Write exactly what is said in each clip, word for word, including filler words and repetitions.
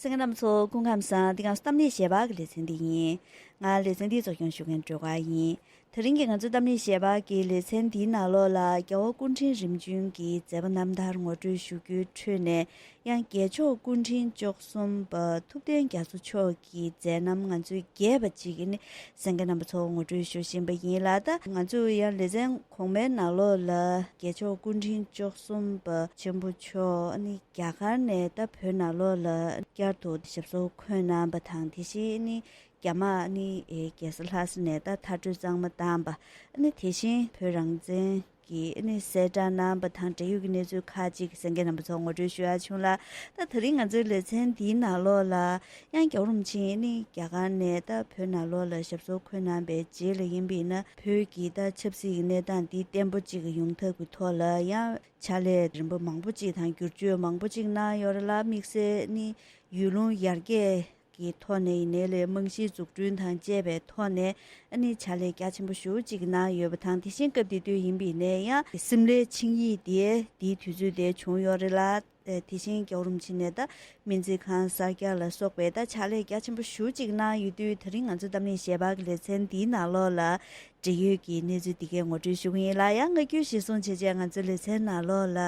གསན་མཁན་རྣམ་པ་ཚོ་སྐུ་ཁམས་བཟང་། འདི་ག་གཏམ་གླེང་ཞལ་པར་གྱི་ལེ་ཚན་འདི་ཡིན། ང་ལེ་ཚན་འདིའི་གཙོ་སྐྱོང་ཞུ་མཁན་སྒྲོལ་དཀར་ཡིན། དེ་རིང་གི་ང་ཚོའི་གཏམ་གླེང་ཞལ་པར་གྱི་ལེ་ཚན་འདིའི་ནང་ལོགས་ལ་རྒྱལ་བ་སྐུ་ཕྲེང་རིམ་བྱོན་གྱི་མཛད་པ་རྣམ་ཐར་ངོ་སྤྲོད་ཞུ་རྒྱུའི་ཁྲོད་ནས། ཡང་རྒྱལ་མཆོག་སྐུ་ཕྲེང་བཅུ་གསུམ་པ་ཐུབ་བསྟན་རྒྱ་མཚོ་མཆོག་གི་མཛད་རྣམ་ང་ཚོས་རྒྱས་པ་ཅིག་ནི་གསན་མཁན་རྣམ་པ་ཚོར་ངོ་སྤྲོད་ཞུ་བཞིན་པ་ཡིན་ལ། ད་ང་ཚོས་ཡང་ལེ་ཚན་གོང་མའི་ནང་ལོགས་ལ་རྒྱལ་མཆོག་སྐུ་ཕྲེང་བཅུ་གསུམ་པ་ཆེན་པོ་མཆོག་ནི་རྒྱ་གར་ནས་ད་བོད་ནང་ལོགས་ལ་བསྐྱར་དུ་ཞབས་སོར་འཁོད་གནང་བ་དང་། དེ་བཞིན་ནི་རྒྱ་དམག་ནི་ཨེ་རྒྱལ་ས་ལྷ་ས་ནས་ད་མཐར་སྐྲོད་གཙང་མ་བཏང་བ། ཨ་ནི་དེ་བཞིན་བོད་རང་བཙན་གྱི་ཨ་ནི་གསལ་བསྒྲགས་གནང་བ་དང་འབྲེལ་ཡོད་ཀྱི་གནས་ཚུལ་ཁག་ཅིག་གསན་མཁན་རྣམ་པ་ཚོར་ངོ་སྤྲོད་ཞུ་ཡག་བྱུང་ལ། ད་དེ་རིང་ང་ཚོའི་ལེ་ཚན་འདིའི་ནང་ལོགས་ལ་ཡང་རྒྱལ་བ་རིན་པོ་ཆེ་ནི་རྒྱ་གར་ནས་ད་བོད་ནང་ལོགས་ལ་ཞབས་སོར་འཁོད་གནང་བའི་རྗེས་ལ་ཡིན་པ་ཡིན་ན། བོད་ཀྱི་ད་ཆབ་སྲིད་ཀྱི་གནས་སྟངས་འདི་བརྟན་པོ་ཅིག་ཡོང་ཐབས་ཀྱི་ཐོག་ལ་ཡང་ཕྱག་ལས་རིམ་པ་མང་པོ་ཅིག་དང་བསྒྱུར་བཅོས་མང་པོ་ཅིག་གནང་ཡོད་རེད་ལ། དམིགས་བསལ་ནི་ཡུལ་ལུང་ཡར་རྒྱས་ཀྱི་ཐོག་ནས་ཡིན་ནའི་ལས། རྨང་གཞིའི་འཛུགས་སྐྲུན་དང་བཅས་པའི་ཐོག་ནས་ཨ་ནི་ཕྱག་ལས་རྒྱ་ཆེན་པོ་ཞེ་པོ་ཅིག་གནང་ཡོད་པ་དང་། དེ་བཞིན་སྐབས་དེ་དུས་ཡིན་པ་ཡིན་ནའི་ཡང་སིམ་ལའི་ཆིངས་ཡིག་དེ་དེའི་དུས་ཚོད་དེ་བྱུང་ཡོད་རེད་ལ། ཨེ་དེ་བཞིན་རྒྱལ་བ་རིན་པོ་ཆེ་ནས་ད་སྨན་རྩིས་ཁང་གསར་རྒྱག་ལ་སོགས་པའི་ད་ཕྱག་ལས་རྒྱ་ཆེན་པོ་ཞེ་པོ་ཅིག་གནང་ཡོད་དུས། དེ་རིང་ང་ཚོ་གཏམ་གླེང་ཞལ་པར་གྱི་ལེ་ཚན་འདིའི་ནང་ལོགས་ལ་འབྲེལ་ཡོད་ཀྱི་གནས་ཚུལ་འདི་གའི་ངོ་སྤྲོད་ཞུ་གི་ཡིན་ལ། ཡང་སྔ་འགྱུར་གཞིར་བཟུང་བྱས་བྱས་ང་ཚོའི་ལེ་ཚན་ནང་ལོགས་ལ་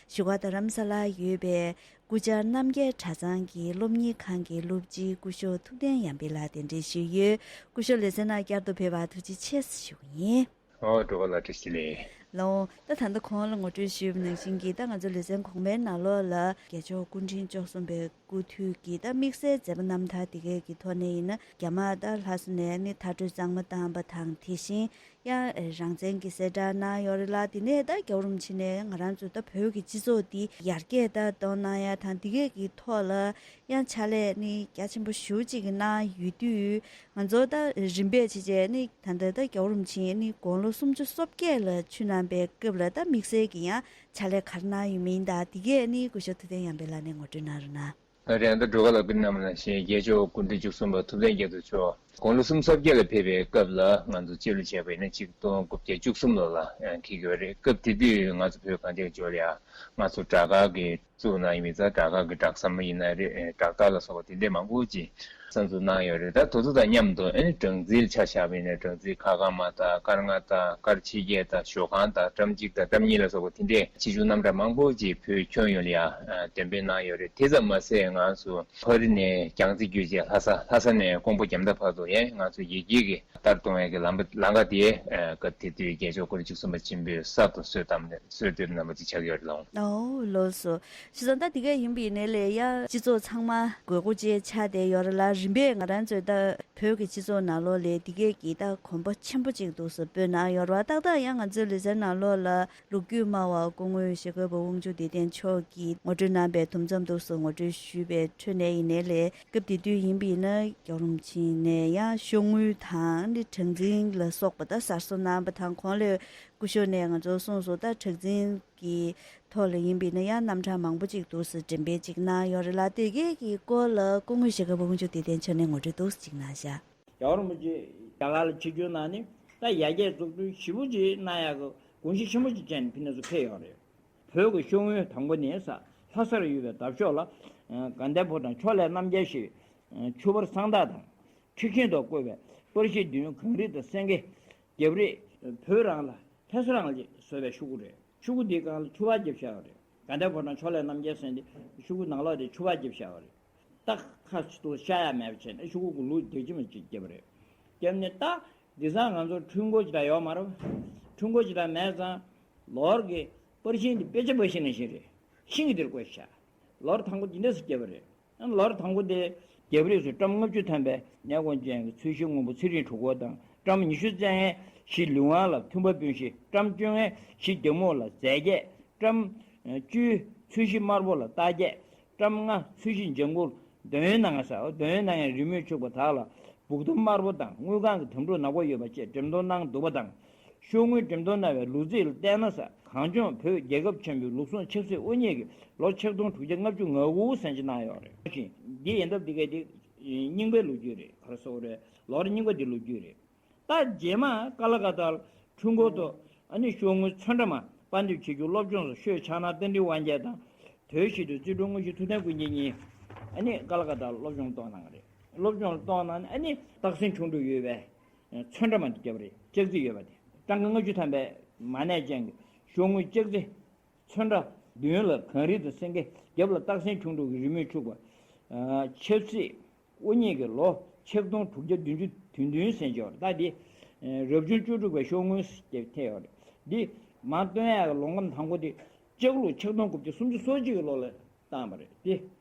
བཞུགས་སྒར་རྡ་རམ་ས་ལར་ཡོད་པའི་སྐུ་བཅར་རྣམ་རྒྱལ་གྲྭ་ཚང་གི་སློབ་གཉེར་ཁང་གི་སློབ་སྤྱི་སྐུ་ཞབས་ཐུབ་བསྟན་ཡར་འཕེལ་ལགས་གདན་འདྲེན་ཞུས་ཡོད། སྐུ་ཞབས་ལེ་ཚན་ནང་བསྐྱར་དུ་ཕེབས་པར་ཐུགས་རྗེ་ཆེ་ཞུ་གི་ཡིན། ཨོ། སྒྲོལ་དཀར་ལགས་བཀྲ་ཤིས་བདེ་ལེགས། ལགས་འོང་། ད་ད་ལྟ་གོང་ལ་ངོ་སྤྲོད་ཞུས་པ་ནང་བཞིན་གྱི། ད་ང་ཚོ་ལེ་ཚན་གོང་མའི་ནང་ལོགས་ལ་རྒྱལ་མཆོག་སྐུ་ཕྲེང་བཅུ་གསུམ་པའི་སྐུ་དུས་ཀྱི་ད་དམིགས་བསལ་མཛད་པ་རྣམ་ཐར་དེ་གའི་གི་ཐོག་ནས་ཡིན་ན། རྒྱ་དམག་ད་ལྷ་ས་ནས་ནི་མཐར་སྐྲོད་གཙང་མ་བཏང་བ་དང་། དེ་བཞིན་ཡང་རང་བཙན་གྱི་གསལ་བསྒྲགས་གནང་ཡོད་རེད་ལ། དེ་ནས་ད་རྒྱལ་བ་རིན་པོ་ཆེ་ནས་ང་རང་ཚོ་ད་བོད་ཀྱི་སྤྱི་ཚོགས་འདི་ཡར་རྒྱས་ད་གཏོང་གནང་ཡ་དང་། དེ་གའི་གི་ཐོག་ལ་ཡང་ཕྱག་ལས་ནི་རྒྱ་ཆེན་པོ་ཞེ་པོ་ཅིག་གནང་ཡོད་དུས། ང་ཚོ་ད་རིམ་པས་བྱས་བྱས་ནི་ད་ལྟ་ད་རྒྱལ་བ་རིན་པོ་ཆེ་ནི་དགུང་ལོ་སུམ་ཅུ་སོ་བརྒྱད་ལ་ཆོས་གནང་པའི་སྐབས་ལ་ད་དམིགས་བསལ་གྱི་ཡང་ཕྱག་ལས་ག་རེ་གནང་ཡོད་མིན་དང་། དེ་གས་ནི་སྐུ་ཞབས་ཐུབ་བསྟན་ཡར་འཕེལ་ལགས་ནས་ངོ་སྤྲོད་གནང་རོགས་གནང་། ད་རེས་ད་སྒྲོལ་དཀར་ལགས་བཀའ་གནང་བ་ནང་བཞིན། རྒྱལ་མཆོག་སྐུ་ཕྲེང་བཅུ་གསུམ་པ་ཐུབ་བསྟན་རྒྱ་མཚོ་མཆོག་དགུང་ལོ་སུམ་ཅུ་སོ་བརྒྱད་ལ་ཕེབས་པའི་སྐབས་ལ། ང་ཚོ་སྤྱི་ལོ་བྱས་པ་ཡིན་ན་ཆིག་སྟོང་དགུ་བརྒྱ་བཅུ་གསུམ་ལོ་ལ་འཁེལ་གྱི་ཡོད་རེད། སྐབས་དེ་དུས་ང་ཚོ་བོད་གངས་ཅན་ལྗོངས་ལ་ཡ་ང་ཚོ་སྦྲག་སྒར་གྱི་བཙུགས་གནང་ཡིན་པ་ཙང་། སྦྲག་སྒར་གྱི་སྦྲག་ཟམ་ཡིན་ན་རེད། སྦྲག་སྟག་ལ་སོགས་པ་དེ་འདྲས་མང་པོ་ཅིག་གསར་འཛུགས་གནང་ཡོད་རེད། ད་དེ་ཚོ་དང་མཉམ་དུ་ཨ་ནི་སྦྲང་རྩིའི་ཆ་བཞག་པ་ཡིན་ན། སྦྲང་རྩིའི་མཁར་རྐང་མ་དང་། མཁར་རྔ་དང་། མཁར་ཕྱི་རྒྱལ་དང་། ཞོ་ཁང་དང་། ཀྲམ་གཅིག་དང་ཀྲམ་གཉིས་ལ་སོགས་པ་དེ་འདྲས་ཆེ་ཆུང་རྣམ་གྲངས་མང་པོ་ཅིག་བོད་ཁྱོན་ཡོངས་ལ་ཡ་འདོན་སྤེལ་གནང་ཡོད་རེད། དེ་ཙམ་མ་ཟད་ང་ཚོ་ཕ་རི་ནས་རྒྱང་རྩེ་བརྒྱུད་བྱས་ལྷ་ས། ལྷ་ས་ནས་ཀོང་པོ་རྒྱ་མདའ་བར་དུ་ཡང་ང་ཚོ་ཡར་རྒྱས་ཀྱི་ལྟར་གཏོང་ཡས་ཀྱི་ལམ་པ་ལམ་ཁ་དེ། ཨ། སྐབས་དེ་དུས་རྒྱལ་མཆོག་སྐུ་ཕྲེང་བཅུ་གསུམ་པ་ཆེན་པོས་གསར་དུ་སྲོལ་བཏབ་ནས་སྲོལ་གཏོད་གནང་བ་ཅིག་ཆགས་ཡོད་རེད་ལགས། ཨོ་ལགས་སོ། བྱས་ཙང་ད་དེ་ག་ཡིན་པ་ཡིན་ནའི་ལས། ཡ་སྤྱི་ཚོགས་ཚང་མ་དགོས་མཁོ་ཅན་ཆགས་བསྡད་ཡོད་རེད་ལ། རིམ་པས་ང་རང་ཚོའི་ད་བོད་ཀྱི་སྤྱི་ཚོགས་ནང་ལོགས་ལ་དེ་གས་ཀྱི་ད་གོམ་པ་ཆེན་པོ་ཅིག་འདུག་སེ་སྤོས་གནང་ཡོད་རེད་བ། ཏག་ཏག་ཡང་ང་ཚོའི་ལེ་ཚན་ནང་ལོགས་ལ་ལོ་རྒྱུས་སྨྲ་བ་སྐུ་ངོ་ཞྭ་སྒབ་པ་དབང་ཕྱུག་བདེ་ལྡན་མཆོག་གིས་ངོ་སྤྲོད་གནང་པའི་དུམ་མཚམས་འདུག་སེ་ངོ་སྤྲོད་ཞུས་པའི་ཁྲོད་ནས་ཡིན་ནའི་ལས། སྐབས་དེ་དུས་ཡིན་པ་ཡིན་ན་རྒྱལ་བ་རིན་པོ་ཆེ་ནས་ཡང་ཤོག་དངུལ་དང་ནི་གྲངས་འཛིན་ལ་སོགས་པ་ད་གསར་བཟོ་གནང་བ་དང་། གོང་ལ་སྐུ་ཞབས་ནས་ང་ཚོར་གསུངས་སོང་། ད་གྲངས་འཛིན་གྱི་ཐོག་ལ་ཡིན་པ་ཡིན་ན་ཡང་རྣམ་གྲངས་མང་པོ་ཅིག་འདུག་སེ་འགྲེམས་སྤེལ་ཅིག་གནང་ཡོད་རེད་ལ། དེ་གས་ཀྱི་སྐོར་ལ་སྐུ་ངོ་ཞྭ་སྒབ་པ་དབང་ཕྱུག་བདེ་ལྡན་མཆོག་ནས་ངོ་སྤྲོད་འདུག་སེ་ཅིག་གནང་ཤག་རྒྱལ་བ་རིན་པོ་ཆེ་རྒྱ་གར་ལ་ཆིབས་བསྒྱུར་གནང་ནས། ད་ཡར་རྒྱས་འཛུགས་སྐྲུན་ཞེ་པོ་ཅིག་གནང་ཡག་གི་དགོངས་གཞི་ཆེན་པོ་ཅིག་བྱས་ནས་ཕ་ནས་ཚུར་ཕེབས་ཡོད་རེད། བོད་ཀྱི་ཤོག་དངུལ་དང་པོ་ནི་ས་ལྷ་སར་ཡོད་པའི་འདབས་གཤོག་ལ་དགའ་ལྡན་ཕོ་བྲང་ཕྱོགས་ལས་རྣམ་རྒྱལ་ཞེས་ཆུ་བར་གསང་བདག་དང་། ཁྲི་ཤིང་ཐོག་བརྐོས་པའི་པར་གཞི་བདུན། གངས་རི་དང་སེང་གེ། རྒྱབ་རི། བོད་རང་ལ་ལྷ་ས་རང་ལ་བཟོས་པའི་ཤོག་གུ་རེད། ཤོག་གུ་འདིའི་སྒང་ལ་ཕྱུ་པ་བརྒྱབ་བཞག་ཡོད་རེད། དགའ་ལྡན་ཕོ་བྲང་ཕྱོགས་ལས་རྣམ་རྒྱལ་ཟེར་འདི་ཤོག་གུ་ནང་ལོགས་དེ་ཕྱུ་པ་བརྒྱབ་བཞག་ཡོད་རེད། ད་ཁ་ཚུར་ཤ་ཡག་མེད་པ་བྱས་ནས་ཤོག་གུ་ལུག་རྒྱག་ཅི་མ་ཅིག་བརྒྱབ་པ་རེད། བརྒྱབ་ནས་ད་དེང་སང་ང་ཚོར་འཕྲུལ་འཁོར་ཅིག་ལ་ཡོད་མ་རེད། འཕྲུལ་འཁོར་ཅིག་ལ་མེད་ཙང་ལོར་གྱི་པར་ཤིང་འདི་དཔེ་ཆ་པར་ཤིང་ནང་བཞིན་རེད། ཤིང་གི་འདིར་བརྐོས་ཤག་ལོར་དང་པོ་འདི་འདྲས་སུ་བརྒྱབ་པ་རེད། ལོར་དང་པོ་དེ་རྒྱབ་རིས་སུ་ཀྲམ་ལྔ་བཅུ་ཐོན་པའི་ནས་གོང་ཅན་གྱི་ཚོས་གཞི་སྔོན་པོ་ཚེ་རིང་གྲུ་འཁོར་དང་། ཀྲམ་ཉི་ཤུ་རྩ་ལྔའི་གཞི་ལུས་དབང་ལ་ཐུམ་པ་སྤུན་བཞི། ཀྲམ་བཅོ་ལྔའི་གཞི་རྒྱ་སྨུག་ལ་རྫས་བརྒྱད། ཀྲམ་བཅུའི་ཚོས་གཞི་དམར་པོ་ལ་རྟགས་བརྒྱད། ཀྲམ་ལྔ་ཚོས་གཞི་ལྗང་གུ་འདོད་ཡོན་སྣ་ལྔ་ཟེར། འདོད་ཡོན་སྣ་ལྔའི་རི་མོས་ཕྱུག་པ་དག་ལ་སྦུག་དོམ་དམར་པོ་དང་དངུལ་ཁང་གི་དམ་ཕྲུག་ནག་པོ་ཡོད་པ་བཅས་འགྲེམས་སྟོན་གནང་འདུག་པ་དང་། ཤོག་དངུལ་འགྲེམས་སྟོན་གནང་བའི་ལུག་རྫིས་ལ་བལྟས་ན་ས། གངས་ལྗོངས་བོད་རྒྱལ་ཁབ་ཆེན་པོའི་ལུགས་ཟུང་ཆབ་སྲིད་དབུ་བརྙེས་ཀྱི་ལོ་ཆིག་སྟོང་དྲུག་བརྒྱ་ལྔ་བཅུ་ང་དགུ་ཟིན་བྲིས་གནང་ཡོད་རེད། འདི་ཡིན་སྟབས་འདི་གའི་འདི་རྙིང་པའི་ལོ་རྒྱུས་རེད། ག་རེ་ཟེར་དགོས་རེད། ལོར་རྙིང་པ་འདི་ལོ་རྒྱུས་རེད། ད་རྗེས་མ་ཀ་ལ་ཀ་ཏར་འཕྲུལ་འཁོར་ཐོག་ཨ་ནི་ཤོག་དངུལ་ཚོན་ཁྲ་མ་དཔར་འདེབས་བྱེད་རྒྱུ་སློབ་སྦྱོང་སོགས་ཤོད་ཕྱག་ན་རྟ་མགྲིན་དབང་རྒྱལ་དང་། དོལ་ཞི་ཁྲོའི་རྩིས་དྲུང་དངོས་གཞི་ཐུབ་བསྟན་ཀུན་མཁྱེན་གཉིས། ཨ་ནི་ཀ་ལ་ཀ་ཏ་སློབ་སྦྱོང་གཏོང་གནང་གི་རེད། སློབ་སྦྱོང་གཏོང་གནང་ནས་ཨ་ནི་སྟག་སེང་ཁྲོན་དྲུག་ཡོད་པའི་ཚོན་ཁྲ་མ་དེ་བརྒྱབ་རེད། ལྕགས་རྩི་ཡོད་པ་དེ། ཀྲང་ཀ་ལྔ་བཅུ་ཐམ་པའི་མ་གནས་ཅན་གྱི་ཤོག་ངོས་ལྕགས་རྩི་ཚོན་ཁྲ་མདུན་ལ་གངས་རི་དང་སེང་གེ། རྒྱབ་ལ་སྟག་སེང་ཁྲོན་དྲུག་གི་རི་མོས་ཕྱུག་པ། ཆབ་སྲིད་དབུ་བརྙེས་ཀྱི་ལོ་ཆིག་སྟོང་དྲུག་བརྒྱ་བདུན་ཅུ་དོན་བདུན་ཟེར་གྱི་ཡོད་རེད། ད་འདི་རབ་བྱུང་བཅུ་དྲུག་པའི་ཤོག་ངོས་ཀྱི་ཐད་ཡོད་རེད། འདི་མར་སྟོན་ཡག་གི་ལོ་ངམ་དང་པོ་དེ་ལྕགས་ལུག་ཆིག་སྟོང་དགུ་བརྒྱ་སུམ་ཅུ་སོ་གཅིག་གི་ལོ་ལ་བཏང་བ་རེད། དེ་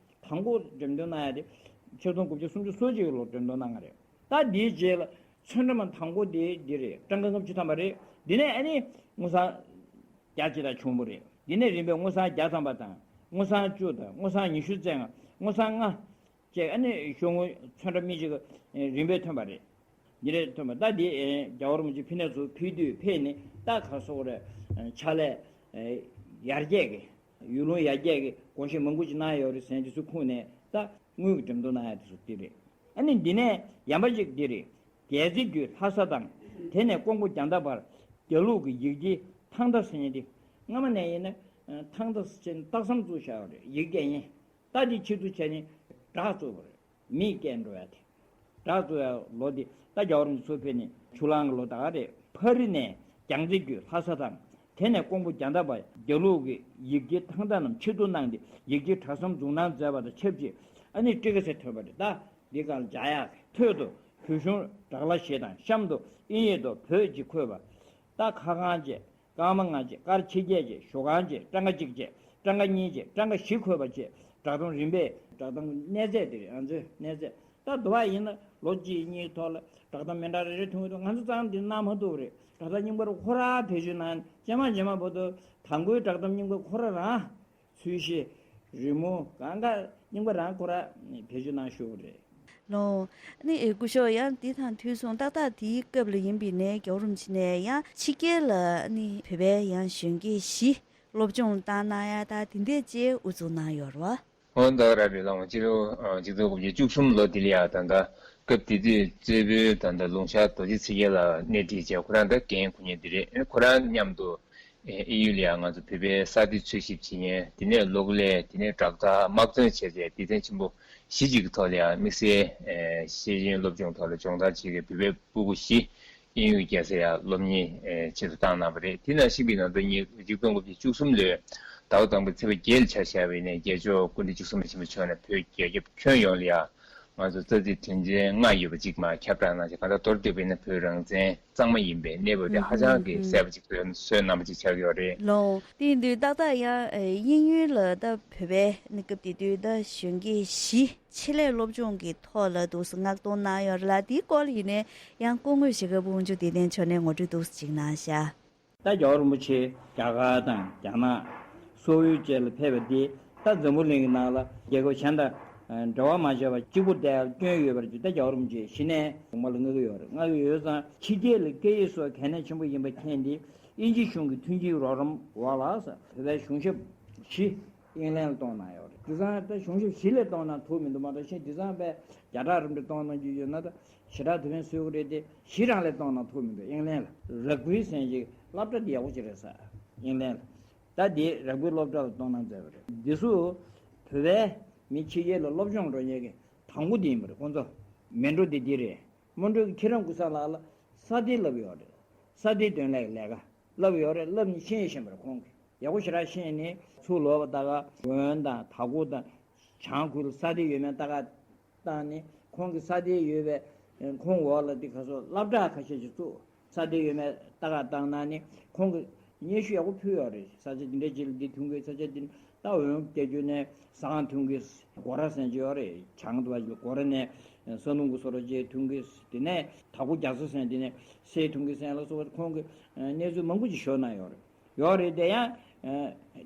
དང་པོ་འགྲེམས་སྟོན་གནང་ཡག་དེ་ཆིག་སྟོང་དགུ་བརྒྱ་སུམ་ཅུ་སོ་གཅིག་གི་ལོ་འགྲེམས་སྟོན་གནང་བ་རེད། ད་འདིའི་རྗེས་ལ་ཚོན་ཁྲ་མ་དང་པོ་དེ་འདི་རེད། ཀྲང་ཀ་ལྔ་བཅུ་ཐམ་པ་རེད། འདི་ནས་ཨ་ནི་དངུལ་སྲང་བརྒྱ་གཅིག་དང་བྱུང་བ་རེད། འདི་ནས་རིམ་པས་དངུལ་སྲང་བརྒྱ་ཐམ་པ་དང་དངུལ་སྲང་བཅུ་དང་དངུལ་སྲང་ཉི་ཤུ་རྩ་ལྔ། དངུལ་སྲང་ལྔ་བཅས་ཨ་ནི་ཤོག་ངོས་ཚོན་ཁྲ་མི་གཅིག་གི་རིམ་པས་ཐོན་པ་རེད། འདི་རེད་ཐོན་པ། ད་འདི་རྒྱལ་བ་རིན་པོ་ཆེ་ཕི་ནས་ཚུར་ཕེབས་དུས་ཕེབས་ནས་ད་ག་སོགས་རེད། ཕྱག་ལས་ཡར་རྒྱས་ཀྱི་ཡུལ་ལུང་ཡར་རྒྱས་ཀྱི་དགོངས་བཞེད་མང་པོ་ཅིག་གནང་ཡོད་རེད་ཟེར། འདི་ཚོ་ཁུངས་ནས་ད་དངུལ་གྱི་འགྲེམས་སྟོན་གནང་ཡག་དེ་ཚོ་འདི་རེད། ཨ་ནི་འདི་ནས་ཡན་པ་ཅིག་འདི་རེད། རྒྱལ་རྩེ་རྒྱུད་ལྷ་ས་དང་། དེ་ནས་ཀོང་པོ་རྒྱ་མདའ་བར། རྒྱ་ལུགས་ཀྱི་ཡིག་སྐྱེལ་ཐང་མདའ་ཟེར་མཁན་དེ་སྔ་མ་ནས་ཡིན་ན་ཐང་མདའ་ཟེར་ནས་རྟགས་མཚན་བཙུགས་བཞག་ཡོད་རེད། ཡིག་སྐྱེལ་ཡིན། ད་འདི་ཕྱིར་བསྡུ་བྱས་ནས་སྦྲགས་བཙུགས་པ་རེད། མི་སྐད་འགྲོ་ཡ་དེ། སྦྲགས་བཙུགས་ཡ་ལོ་འདི་ད་རྒྱལ་བ་རིན་པོ་ཆེ་ཕེབས་ནས་ཆུ་གླང་གི་ལོ་ད་ག་རེད། ཕག་རི་ནས་རྒྱལ་རྩེ་རྒྱུད་ལྷ་ས་དང་། དེ་ནས་ཀོང་པོ་རྒྱ་མདའ་བར་རྒྱ་ལུགས་ཀྱི་ཡིག་སྐྱེལ་ཐང་མདའ་རྣམས་ཕྱིར་བསྡུ་གནང་སྟེ་ཡིག་སྐྱེལ་གྲྭ་ཚང་འཛུགས་གནང་མཛད་པ་དང་ཆབས་ཅིག་ཨ་ནི་ཊི་ཀ་ཚེ་ཐོན་པ་རེད། ད་འདི་གང་ལ་སྦྱར་ཡག་གི་ཐོད་དུ་བོད་གཞུང་སྦྲག་གླ་བཞི་དང་གཤམ་དུ་དབྱིན་ཡིག་ཏུ་བོད་ཅེས་འཁོད་པ། ད་ཁ་རྐང་བཅས། རྐང་མ་ལྔ་བཅས། དཀར་ཕྱི་རྒྱལ་བཅས། ཞོ་ཁང་བཅས། ཊང་ཀ་གཅིག་བཅས། ཊང་ཀ་གཉིས་བཅས། ཊང་ཀ་བཞི་འཁོད་པ་བཅས་བསྒྲགས་གཏམ་རིམ་པས། བསྒྲགས་གཏམ་གནས་ཚད་འདིར་ང་ཚོའི་གནས་ཚད་ད་དུ་བ་ཡིན་ན་ལོ་གཅིག་གཉིས་ཐོག་ལ་བསྒྲགས་གཏམ་མི་འདྲ་རེ་རེ་ཐོན་གྱི་འདུག་ང་ཚོ་ཚང་འདི་གནང་མ་ཐུབ་རེད། བསྒྲགས་གཏམ་རྙིང་པ་རུ་ཁོ་རང་བེད་སྤྱོད་གནང་རྗེས་མ་རྗེས་མ་བར་དུ་དང་པོའི་བསྒྲགས་གཏམ་རྙིང་པ་ཁོ་རང་རང་ཚུལ་བཞིན་རི་མོ་གང་ག་རྙིང་པ་རང་ཁོ་རང་བེད་སྤྱོད་གནང་ཤོག་རེད། ལོ། ནི་སྐུ་ཞབས་ཡང་འདི་དང་དུས་གསུམ་ཏག་ཏག་དེའི་སྐབས་ལ་ཡིན་པའི་ནས་རྒྱལ་བ་རིན་པོ་ཆེ་ནས་ཡང་ཕྱི་རྒྱལ་ལ་ནི་བོད་པའི་ཡང་གཞོན་སྐྱེས་བཞི་སློབ་སྦྱོང་བཏང་གནང་ཡ་ད་དེ་འདྲས་ཅེས་དབུ་བཙུགས་གནང་ཡོད་རེད་བ། འོ་ད་ར་རེ་ལང་ཅི་རུ་ཅིག་ཏུ་གོ་བཅུ་གསུམ་ལོ་དེ་ལ་ཡ་ད་ད་སྐབས་དེ་དུས་རྩེ་བོད་ད་ད་ལུང་ཤར་རྡོ་རྗེ་ཚེ་རྒྱལ་ལ་གནས་འདྲིས་བྱས། ཁོ་རང་ད་རྒན་ཁོ་ཉིད་འདི་རེད། ཁོ་རང་མཉམ་དུ་ཨེ་ཡུལ་ལ་ཡང་ང་ཚོ་བོད་པའི་ས་དེ་འཚོལ་ཞིབ་བྱེད་མཁན། དེ་ནས་གློག་ཀླད། དེ་ནས་དྲ་ཐག་དམག་དོན་བྱས་རྗེས་སྡེ་ཚན་ཆེན་པོ་བཞི་ཅིག་གི་ཐོག་ལ་ཡང་དམིགས་བསལ་ཤེས་ཡོན་སློབ་སྦྱོང་ཐོག་ལ་སྦྱོང་བརྡར་བྱེད་མཁན་བོད་པའི་སྤུ་གུ་བཞི་དབྱིན་ཡུལ་རྒྱལ་ས་ཡང་སློབ་གཉེར་ཆེད་དུ་བཏང་གནང་བ་རེད། དེ་ནང་བཞིན་པའི་ནང་དུ་ཉིས་ཆིག་སྟོང་དགུ་བརྒྱ་བཅུ་གསུམ་ལོའི་ཟླ་བ་དང་པོའི་ཚེས་པ་བརྒྱད་ལ་ཆ་བཞག་པ་ཡིན་ན་རྒྱལ་མཆོག་སྐུ་ཕྲེང་བཅུ་གསུམ་པ་ཆེན་པོ་མཆོག་ནས་བོད་རྒྱལ་ཁབ་ཁྱོན་ཡོངས་ལ་ཡང་ང་ཚོ་རྩ་ཚིག་དོན་ཚན་ལྔ་ཡོད་པ་ཅིག་མར་ཁྱབ་བསྒྲགས་གནང་བྱས། གང་ལྟར་མདོར་བསྡུས་པ་ཡིན་ན་བོད་རང་བཙན་གཙང་མ་ཡིན་པའི་གནས་བབ་དེ་ཧ་ཅང་གི་གསལ་པོ་ཅིག་བཟོས་གནང་བ་ཅིག་ཆགས་ཡོད་རེད། ལོ། དེ་ཡིན་དུས་ཏག་ཏག་ཡང་དབྱིན་ཡུལ་ལ་ད་བོད་པའི་གནས་སྐབས་དེ་དུས་ད་གཞོན་སྐྱེས་བཞི་ཆེད་ལས་སློབ་སྦྱོང་གི་ཐོག་ལ་འདུག་སེ་མངགས་གཏོང་གནང་ཡོད་རེད་ལ། དེའི་སྐོར་ལ་ཡིན་ནའི་ཡང་སྐུ་ངོ་ཞྭ་སྒབ་དབང་ཕྱུག་བདེ་ལྡན་མཆོག་ནས་ངོ་སྤྲོད་འདུག་སེ་ཅིག་གནང་ཤག་ད་རྒྱལ་བ་རིན་པོ་ཆེ་རྒྱ་གར་དང་རྒྱ་ནག་སོག་ཡུལ་བཅས་ལ་ཕེབས་པ་འདིས་ད་འཛམ་བུ་གླིང་གི་ནང་ལ་རྒྱལ་ཁབ་གཞན་དང་འབྲེལ་བ་མ་བྱས་པར་གཅིག་པུ་བསྡད་སྐྱོན་ཡོད་པར་གྱུར། ད་རྒྱལ་བ་རིན་པོ་ཆེ་གཞི་ནས་གོང་མ་ལ་བསྔགས་ཀྱི་ཡོད་རེད། བསྔགས་ཀྱི་ཡོད་ཙང་ཕྱི་རྒྱལ་ལ་སྐད་ཡིག་སོགས་གལ་གནད་ཆེན་པོ་ཡིན་པ་མཁྱེན་ཏེ་དབྱིན་ཇི་གཞུང་གི་མཐུན་རྐྱེན་རོགས་རམ་འོག་ལ་བོད་པའི་གཞུང་ཞབས་བཞི་དབྱིན་ལན་ལ་གཏོང་གནང་ཡོད་རེད། དེང་སང་ད་གཞུང་ཞབས་བཞི་ལས་གཏོང་གནང་ཐུབ་མི་འདུག་མ་གཏོགས་གཞན་དེང་སང་བས་བརྒྱ་ཕྲག་རིམ་གྲོ་གཏོང་གནང་རྒྱུ་ཡོད་ན་ད་ཞེ་དྲག་དེ་བས་བཟོས་ཀྱི་རེད་དེ། གཞི་རང་ལས་གཏོང་གནང་ཐུབ་མི་འདུག་དབྱིན་ལན་ལ་རག་བུའི་ཟེར་གྱི་སློབ་གྲྭ་འདི་ཡག་པོ་ཅིག་རེད་ཟེར། དབྱིན་ལན་ལ་ད་འདི་རག་བུའི་སློབ་གྲྭ་ལ་གཏོང་གནང་མཛད་པ་རེད། འདི་ཚོ་བོད་པའི་མི་ཕྱི་རྒྱལ་ལ་སློབ་སྦྱོང་འགྲོ་མཁན་གྱི་དང་པོ་འདི་ཡིན་པ་རེད། ཁོང་ཚོ་མེ་འབྲོག་འདི་འདི་རེད། སྨོན་འབྲུག་གི་ཁྱེད་རང་ཀུན་བཟང་ལགས་ལ་ས་དེ་བསླབ་ཡོད་རེད། ས་དེའི་དོན་ལས་ལས་ཀ་བསླབ་ཡོད་རེད། བསླབ་ནས་ཤེས་བཞིན་པར་ཁོང་གིས་ཡག་པོ་ཞེ་དྲག་ཤེས་ནས་ཚུར་ལོག་པ་ད་ག་དགོན་དང་དྭགས་པོ་དང་བྱང་ཁུལ་ས་དེ་ཡོད་མེད་ལྟ་ག་བཏང་ནས་ཁོང་གི་ས་དེ་ཡོད་པའི་ཁོང་འོག་ལ་དེ་ག་སོ་སློབ་གྲྭ་ཁ་ཤས་ཤིག་བཙུགས། ས་དེ་ཡོད་མེད་ལྟ་ག་བཏང་གནང་ནས་ཁོང་གིས་སྙན་ཞུ་ཡག་པོ་ཕུལ་ཡོད་རེད། ས་ཆ་འདི་འདྲ་ཅིག་ལ་འདི་ཐོན་གི། ས་ཆ་འདི་ད་འོན་སྐད་རྒྱུ་ནས་ཟངས་ཐོན་གི། སྒོ་ར་ཟེར་གྱི་ཡོད་རེད། བྱང་དུ་བ་ཞིག་ལ་སྒོ་ར་ནས་ས་ནུ་གུ་སོ་ར་ཅེ་ཐུང་གི། དེ་ནས་དྭགས་པོ་རྒྱ་མཚོ་ཟེར་དེ་ནས་སེ་ཐུང་གི་ཟེར་ལ་སོགས་པ་ཁོང་གི་གནས་ཚུལ་མང་པོ་ཅིག་ཤོད་གནང་ཡོད་རེད། ཡོད་རེད་དེ་ཡང་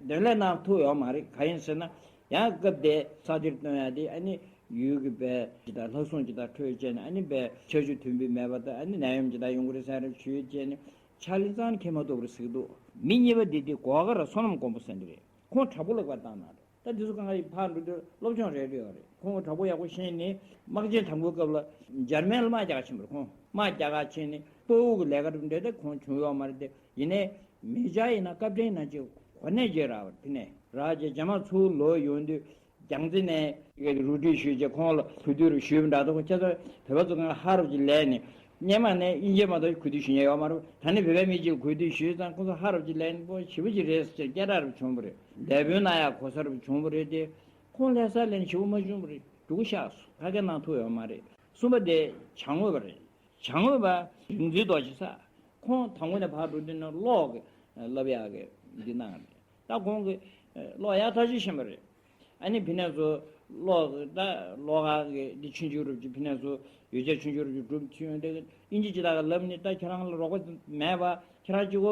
དོན་ལས་གནང་ཐུབ་ཡོད་མ་རེད། ག་ཡིན་ཟེར་ན་ཡང་སྐབས་དེ་ས་དེར་སྟོན་ཡ་དེ་ཨ་ནི་ཡུལ་གྱི་བས་ཇི་ལྟར་ལྷག་བསམ་ཇི་ལྟར་འཕྲོད་བཅས་ནས་ཨ་ནི་བས་ཆར་ཆུ་དུམ་བུས་མེད་པ་དང་ཨ་ནི་ནད་ཡམས་ཇི་ལྟར་ཡོང་གི་རེད་ཟེར་རེ་ཞུས་བཅས་ནས་ཕྱག་ལེན་གཙང་ཁེ་མ་ཐུབ་རེད་ཟེར་གི་འདུག་མི་གཉིས་པ་དེ་དེ་སྒོ་ཁ་ར་བསོད་ནམས་མགོན་པོ་ཟེར་འདི་རེད། ཁོང་དྲག་པོ་ལག་པར་བཏང་གནང་རེད། ད་འདི་ཚོ་གང་ག་ཡི་ཕར་འགྲོ་དུས་སློབ་སྦྱོང་རེ་རེ་ཡོད་རེད། ཁོང་དྲག་པོ་ཡག་པོ་ཤེས་ནས་དམག་ཆེན་དང་པོའི་སྐབས་ལ་འཇར་མན་ལ་དམག་རྒྱག་ག་ཕྱིན་པ་རེད། ཁོང་དམག་རྒྱག་ག་ཕྱིན་ནས་དཔའ་བོ་གི་ལས་ཀ་འགྲུབ་འདྲ་དེ་ཁོང་བྱུང་ཡོད་མ་རེད་དེ། ཡིན་ནའི་མེ་ཇར་ཡིན་ན་སྐབས་འཕྲལ་ན་ཅིག་གོ་གནས་ཅིག་རག་པ་རེད། དེ་ནས་རག་རྗེས་རྗེས་མ་ཚུར་ལོག་ཡོང་དུས་ རྒྱལ་རྩེ་ནས་རུ་སྒྲིག་ཞུས་རྗེས་ཁོང་ལ་གུས་འདུད་རུ་ཞུས་པ་འདྲ་འདུག་ཁྱེད་ཚོ་བོད་པ་ཚོ་གང་ལ་ཧ་རུ་ཅིག་ལས་ནས་སྔོན་མ་ནས་དབྱིན་ཇི་མ་གཏོགས་གུས་འདུད་ཞུ་མཁན་ཡོད་མ་རེད། ད་ནི་བོད་པའི་མི་གཅིག་ལ་གུས་འདུད་ཞུས་ཙང་ཁོང་ཚོ་ཧ་རུ་ཅིག་ལས་ནས་པོ་ཞེ་པོ་ཅིག་རེད་ཟེར་སྐད་གྲགས་རུ་བྱུང་བ་རེད། ལས་དཔོན་གནང་ཡག་གོ་ས་རུ་བྱུང་བ་རེད་དེ། ཁོང་ལྷ་སར་ལན་ཞིག་མ་བྱུང་བ་རེད། རྒྱུགས་བཞག་སོང་། ཁ་སྐད་གནང་ཐུབ་ཡོད་མ་རེད། གསུམ་པ་དེ་བྱང་ངོས་པ་རེད། བྱང་ངོས་པ་རིག་འཛིན་རྡོ་རྗེ་ས། ཁོང་དང་པོ་ནས་ཕར་འགྲོ་དུས་ན་གློག་གི་བསླབ་ཡག་གི་འདི་གནང་རེད། ད་ཁོང་གི་གློག་ཡག་ཐག་ཆོད་ཤེས་པ་རེད། ཨ་ནི་ཕི་ནས་ཚོ་གློག་གི་ད་གློག་ཁང་གི་འདི་ཆུང་ཆུང་རུབ་ཀྱི་ཕི་ནས་ཚོ་ཡོ་བྱད་ཆུང་ཆུང་རུབ་ཀྱི་སྒྲུབ་ཆུང་དེ་དབྱིན་ཇི་ཅི་ལྟར་ལབ་ནི་ད་ཁྱེད་རང་ལ་རོགས་པ་མེད་པ་ཁྱེད་རང་གཅིག་པོ་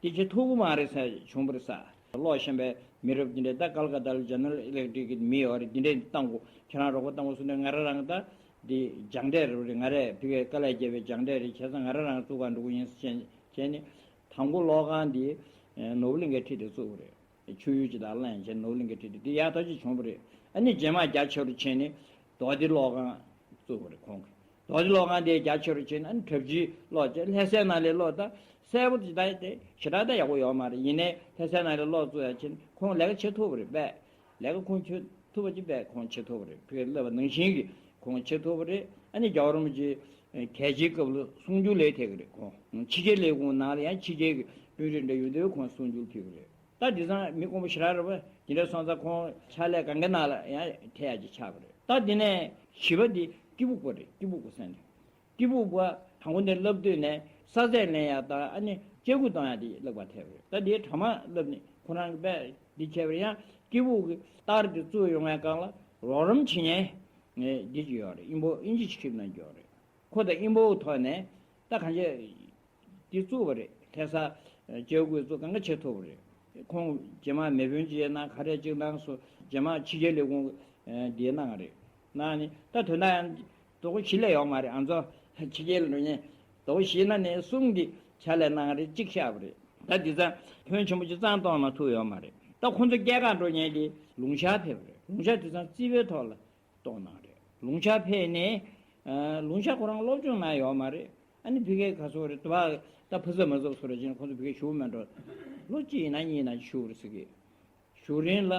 གི་འདི་བྱེད་ཐུབ་ཀྱི་མ་རེད་ས་བྱུང་བ་རེད་ས། གློག་ཤེས་པའི་མི་རབས་འདི་འདྲས་ད་ཀལ་ཀ་ཏ་ལ་ཇེ་ནེ་རལ་ཨི་ལེག་ཊི་རིག་གི་མི་ཡོད་རེད། འདི་འདྲས་བཏང་དགོས། ཁྱེད་རང་རོགས་པ་བཏང་དགོས་གསུངས་ནས་ང་རང་རང་ད་འདི་སྦྱངས་འབྲས་རེད་པ་རེད། ང་རས་ཕི་གའི་དཀའ་ལས་བརྒྱབ་པའི་སྦྱངས་འབྲས་རེད། བྱས་ཙང་ང་རང་རང་བཙུགས་ག་འགྲོ་གི་ཡིན་ཟེར་བྱས་ནས་དང་པོ་གློག་ཁང་འདི་ནོར་བུ་གླིང་གའི་འཁྲིས་དེ་བཙུགས་པ་རེད། ཆུ་ཡུར་ཅིག་དང་ལེན་བྱས་ནོར་བུ་གླིང་གའི་འཁྲིས་དེ་འདི་ཡག་ཐག་ཆོད་བྱུང་བ་རེད། ཨ་ནི་རྗེས་མ་རྒྱ་ཆེ་རུ་ཕྱིན་ནས་རྡོ་སྡེ་གློག་ཁང་བཙུགས་པ་རེད་ཁོང་གིས། རྡོ་སྡེ་གློག་ཁང་དེ་རྒྱ་ཆེ་རུ་ཕྱིན་ནས་ཨ་ནི་གྲབས་ཆུའི་གློག་ཅེས་ལྷ་སའི་ནང་ལས་གློག་ད་གསལ་པོ་ཅིག་ད་དེ་ཞེ་དྲག་ད་ཡག་པོ་ཡོད་མ་རེད། ཡིན་ནའི་ལྷ་སའི་ནང་ལས་གློག་བཙུགས་ཡག་ཕྱིན་ཁོང་ལས་ཀ་བྱེད་ཐུབ་པ་རེད་པས། ལས་ཀ་ཁོང་བྱེད་ཐུབ་པ་ཅིག་པས་ཁོང་བྱེད་ཐུབ་པ་རེད། ཕ་གིར་སླེབས་པ་ནང་བཞིན་གྱི་ཁོང་བྱེད་ཐུབ་པ་རེད། ཨ་ནི་རྒྱལ་བ་རིན་པོ་ཆེ་གལ་ཆེའི་སྐབས་ལ་གསུང་སྒྱུར་ལས་ཐད་ཀྱི་རེད། ཁོང་ཕྱི་རྒྱལ་ལས་ཁུངས་ནང་ལ་ཡང་ཕྱི་རྒྱལ་གྱི་དཔོན་རིགས་འདྲ་ཡོད་དུས་ཁོང་གསུང་སྒྱུར་ཕུལ་གྱི་རེད། ད་དེང་སང་མི་དཀོན་པོ་ཞེ་དྲག་རེད་པ། དེ་འདྲ་སོང་ཙང་ཁོང་ཕྱག་ལས་གང་ག་ནང་ལ་ཡང་ཐེབས་ཡག་ཅིག་ཆགས་པ་རེད། ད་དེ་ནས་བཞི་པ་དེ་སྐྱིད་པོ་པ་རེད། སྐྱིད་པོ་པ་ཟེར་ནས། སྐྱིད་པོ་པ་དང་པོ་ནས་བསླབ་དུས་ནས་ས་ཚད་ལེན་ཡག་དང་ཨ་ནི་སྐྱེ་དགུ་གཏོང་ཡག་དེ་བསླབ་པ་ཐེབས་རེད། ད་དེའི་གྲ་མ་བསླབ་ནས་ཁོ་རང་གི་པས་འདི་བྱས་པར་ཡང་སྐྱིད་པོ་གི་ལྟར་དེ་བཙུགས་ཡོང་བའི་སྒང་ལ་རོགས་རམ་བྱེད་མཁན་འདི་ཅིག་ཡོད་རེད། དབྱིན་པོ་དབྱིན་ཇི་ཆིབས་གནང་རྒྱུ་ཡོད་རེད། ཁོ་དང་དབྱིན་པོའི་ཐོག་ནས་ད་གང་ཅི། དེ་བཙུགས་པ་རེད། ལྷ་ས་སྐྱེ་དགུ་ཚོ་གང་ག་བྱེད་ཐུབ་པ་རེད། ཁོང་རྗེས་མ་མེ་དཔོན་ཅིག་ཡིན་ན་ག་རེ་ཅིག་གནང་སོང་། རྗེས་མ་ཕྱི་རྒྱལ་ལས་ཁུངས་འདི་གནང་རེད། གནང་ནི་ད་དོན་དག་ཡང་དོ་གཞི་ལས་ཡོང་མ་རེད། ཨ་ཚོ་ཕྱི་རྒྱལ་ལ་འགྲོ་མཁན་དོ་གཞི་ན་ནས་གསུམ་གྱི་ཕྱག་ལས་གནང་རེད། གཅིག་བཞག་པ་རེད། ད་དེ་ཙང་ཕོན་ཆེན་པོ་ཅིག་བཙོང་གཏོང་མ་ཐུབ་ཡོད་མ་རེད། ད་ཁོང་ཚོ་སྐྱེལ་གར་འགྲོ་མཁན་དེ་ལུང་ཤར་ཕེབས་པ་རེད། ལུང་ཤར་དེ་ཙང་རྩིས་པའི་ཐོག་ལ། གཏོང་གནང་རེད། ལུང་ཤར་ཕེབས་ནས། ཨ། ལུང་ཤར་ཁོ་རང་སློབ་སྦྱོང་གནང་ཡོད་མ་རེད། ཨ་ནི་ཕ་གིར་ག་ཚོད་རེད་དུ་བ་ད་ཕུ་ས་མ་ཚོགས་ཚོ་རེད་ཅེས་ཁོང་ཚོ་ཕ་གིར་བཞུགས་མེད་འགྲོ། ལོ་གཅིག་ཡིན་ན་གཉིས་ཡིན་ན་བཞུགས་རེད་ཟེར་གི། བཞུགས་རིང་ལ་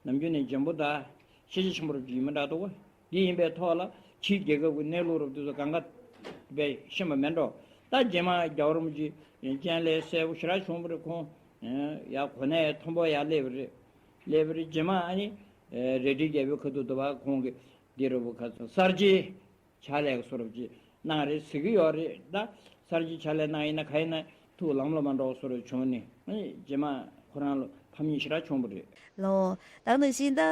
ནམ་རྒྱུན་ནས་འཇམ་པོ་དང་ཤེས་བྱ་ཆེན་པོ་རུ་ཅིག་ཡིན་མི་འདྲ་འདུག་གོ། འདི་ཡིན་པའི་ཐོག་ལ་ཕྱིའི་རྒྱལ་ཁབ་ཀྱི་གནས་ལུགས་རུ་དེ་ཚོ་གང་ག་བས་ཤེས་པ་མེད་འགྲོ། ད་རྗེས་མ་རྒྱལ་བ་རིན་པོ་ཆེ་སྤྱན་ལས་གསལ་པོ་ཞེ་དྲག་བྱུང་བ་རེད་ཁོང་། ཡ་གོ་གནས་མཐོན་པོ་ཡར་སླེབས་པ་རེད། སླེབས་པ་རེད། རྗེས་མ་ཨ་ནི། རལ་གྲིའི་རྒྱལ་པོའི་ཁ་ཐུག་ཏུ་བ་ཁོང་གི་འདི་རུ་བ་ཁ་ཚོ་གསར་བརྗེའི་ཕྱག་ལས་བཟོ་འདྲ་ཅིག་གནང་རེད་ཟེར་གི་ཡོད་རེད། ད་གསར་བརྗེའི་ཕྱག་ལས་གནང་ཡིན་ན་ག་ཡིན་ན་ཐུགས་ལམ་ལ་མ་འགྲོ་བཟོ་འདྲ་བྱུང་ནས་ཨ་ནི་རྗེས་མ་ཁོ་རང་ལ་ཕམ་ཉེས་ཞེ་དྲག་བྱུང་བ་རེད། ལོ། ད་ནང་བཞིན་ད་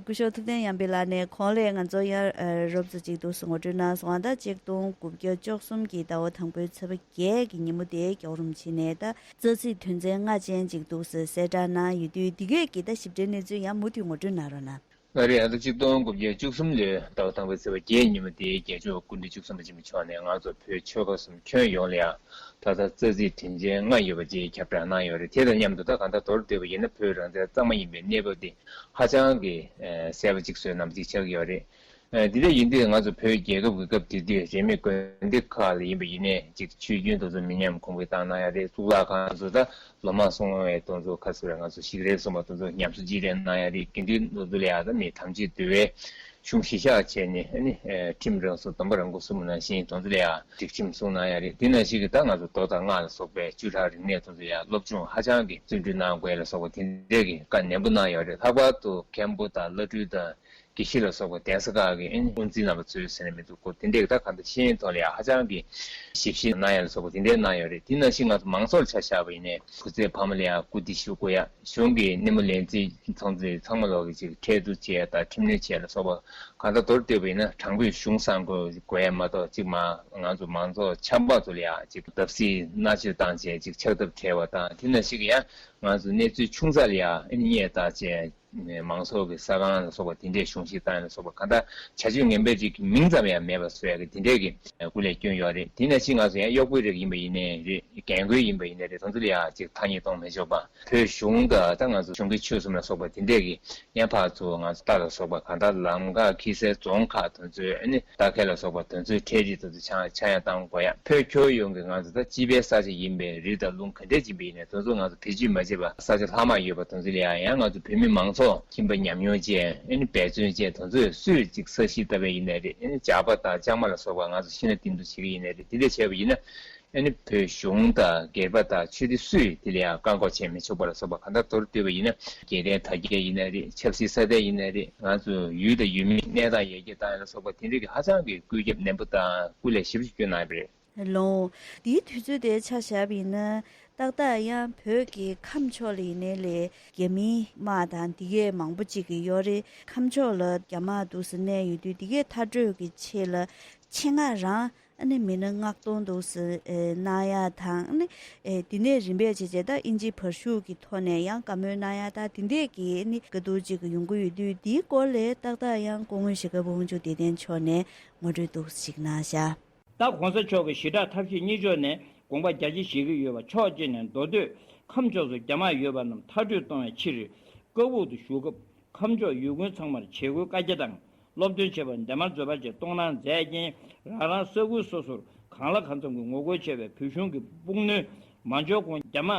སྐུ་ཞབས་ཐུབ་བསྟན་ཡར་འཕེལ་ལགས་ནས་ཁོང་ལས་ང་ཚོ་ཡང་རོབ་ཙམ་ཅིག་ཏུ་ངོ་སྤྲོད་གནང་སོང་། ད་ཆིག་སྟོང་དགུ་བརྒྱ་བཅུ་གསུམ་གྱི་ཟླ་བ་དང་པོའི་ཚེས་པ་བརྒྱད་ཀྱི་ཉིན་མོ་དེ་རྒྱལ་བ་རིན་པོ་ཆེ་ནས་ད་རྩ་ཚིག་དོན་ཚན་ལྔ་ཅན་ཅིག་འདུག་ཟེར་གསལ་བསྒྲགས་གནང་ཡོད་དུས་འདི་གས་ཀྱི་ད་ཞིབ་ཕྲའི་གནས་ཚུལ་ཡང་མུ་མཐུད་ངོ་སྤྲོད་གནང་རོགས་གནང་། ལགས་རེད། ཨ་ད་ཆིག་སྟོང་དགུ་བརྒྱ་བཅུ་གསུམ་ལོའི་ཟླ་བ་དང་པོའི་ཚེས་པ་བརྒྱད་ཉིན་མོ་དེའི་རྒྱལ་མཆོག་སྐུ་ཕྲེང་བཅུ་གསུམ་པ་འཆི་མེད་མཆོག་ནས་ང་ཚོ་བོད་ཆོལ་ཁ་གསུམ་ཁྱོན་ཡོངས་ལ་ཡང་ད་ལྟ་རྩ་ཚིག་དོན་ཚན་ལྔ་ཡོད་པ་ཅིག་ཁྱབ་བསྒྲགས་གནང་ཡོད་རེད། དེ་དང་མཉམ་དུ་ད་གང་ལྟར་མདོར་བསྡུས་པ་ཡིན་ན་བོད་རང་བཙན་གཙང་མ་ཡིན་པའི་གནས་བབ་དེ་ཧ་ཅང་གི་གསལ་པོ་ཅིག་བཟོས་གནང་བ་ཅིག་ཆགས་ཀྱི་ཡོད་རེད། ཨ་འདི་འདྲ་ཡིན་དུས་ང་ཚོ་བོད་རྒྱལ་ཁབ་ཀྱི་སྐབས་དེ་དུས་རིས་མེད་དགོན་སྡེ་ཁག་ལ་ཡིན་པ་ཡིན་ནའི་ཅིག་ཆོས་རྒྱུན་དེ་ཚོ་མི་ཉམས་གོང་འཕེལ་བཏང་གནང་ཡ་རེད། གཙུག་ལག་ཁང་ཚོ་ད་ལོ་མང་སོང་བའི་དེ་ཚོ་ཁ་གསོ་རེད། ང་ཚོ་ཞིག་རལ་སོང་བ་དེ་ཚོ་ཉམས་གསོ་ཅིག་རེད་གནང་ཡ་རེད། དགེ་འདུན་དེ་ཚོ་ལ་ཡ་ད་མི་ཐམས་ཅད་འདུལ་བའི་གཞུང་གཞི་བཞག་བྱས་ནས་ཨ་ནི་ཁྲིམས་རང་སྲུང་སྡོམ་པ་རང་འགུལ་གསུངས་པ་ནང་བཞིན་དེ་ཚོ་ལ་ཡ་སྒྲིག་ཁྲིམས་སྲུང་གནང་ཡ་རེད། དེ་ནང་བཞིན་གྱི་ད་ང་ཚོ་མདོ་དང་སྔགས་ལ་སོགས་པའི་བཅུ་ཕྲག་རིག་གནས་དེ་ཚོ་ལ་ཡ་སློབ་སྦྱོང་ཧ་ཅང་གི་བརྩོན་འགྲུས་གནང་དགོས་ལ་སོགས་པ་དེ་འདྲས་ཀྱི་བཀའ་ནན་པོ་གནང་ཡོད་རེད། ལྷག་པར་དུ་མཁན་པོ་དང་བླ་སྤྲུལ་དང་དགེ་བཤེས་ལ་སོགས་པ་གདན་ས་ཁག་གི་ཨ་ནི་དབུ་འཛིན་རྣམ་པ་ཚོས་ཟེར་ནས་མི་འདུག་གོ། དེ་འདྲས་ད་གང་ལྟར་ཤེས་ཡོན་ཐོག་ལ་ཡང་ཧ་ཅང་གི་ཞིབ་བཤེར་གནང་ཡ་ལ་སོགས་པ་དེ་འདྲས་གནང་ཡོད་རེད། དེ་ནང་བཞིན་ང་ཚོ་མང་ཚོགས་ལ་ཆ་བཞག་པ་ཡིན་ནའི་སྐུ་ཚེ་ཕ་མ་ལ་ཡང་སྐུ་སྡིག་ཞུ་དགོས་ཡ། གཞུང་གི་སྣེ་མོ་ལས་འཛིན་ཚང་ཚེ་ཚང་མ་ལོག་གི་ཅིག་ཁྲལ་བསྡུ་བྱས་ཡ་དང་ཁྲིམས་གནོན་བྱས་ལ་སོགས་པ་གང་ལྟར་མདོར་བསྡུས་པ་ཡིན་ན་དྲང་པོའི་གཞུང་བསྲང་དགོས་དགོས་ཡ་མ་གཏོགས་ཅིག་མ་ང་ཚོ་མང་ཚོགས་ཆབ་འབངས་ཚོ་ལ་ཡང་ཅིག་བརྡབ་གསིག་མནར་གཅོད་བཏང་བྱས་ཅིག་ཆགས་ཐབས་བྲལ་བ་དང་དེ་ནང་བཞིན་གྱི་ཡང་ང་ཚོ་གནས་ཚུལ་ཆུང་ཙག་ལ་ཡང་ཨ་ནི་བརྙས་བཏང་བྱས། མང་ཚོགས་ཀྱི་ས་ཁང་ལ་སོགས་པ་དེ་འདྲས་གཞུང་བཞེས་བཏང་ཡ་ལ་སོགས་པ་གང་ལྟར་བྱ་སྤྱོད་ངན་པའི་རིགས་ཀྱི་མིང་ཙམ་ཡང་མེད་པ་བཟོ་ཡ་གི་དེ་འདྲས་ཀྱི་སྐུ་ལས་བསྐྱོན་ཡོད་རེད། དེ་ནང་བཞིན་ང་ཚོ་ཡང་གཡོག་པོའི་རིགས་ཡིན་པ་ཡིན་ནའི་རེད། རྒན་རྒོན་ཡིན་པ་ཡིན་ནའི་རེད། དེ་ཚོ་ལ་ཡང་ཅིག་ཐ་སྙད་གཏོང་མི་ཆོག་པ། བོད་གཞུང་དང་ད་ང་ཚོ་གཞུང་གི་ཆོས་གསུམ་ལ་སོགས་པ་དེ་འདྲས་ཀྱི་ཡན་ཕར་ཚུར་ང་ཚོ་རྟ་ལ་སོགས་པ་གང་ལྟར་ལམ་ཁ་ཁྱི། དམིགས་བསལ་རྫོང་ཁག་དེ་ཚོའི་ཨ་ནི་རྟ་ཁལ་ལ་སོགས་པ་དེ་ཚོའི་ཁྲལ་རིགས་དེ་ཚོ་ཆག་ཆག་ཡང་བཏང་དགོས་ཡ། བོད་ཁྱོན་ཡོངས་ཀྱི་ང་ཚོ་ད་སྤྱི་པའི་ས་ཆ་ཡིན་པའི་རི་དང་ལུང་ག་འདྲས་ཅིག་ཡིན་ནའི་དེ་ཚོ་ང་ཚོ་བེད་སྤྱོད་མ་བྱེད་པ་ས་ཆ་ལྷག་མ་ཡོད་པ་དེ་ཚོ་ལ་ཡང་ཡང་ང་ཚོ་བོད་མི་མང་ཚོགས་ཁྱིམ་པ་ཉམས་མྱོང་ཅན་ཨ་ནི་འབད་བརྩོན་ཅན་དེ་ཚོས་སུས་ཅིག་ས་གཞི་བཏབ་པ་ཡིན་ནའི་རེད། ཨ་ནི་ཇག་པ་དང་ལྕང་མ་ལ་སོགས་པ་ང་ཚོ་ཤིང་སྣ་བཏིང་རྡུང་བྱེད་ཀྱི་ཡིན་ནའི་རེད། དེ་འདྲས་བྱས་པ་ཡིན་ན། ཨ་ནི་བོད་གཞུང་དང་སྒེར་པ་དང་ཆོས་སྡེ་སུས་དེ་ལ་ཡང་བཀག་འགོག་བྱེད་མི་ཆོག་པ་ལ་སོགས་པ་གང་ལྟར་མདོར་བསྡུས་པ་ཡིན་ན། རྒྱལ་བསྟན་དར་རྒྱས་ཡིན་ན་རེད། ཆབ་སྲིད་སྲ་བརྟན་ཡིན་ན་རེད། ང་ཚོ་ཡུལ་དང་ཡུལ་མིའི་གནས་སྟངས་ཡར་རྒྱས་བཏང་ཡ་ལ་སོགས་པ་དེ་འདྲ་གི་ཧ་ཅང་གི་བཀོད་ཁྱབ་ནན་པོ་དང་སྐུ་ལས་ཞེ་པོ་ཅིག་བསྐྱོན་གནང་ཡོད་པ་རེད། ལོ། འདིའི་དུས་ཚོད་དེ་ཆ་བཞག་པ་ཡིན་ན། ཏག་ཏག་ཡང་བོད་ཀྱི་ཁམས་ཕྱོགས་ལ་ཡིན་ནའི་ལས་རྒྱ་མིའི་དམག་དང་འདི་གས་མང་པོ་ཅིག་གི་ཡོད་རེད། ཁམས་ཕྱོགས་ལ་རྒྱ་དམག་འདུག་སེ་གནས་ཡོད་དུས་འདི་གས་མཐར་སྐྲོད་ཀྱི་ཆེད་ལ་ཆེད་མངགས་རང་ཨ་ནི་མི་སྣ་མངགས་གཏོང་འདུག་སེ་ཨེ་གནང་ཡ་དང་ཨ་ནི་ཨེ་འདི་ནས་རིམ་པས་བྱས་བྱས་ད་ཨིན་ཇི་བར་ཤུགས་ཀྱི་ཐོག་ནས་ཡང་བཀའ་མོལ་གནང་ཡ་ད་འདི་འདྲས་ཀྱི་ཨ་ནི་དཀའ་སྡུག་ཅིག་ཡོང་གི་ཡོད་དུས་འདིའི་སྐོར་ལས་ཏག་ཏག་ཡང་སྐུ་ངོ་གཞིས་ཀ་པོ་དབང་ཕྱུག་བདེ་ལྡན་མཆོག་ནས་ངོ་སྤྲོད་འདུག་ཞིག་གནང་བཞག་ད་གོང་ས་མཆོག་གིས་ཞི་དྲག་ཐབས་ཤེས་གཉིས་ཕྱོགས་ནས་དགོངས་པ་རྒྱ་ཆེ་བཞེས་ཀྱི་ཡོད་པ། ཕྱོགས་གཅིག་ནས་མདོ་སྟོད་ཁམས་ཕྱོགས་སུ་རྒྱ་དམག་ཡོད་པ་རྣམས་མཐར་སྐྲོད་གཏོང་བའི་ཕྱིར། ཀ་སྦུག་ཏུ་བཞུགས་སྐབས་ཁམས་ཕྱོགས་ཡུལ་དགོན་ཚང་མར་བྱེད་སྒོའི་བཀའ་རྒྱ་དང་སློབ་སྟོན་བྱེད་པར་འདན་མ་མཛོད་པ་བཅས་གཏོང་གནང་མཛད་རྐྱེན། རང་རང་ས་ཁུལ་སོ་སོར་གང་ལ་གང་འཚམ་གྱི་ངོ་རྒོལ་བྱས་པའི་བོད་གཞུང་གི་དཔུང་སྣོན་མ་འབྱོར་གོང་རྒྱ་དམག་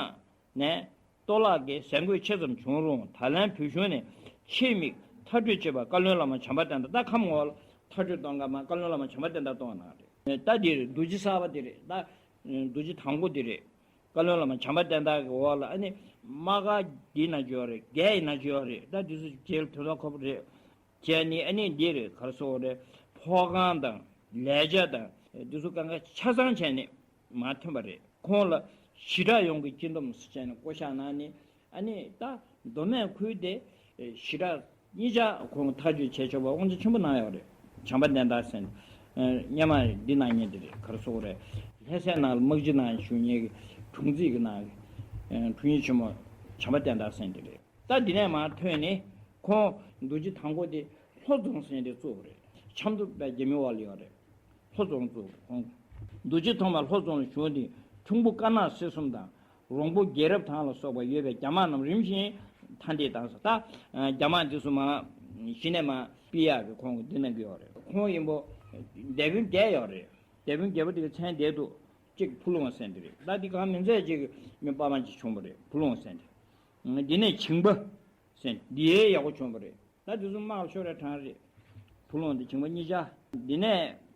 ནས་གཏོར་བརླག་གི་ཟས་གོས་ཆེ་ཙམ་བྱུང་རུང་། ད་ལན་བོད་གཞུང་ནས་ཆེད་དམིགས་མཐར་སྐྲོད་བྱེད་པར་བཀའ་བློན་བླ་མ་བྱམས་པ་བསྟན་དར། ད་ཁམས་ངོ་ལ་མཐར་སྐྲོད་གཏོང་སྐབས་མ་བཀའ་བློན་བླ་མ་བྱམས་པ་བསྟན་དར་གཏོང་བ་གནང་རེད། ད་འདིར་རྡོ་རྗེ་གསར་པ་འདི་རེད། ད་རྡོ་རྗེ་དང་པོ་འདི་རེད། བཀའ་བློན་བླ་མ་བྱམས་པ་བསྟན་དར་གྱི་འོག་ལ་ཨ་ནི་དམག་སྒར་འདི་ན་ཅིག་ཡོད་རེད། བརྒྱད་ཡིན་ན་ཅིག་ཡོད་རེད། ད་འདི་ཚོ་རྗེས་ལ་དོན་དག་ཁོ་པ་རེད། བྱས་ནས་ཨ་ནི་འདི་རེད། ག་རེ་ཟེར་དགོས་རེད། ཕོ་ཁང་དང་ལས་བྱ་དང་འདི་ཚོ་གང་ག་ཆ་ཚང་བྱས་ནས་མར་ཐོན་པ་རེད། ཁོང་ལ་ཞི་དྲག་ཡོངས་ཀྱི་སྤྱི་འདོམས་ཟེར་བྱས་ནས་བསྐོ་བཞག་གནང་ནས་ཨ་ནི་ད་མདོ་སྨད་ཁུལ་དེ་ཞི་དྲག་གཉིས་ཆ་ཁོང་ཐག་གཅོད་བྱས་ཆོག་པ་དབང་ཆ་ཆེན་པོ་གནང་ཡོད་རེད། བྱམས་པ་བསྟན་དར་ཟེར་ནས་སྔོན་མ་འདི་གནང་མཁན་དེ་རེད། ག་རེ་ཟེར་དགོས་རེད། ལྷ་སའི་ནང་ལ་དམག་སྤྱི་ནང་བཞུགས་མཁན་གྱི་དྲུང་འཛིན་གྱི་ནང་གི་དྲུང་ཡིག་ཆེན་མོ་བྱམས་པ་བསྟན་དར་ཟེར་ནས་དེ་རེད། ད་འདི་ནས་མར་ཐོན་ནས་ཁོང་རྡོ་རྗེ་དང་པོ་དེ་ལྷོ་རྫོང་ཟེར་དེ་བཙུགས་པ་རེད། ཆབ་མདོ་པའི་རྒྱ་མི་འོག་ལ་ཡོད་རེད། ལྷོ་རྫོང་བཙུགས་ཁོང་། རྡོ་རྗེ་ཐོག་མ་ལྷོ་རྫོང་ལ་བྱོན་ཏེ་ཁྱུང་པོ་དཀར་ནག་གསེར་གསུམ་དང་རོང་པོ་རྒྱལ་རབས་ཐང་ལ་སོགས་པ་ཡོད་པའི་རྒྱ་དམག་རྣམས་རིམ་བཞིན་མཐའ་འདེད་བཏང་ཟེར། ད་རྒྱ་དམག་འདི་ཚོ་མར་གཞི་ནས་མར་ཕུད་ཡག་གི་ཁོང་གིས་འདི་གནང་གི་ཡོད་རེད། ཁོང་ཡིན་པོ་སྡེ་དཔོན་བརྒྱད་ཡོད་རེད། སྡེ་དཔོན་བརྒྱད་པོ་དེ་གི་མཚན་དེ་འདུག་གཅིག་ཕུ་ལུང་ཟེར་འདི་རེད། ད་འདི་གང་མིན་ཚད་ཅིག་མི་དཔའ་མ་ཅིག་བྱུང་བ་རེད། ཕུ་ལུང་ཟེར་འདི། འདི་ནས་བྱིང་པ་ཟེར་འདི་ཡའི་ཡག་པོ་བྱུང་བ་རེད། ད་འདི་ཚོ་དམག་ལ་ཤོར་བའི་གྲངས་རེད། ཕུ་ལུང་འདི་བྱིང་པ་གཉིས་ཆ། འདི་ནས་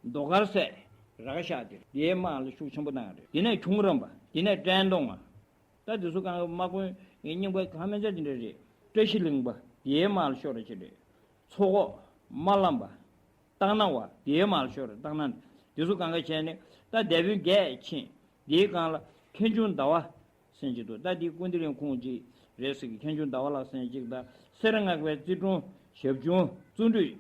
རྡོ་དཀར་ཟེར་ར་ཁ་ཤག་འདི་རེད། འདི་ཡའི་དམག་ལ་ཤུགས་ཆེན་པོ་བཏང་རེད། འདི་ནས་ཁྱུང་རམས་པ། འདི་ནས་བཀྲས་མཐོང་བ། ད་འདི་ཚོ་གང་གི་དམག་དཔོན་རྙིང་པ་གང་མིན་ཚད་འདི་འདྲ་རེད། བཀྲ་ཤིས་གླིང་པ། འདི་ཡའི་དམག་ལ་ཤོར་བ་ཅིག་རེད། མཚོ་ཁོག་དམར་ལམ་པ། སྟག་སྣ་བ། དེའི་མར་ཤོར་སྟག་སྣ། དེ་ཚོ་གང་ག་བྱས་ནས་ད་སྡེ་དཔོན་བརྒྱད་ཕྱིན། དེའི་སྒང་ལ་མཁན་ཆུང་ཟླ་བ་ཟེར་གྱི་འདུག་ད་དེ་ཀུན་བདེ་གླིང་ཁོངས་ཀྱི་རེད་ཟེར་གི། མཁན་ཆུང་ཟླ་བ་ལགས་ཟེར་གཅིག་དང་སེ་ར་སྔགས་པའི་རྩིས་དྲུང་ཞབས་དྲུང་བརྩོན་འགྲུས་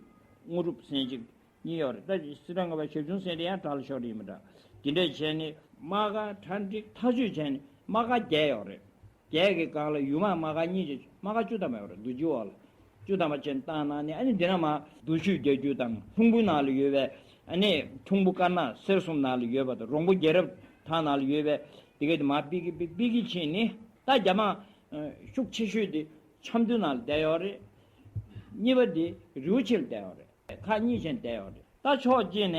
དངོས་གྲུབ་ཟེར་གཅིག་གཉིས་ཡོད་རེད། ད་སེ་ར་སྔགས་པའི་ཞབས་དྲུང་ཟེར་དེ་ཡང་དགྲ་ལ་ཤོར་ཡིན་མི་འདྲ། དེ་འདྲས་བྱས་ནས་དམག་སྒར་གྲ་སྒྲིག་ཐག་གཅོད་བྱས་ནས་དམག་སྒར་བརྒྱད་ཡོད་རེད། བརྒྱད་ཀྱི་སྒང་ལ་ཡུལ་དམག་དམག་སྒར་གཉིས་ཀྱི་དམག་སྒར་བཅུ་ཐམ་པ་ཡོད་རེད། རྡོ་རྗེ་འོག་ལ་བཅུ་ཐམ་པ་ཅན་བཏང་གནང་ནས། ཨ་ནི་འདི་ན་མར་རྡོ་ཆུ་རྒྱག་རྒྱུ་དང་། ཁྱུང་པོའི་ནང་ལ་ཡོད་པའི་ཨ་ནི་ཁྱུང་པོ་དཀར་ནག་སེར་གསུམ་ནང་ལ་ཡོད་པ་དང་། རོང་པོ་རྒྱལ་རབས་ཐང་ནང་ལ་ཡོད་པའི་དེ་ག་དེ་མར་ཕུད་ཀྱི་ཕུད་ཀྱི་ཕུད་ཀྱི་ཕྱིན་ནས། ད་རྒྱ་དམག་ཤུགས་ཆེ་ཤོས་དེ་ཆབ་མདོའི་ནང་ལ་བསྡད་ཡོད་རེད། གཉིས་པ་དེ་རི་བོ་ཆེ་ལ་བསྡད་ཡོད་རེད། ཁག་གཉིས་ཅན་བསྡད་ཡོད་རེད། ད་ཕྱོགས་གཅིག་ནས་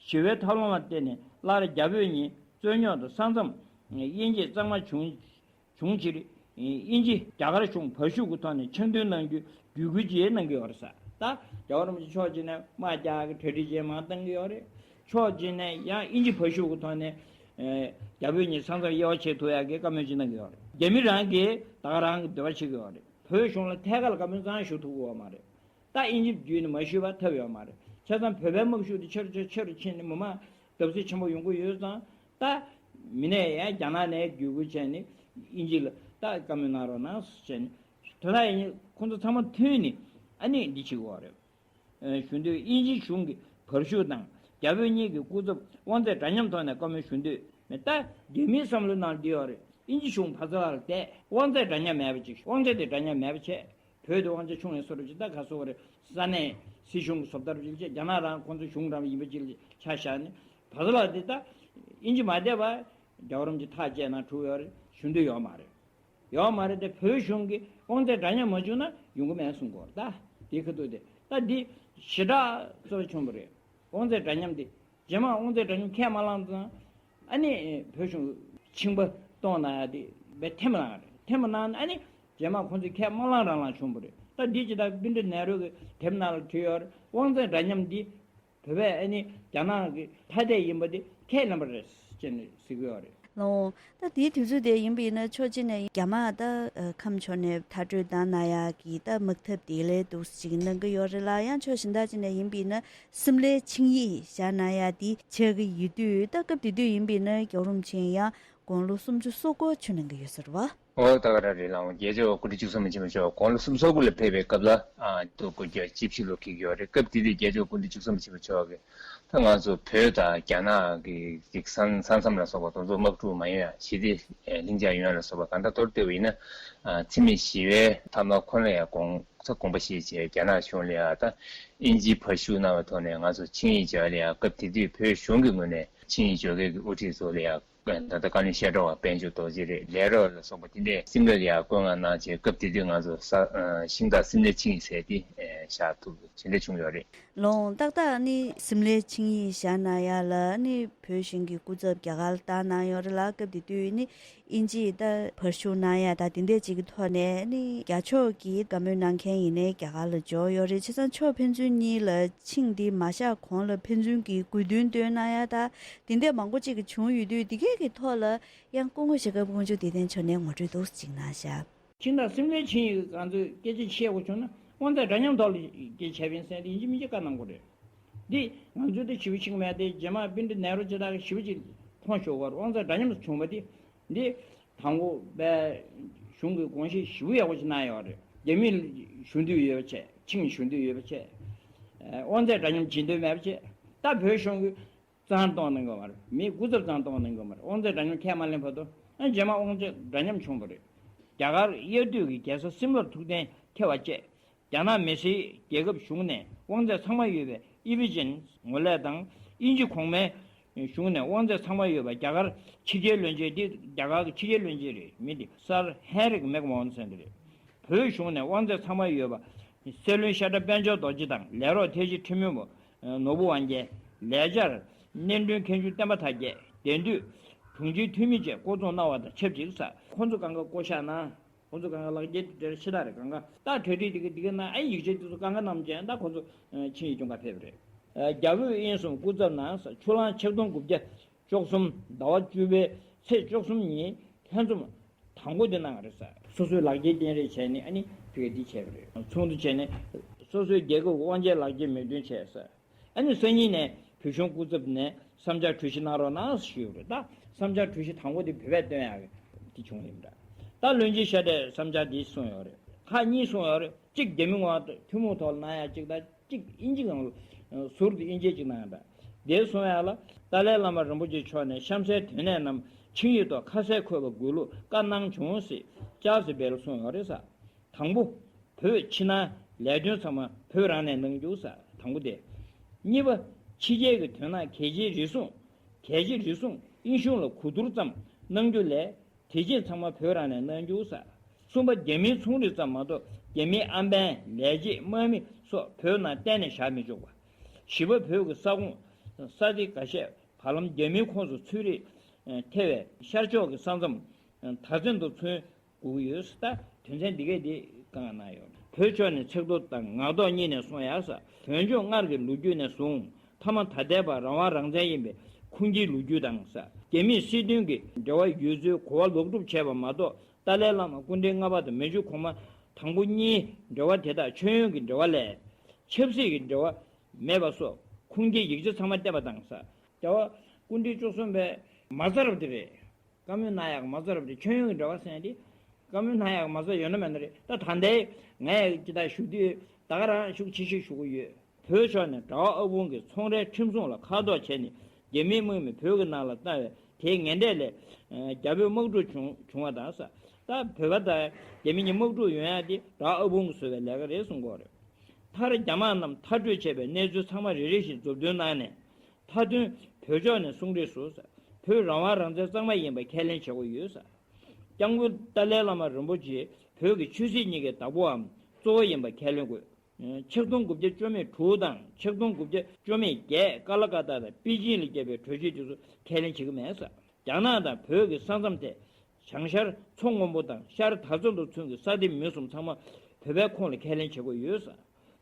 ཞི་བའི་ཐབས་ལམ་ལ་བརྟེན་ནས་སླར་རྒྱ་བོད་གཉིས་རྩོད་རྙོག་དང་ས་མཚམས་དབྱེ་འབྱེད་གཙང་མ་བྱུང་བྱུང་ཕྱིར། དབྱིན་ཇི་རྒྱ་གར་གཞུང་བར་ཞུགས་ཀྱི་ཐོག་ནས་ཆིངས་འཐུས་གནང་རྒྱུའི་བརྒྱུད་སྐུལ་ཅིག་གནང་གི་ཡོད་རེད་ཟེར། ད་རྒྱལ་བ་རིན་པོ་ཆེ་ཕྱོགས་གཅིག་ནས་དམག་རྒྱག་གི་གྲ་སྒྲིག་བྱས་མར་བཏང་གི་ཡོད་རེད། ཕྱོགས་གཅིག་ནས་ཡང་དབྱིན་ཇི་བར་ཞུགས་ཀྱི་ཐོག་ནས་རྒྱ་བོད་གཉིས་ས་མཚམས་དབྱེ་བ་ཕྱེ་ཐུབ་ཡག་གི་བཀའ་མོལ་ཅིག་གནང་གི་ཡོད་རེད། རྒྱ་མི་རང་གིས་ད་ག་རང་གི་འདོད་པ་བྱེད་ཀྱི་ཡོད་རེད། བོད་གཞུང་ལ་ཐད་ཀར་ལ་བཀའ་མོལ་ཙང་ཞུ་ཐུབ་ཀྱི་ཡོད་མ་རེད། ད་དབྱིན་ཇི་བརྒྱུད་ནས་མ་ཞུས་པ་ཐབས་ཡོད་མ་རེད། བྱས་ཙང་བོད་པའི་དམག་ཤུགས་དེ་ཆེ་རུ་ཆེ་རུ་ཆེ་རུ་ཕྱིན་ནས་མི་མང་བརྡབ་གསིག་ཆེན་པོ་ཡོང་གི་ཡོད་ཙང་། ད་མི་ནས་ཡང་རྒྱ་ནག་ནས་བརྒྱུད་སྐུལ་བྱས་ནས་དབྱིན་ཇི་ལ་ད་བཀའ་མོལ་གནང་རོགས་གནང་ཟེར་བྱས་ནས། དོན་དག་ཡིན་ཁོང་ཚོ་ཚང་མ་མཐུན་ནས་ཨ་ནི་འདི་བྱེད་དགོས་རེད། ཨ་ཞུ་འདོད། དབྱིན་ཇི་གཞུང་གི་བར་ཞུགས་དང་རྒྱ་བོད་གཉིས་ཀྱི་སྐུ་ཚབ་དབང་ཚད་འདྲ་མཉམ་ཐོག་ནས་བཀའ་མོལ་ཞུ་འདོད་མེད། ད་རྒྱ་མིའི་བསམ་བློའི་ནང་འདི་ཡོད་རེད། དབྱིན་ཇི་གཞུང་ཕར་ཚུར་ལ་བལྟས། དབང་ཚད་འདྲ་མཉམ་མེད་པ་ཅིག་དབང་ཚད་དེ་འདྲ་མཉམ་མེད་པ་བྱས། བོད་དུ་དབང་ཆ་ཆུང་ཡང་སོ་རུ་ཅིག་ད་ག་སོ་བ་རེད། ས་གནས་སྲིད་གཞུང་གི་བཟོ་ལྟ་རུ་ཅིག་བྱས། རྒྱ་ནག་རང་ཁོང་ཚོ་གཞུང་རང་ཡིན་པ་ཅིག་ལ་ཆ་བཞག་ནས་བར་ལ་དེ་ད་དབྱིན་ཇི་མ་བསྡད་པ་རྒྱལ་བ་རིན་པོ་ཆེ་ཐག་བཅད་ན་འགྲིག་ཡོད་རེད་ཞུ་འདོད་ཡོད་མ་རེད། ཡོད་མ་རེད་དེ། བོད་གཞུང་གིས་དབང་ཚད་འདྲ་མཉམ་མ་བྱུང་ན་ཡོང་གི་མེད་གསུང་གི་ཡོད་རེད། ད་དེ་ཁ་ཐུག་དེ་ད་འདི་ ཞེ་དྲག་གཙོ་བོ་བྱུང་བ་རེད། དབང་རྩའི་འདྲ་མཉམ་དེ། རྗེས་མ་དབང་རྩའི་འདྲ་མཉམ་ཁས་མ་བླངས་ཙང་། ཨ་ནི་བོད་གཞུང་ཕྱིན་པ་གཏོང་གནང་ཡ་དེ་བས་ཐེངས་མ་གནང་རེད། ཐེངས་མ་གནང་ནས་ཨ་ནི་རྗེས་མ་ཁོང་ཚོས་ཁས་མ་བླངས་རང་བླངས་བྱུང་བ་རེད། ད་འདི་ཇི་ལྟར་སྤུན་ཟླ་ནེ་རུ་གི་དེབ་ནང་ལ་བྲིས་ཡོད་རེད། དབང་རྩའི་འདྲ་མཉམ་འདི་བོད་པས་ཨ་ནི་རྒྱ་ནག་གི་ཐ་དད་ཡིན་པ་དེ་ཁས་ལེན་པ་རེད་ཅེས་ནས་ཟེར་གྱི་ཡོད་རེད། ལོ། ད་དེའི་དུས་ཚོད་དེ་ཡིན་པ་ཡིན་ན་ཕྱོགས་གཅིག་ནས་རྒྱ་དམག་ད་ཨ་ཁམས་ཕྱོགས་ནས་མཐའ་སྐྲོད་བཏང་གནང་ཡག་གི་ད་དམག་འཐབ་དེ་ལས་འདུག་ཅིག་གནང་གི་ཡོད་རེད་ལ། ཡང་ཕྱོགས་གཞན་དག་ཅིག་ནས་ཡིན་པ་ཡིན་ན་སིམ་ལའི་ཆིངས་ཡིག་བཞག་གནང་ཡག་དེ་ཆགས་ཀྱི་ཡོད་དུས། ད་སྐབས་དེ་དུས་ཡིན་པ་ཡིན་ན་རྒྱལ་བ་རིན་པོ་ཆེ་ཡང་དགུང་ལོ་སུམ་ཅུ་སོ་དགུ་ཆགས་གནང་གི་ཡོད་ས་རེད་བ། ཨོ་ད་ག་རང་རེད་ལགས། རྒྱལ་མཆོག་སྐུ་ཕྲེང་བཅུ་གསུམ་པ་ཆེན་པོ་མཆོག་དགུང་ལོ་སུམ་ཅུ་སོ་དགུ་ལ་ཕེབས་པའི་སྐབས་ལ་ཨ་སྟོང་དགུ་བརྒྱ་བཞི་བཅུ་ལོ་འཁེལ་གྱི་ཡོད་རེད། སྐབས་དེ་དུས་རྒྱལ་མཆོག་སྐུ་ཕྲེང་བཅུ་གསུམ་པ་ཆེན་པོ་མཆོག་གིས་ད་ང་ཚོ་བོད་དང་རྒྱ་ནག་གི་ས་མཚམས་ལ་སོགས་པ་དེ་ཚོ་དམག་འཁྲུག་མ་ཡོང་ཡ། ཞི་བདེ་ལྷིང་འཇགས་ཡོང་ཡ་ལ་སོགས་པ་གང་ལྟར་མདོར་བསྡུས་པ་ཡིན་ན། ཨ་འཚེ་མེད་ཞི་བའི་ཐབས་ལམ་ཁོ་ན་ཡང་དགོངས་ས་དགོངས་པ་བཞེས་བྱས། རྒྱ་ནག་གཞུང་ལ་ཡང་ད་དབྱིན་ཇིའི་ཕར་ཞུགས་གནང་བའི་ཐོག་ནས་ང་ཚོ་ཆིངས་ཡིག་བརྗེ་བ་ལ་ཡང་། སྐབས་དེ་དུས་བོད་གཞུང་གི་ངོས་ནས་ཆིངས་ཡིག་བརྗེ་མཁན་གྱི་དབུ་ཁྲིད་ཚོ་ལ་ཡང་ད་ལྟ་བཀའ་བློན་བཤད་གྲོགས་པ་དཔལ་འབྱོར་རྡོ་རྗེ་རེད། ལས་རོགས་ལ་སོགས་པ་དེ་འདྲས་སིམ་ལ་ལ་ཡང་བསྐོ་མངགས་གནང་བྱས། སྐབས་དེ་དུས་ང་ཚོ་ས་ཤིང་རྟ་སིམ་ལའི་ཆིངས་ཡིག་ཟེར་དེ་བཞག་ཐུབ་བྱས་འདྲ་བྱུང་ཡོད་རེད། ལོ། ཏག་ཏག་ནི་སིམ་ལའི་ཆིངས་ཡིག་བཞག་གནང་ཡ་ལ་ནི་བོད་གཞུང་གི་སྐུ་ཚབ་རྒྱ་གར་ལ་བཏང་གནང་ཡོད་རེད་ལ། སྐབས་དེ་དུས་ནི་དབྱིན་ཇིས་ད་ཕར་ཞུགས་གནང་ཡ་ད་དེ་འདྲས་ཅིག་གི་ཐོག་ནས་ནི་རྒྱ་ཕྱོགས་ཀྱིས་བཀའ་མོལ་གནང་མཁན་ཡིན་ནའི་རྒྱ་གར་ལ་འབྱོར་ཡོད་རེད། བྱས་ཙང་ཕྱོགས་ཕན་ཚུན་གཉིས་ལ་ཆིངས་འདི་མ་བཞག་གོང་ལ་ཕན་ཚུན་གྱི་དགོས་འདུན་བཏོན་གནང་ཡ་ད་དེ་འདྲས་མང་པོ་ཅིག་གི་བྱུང་ཡོད་དུས། དེ་གས་ཀྱི་ཐོག་ལ་ཡང་སྐུ་ངོ་ཞྭ་སྒབ་དབང་ཕྱུག་བདེ་ལྡན་མཆོག་ནས་ངོ་སྤྲོད་འདུག་ཅིག་གནང་ཤག་ཤིང་རྟ་སིམ་ལའི་ཆིངས་ཡིག་གི་སྐབས་སུ་སྐད་ཆ་བཤད་དགོས་བྱུང་ན། དབང་རྩའི་འདྲ་མཉམ་ཐོག་ལ་སྐད་ཆ་བཤད་པ་ཡིན་ཟེར་ཏེ་ཡིན་གཅིག་མིན་གཅིག་བཀའ་གནང་དགོས་རེད། འདི་ང་ཚོའི་དེ་ཞེ་པོ་ཅིག་མེད་དེ། རྗེས་མ་དཔོན་རིགས་ནེ་རུ་ཇི་ལྟར་ཞེ་པོ་ཅིག་མཐོང་ཤོར་བར་དབང་རྩའི་འདྲ་མཉམ་དུ་བྱུང་བ་དེ། འདི་དང་པོ་པའི་གཞུང་གི་དགོངས་བཞེས་ཞེ་པོ་ཡག་པོ་ཅིག་གནང་ཡོད་རེད། རྒྱ་མི་ཞུ་འདོད་ཡོད་པ་བྱས། ཆིངས་ཞུ་འདོད་ཡོད་པ་བྱས། དབང་རྩའི་འདྲ་མཉམ་བྱེད་འདོད་མེད་པ་བྱས། ད་བོད་གཞུང་གི་གཙང་གཏོང་གནང་གི་མ་རེད། མིའི་སྐུ་ཚབ་གཙང་གཏོང་གནང་གི་མ་རེད། དབང་རྩའི་འདྲ་མཉམ་ཁས་མ་ལེན་བར་དུ། ཨ་རྗེས་མ་དབང་རྩའི་འདྲ་མཉམ་བྱུང་བ་རེད། རྒྱ་གར་དབྱར་དུས་ཀྱི་རྒྱལ་ས་སིམ་ལར་ཐུགས་གཏན་འཁེལ་བ་བཅས། རྒྱ་ནག་མི་སེར་རྒྱལ་ཁབ་གཞུང་ནས་དབང་ཚད་ཚང་མ་ཡོད་པའི་ཨི་ཝི་ཅན་ངོ་ལས་དང་། དབྱིན་ཇི་གོང་མའི་གཞུང་ནས་དབང་ཚད་ཚང་མ་ཡོད་པ། རྒྱ་གར་ཕྱི་རྒྱལ་བློན་ཆེན་འདི། རྒྱ་གར་གྱི་ཕྱི་རྒྱལ་བློན་ཆེན་རེད། མི་འདི་སར་ཧེན་རིག་མེག་མོ་ཧན་ཟེར་འདི་རེད། བོད་གཞུང་ནས་དབང་ཚད་ཚང་མ་ཡོད་པ། སྲིད་བློན་ཤ་ཁྲག་དཔལ་འབྱོར་རྡོ་རྗེ་དང་། ལས་རོགས་ཐེ་ཇི་ཁྲི་མོན་པོ། ནོར་བུ་དབང་རྒྱལ། ལས་བྱར་གནས་མགྲོན་མཁན་ཆུང་བསྟན་པ་མཐའ་རྒྱས། དེ་དུས་དྲུང་ཆེ་འཐུས་མི་བཅས་བསྐོ་འཛུགས་གནང་བ་དང་ཆབས་ཅིག་ཟེར། ཁོང་ཚོ་གང་ག་བསྐོ་བཞག་གནང་། ཁོང་ཚོ་གང་ག་ལག་འཁྱེར་དེ་འདྲ་ཤེས་རྟགས་རེད། གང་ག་ད་གྲ་སྒྲིག་དེ་ག་དེ་ག་གནང་། ཨ་ཡིག་ཆ་དེ་ཚོ་གང་ག་བསྣམས་བྱས་ད་ཁོང་ཚོ་ཆིངས་ཡིག་སྐྱོང་ག་ཕེབས་རེད། རྒྱ་བོད་དབྱིན་གསུམ་སྐུ་ཚབ་གནང་ཟེར། ཆུ་གླང་ཆིག་སྟོང་དགུ་བརྒྱ་བཅུ་གསུམ་ཟླ་བ་བཅུ་པའི་ཚེས་བཅུ་གསུམ་ཉིན་ལྷན་འཛོམས་དང་པོ་དེ་གནང་བ་རེད་ཟེར། སོ་སོའི་ལག་འཁྱེར་སྟོན་རེས་བྱས་ནས་ཨ་ནི་ཕ་གིར་འདི་བྱས་པ་རེད། ཚོགས་འདུ་བྱས་ནས་སོ་སོའི་རྒྱལ་ཁབ་ཀྱི་དབང་ཆའི་ལག་འཁྱེར་མོས་མཐུན་བྱས་ཟེར། ཨ་ནི་སང་ཉིན་ནས་བོད་གཞུང་སྐུ་ཚབ་ནས་བསམ་འཆར་གྲོས་གཞི་གནང་རོགས་གནང་ཞུས་པ་རེད། ད་བསམ་འཆར་གྲོས་གཞི་དང་པོ་དེ་བོད་པས་བཏོན་ཡག་གི་དེ་བྱུང་ཡིན་པ་འདྲ། ད་བློན་ཆེན་ཤ་ཁྲས་བསམ་འཆར་འདི་གསུངས་ཡོད་རེད། ཁག་གཉིས་གསུངས་ཡོད་རེད། གཅིག་རྒྱ་མི་དབང་ཐུན་མོང་ཐོག་ལ་གནང་ཡག་གཅིག་དང་། གཅིག་དབྱིན་ཇི་སྒང་ལ་ཟུར་དུ་དབྱིན་ཇིའི་གཅིག་གནང་ཡག་འདྲ། འདིར་གསུང་ཡག་ལ། ཏཱ་ལའི་བླ་མ་རིན་པོ་ཆེ་མཆོག་ནས་གཤམ་གསལ་དོན་གནད་རྣམས་ཆིངས་ཡིག་ཐོག་ཁ་གསལ་འཁོད་པ་དགོས་ལུགས་བཀའ་གནང་བྱུང་ཟེར་ཅཱརལ་སི་བྷེལ་གསུངས་ཡོད་རེད་ཟེར། དང་པོ། བོད་ཕྱི་ནང་ལས་དོན་ཚང་མ་བོད་རང་ནས་གནང་རྒྱུ་ཟེར། དང་པོ་དེ། གཉིས་པ། ཕྱི་རྒྱལ་གྱི་དོན་དག་གལ་ཆེའི་རེ་ཟུང་། གལ་ཆེའི་རེ་ཟུང་དབྱིན་གཞུང་ལ་གོ་བསྡུར་ཙམ་གནང་རྒྱུ་ལས། དེ་བཞིན་ཚང་མ་བོད་རང་ནས་གནང་རྒྱུ་ཟེར། གསུམ་པ། རྒྱ་མིའི་ཚོང་རིགས་ཙམ་མ་གཏོགས་རྒྱ་མིའི་ཨམ་བན། ལས་བྱེད། དམག་མི་སོགས་བོད་ནང་གཏན་ནས་བཞག་མི་ཆོག་པ། བཞི་པ། བོད་ཀྱི་ས་ཁོངས་ས་སྡེ་འགའ་ཤས་བར་ལམ་རྒྱ་མིའི་ཁོངས་སུ་ཚུད་རིགས་ཐེ་བའི་ཤར་ཕྱོགས་ཀྱི་ས་མཚམས་མཐའ་མཚམས་དུ་མཚོན་དགོས་ཀྱི་ཡོད་ཟེར། ད་དོན་ཚན་འདི་གས་འདི་བཀའ་གནང་ཡོད། བོད་ཕྱོགས་ནས་ཚིག་ཐོ་དང་ངག་ཐོག་གཉིས་ནས་གསུང་ཡག་ཟེར། བོད་ལྗོངས་སྔར་གྱི་ལོ་རྒྱུས་ནས་བཟུང་མཐའ་མ་ད་ལྟའི་བར་རང་དབང་རང་བཙན་ཡིན་པའི་ཁུངས་སྐྱེལ་ལོ་རྒྱུས་དང་ཟེར། རྒྱ་མིས་སྲིད་དོན་གྱི་འབྲེལ་བ་ཡོད་ཚུལ་གོ་བ་ལོག་སྒྲུབ་བྱས་པ་མ་གཏོགས། ཏཱ་ལའི་བླ་མ་སྐུ་ཕྲེང་ལྔ་པ་དང་མན་ཇུ་གོང་མ་དང་པོ་གཉིས་འབྲེལ་བ་དེ་དག་མཆོད་ཡོན་གྱི་འབྲེལ་བ་ལས་ཆབ་སྲིད་ཀྱི་འབྲེལ་བ་མེད་པ་སོགས་ཁུངས་སྐྱེལ་ཡིག་ཆ་ཚང་མ་བསྟན་པ་དང་ཟེར། རྒྱལ་བ་སྐུ་ཕྲེང་བཅུ་གསུམ་པའི་མ་རྩ་རབ་དེ་རེད། བཀའ་མོལ་གནང་ཡག་མ་རྩ་རབ་དེ། མཆོད་ཡོན་གྱི་འབྲེལ་བ་ཟེར་ཡག་དེ། བཀའ་མོལ་གནང་ཡག་མ་རྩ་ཡོད་ན་མེད་ན་རེད། ད་ད་ལྟའི་ངས་ཅི་ལྟར་ཞུ་དུས་ད་ག་རང་ཤུགས་ཆེ་ཤོས་ཞུ་གི་ཡོད། བོད་ཕྱོགས་ནས་གྲྭ་པ་ཨ་བུན་གྱི་ཚོང་རའི་ཁྲིམས་སྲུང་ལ་མཁའ་ཐོག་བྱས་ནས་རྒྱ་མིའི་དམག་མི་བོད་ཀྱི་ནང་ལ་བཏང་བའི་དེའི་ངན་འབྲས་ལས་རྒྱ་བོད་དམག་འཁྲུག་བྱུང་བྱུང་བ་དང་ཟེར། ད་བོད་པ་དང་རྒྱ་མི་གཉིས་དམག་འཁྲུག་ཡོང་ཡག་དེ་གྲྭ་པ་ཨ་བུན་གྱིས་བཟོས་པའི་ལས་ཀ་རེད་གསུང་གི་ཡོད་རེད། མཐར་རྒྱ་དམག་རྣམས་མཐར་སྐྲོད་བྱས་པའི་གནས་ཚུལ་ཚང་མ་རེ་རེ་བཞིན་མཛུབ་སྟོན་གནང་ནས། མཐའ་དོན་བོད་ཕྱོགས་ནས་གསུང་རེས་སུ་ཟེར། བོད་རང་དབང་རང་བཙན་གཙང་མ་ཡིན་པ་ཁས་ལེན་བྱེད་དགོས་ཡོད་ཟེར། སྐྱབས་མགོན་ཏཱ་ལའི་བླ་མ་རིན་པོ་ཆེ་བོད་ཀྱི་ཆོས་སྲིད་གཉིས་ཀའི་བདག་པོའམ་གཙོ་བོ་ཡིན་པ་ཁས་ལེན་དགོས། ཆིག་སྟོང་དགུ་བརྒྱ་བཅུ་མེད་དྲུག་དང་ཆིག་སྟོང་དགུ་བརྒྱ་བཅུ་མེད་བརྒྱད་ཀ་ལ་ཀ་ཏ་དང་པེ་ཅིང་ལ་བརྒྱབ་པའི་གྲོས་ཆོད་དེ་ཚོ་ཁས་ལེན་བྱེད་ཀྱི་མེད་ཟེར། རྒྱ་ནག་དང་བོད་ཀྱི་ས་མཚམས་ཐད་བྱང་ཤར་མཚོ་སྔོན་པོ་དང་ཤར་དར་ཚོན་མདོ་ཚུན་གྱི་ས་དེ་མུས་གསུམ་ཚང་མ་བོད་པའི་ཁོངས་ལ་ཁས་ལེན་བྱེད་དགོས་ཡོད་ཟེར།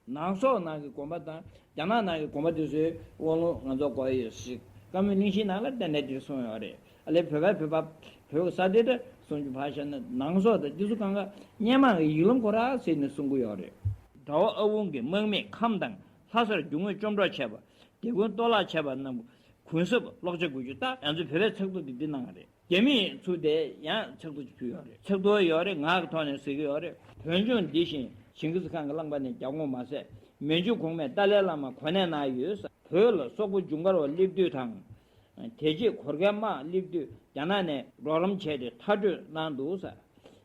ནང་སོག་ནང་གི་དགོན་པ་དང་རྒྱ་ནག་ནང་གི་དགོན་པ་དེ་ཚོའི་དབང་ལུང་ང་ཚོ་དགོས་ཡོད་ཞིག་བཀའ་མོལ་གླེང་གཞིའི་ནང་ལ་གཏན་གཏན་དེ་གསུངས་ཡོད་རེད། ཨ་ལས་བོད་པ་བོད་པ་བོད་ཀྱི་ས་དེ་ད་གསུང་རྒྱུ་ཕར་བཞག་ན་ནང་སོག་དང་དེ་ཚོ་གང་ག་སྔོན་མ་གི་ཡིག་ལམ་ཁོ་ར་ཟེར་ནས་གསུང་གི་ཡོད་རེད། གྲྭ་བ་ཨ་ཝུན་གྱིས་དམག་མིས་ཁམས་དང་ལྷ་སར་རྒྱུ་དངོས་བཅོམ་འཕྲོག་བྱས་པ། སྡེ་དགོན་གཏོར་བརླག་བྱས་པ་རྣམས་གུན་གསབ་ལོག་ཆ་དགོས་རྒྱུ། ད་ང་ཚོའི་བོད་པའི་ཚིག་ཐོ་འདི་འདི་གནང་བ་རེད། རྒྱ་མིས་ཚུར་དེ་ཡང་ཚིག་ཐོ་ཅིག་ཕུལ་ཡོད་རེད། ཚིག་ཐོ་ཡོད་རེད། ངག་གི་ཐོག་ནས་ཟེར་གྱི་ཡོད་རེད། བོད་ལྗོངས་འདི་བཞིན་ཇིང་གིས་ཁཱན་གྱི་རླངས་པ་ནས་རྒྱ་ཁོངས་མ་ཟད་མན་ཇུ་གོང་མས་ཏཱ་ལའི་བླ་མ་གོ་གནས་གནང་ཡོད་ཟེར། བོད་ལ་སོག་པོ་ཇུན་གར་བ་སླེབས་དུས་དང་། དེ་རྗེས་གོར་ཁའི་དམག་སླེབས་དུས་རྒྱ་ནག་ནས་རོགས་རམ་བྱས་ཏེ་མཐར་སྐྲོད་གནང་འདུག་ཟེར།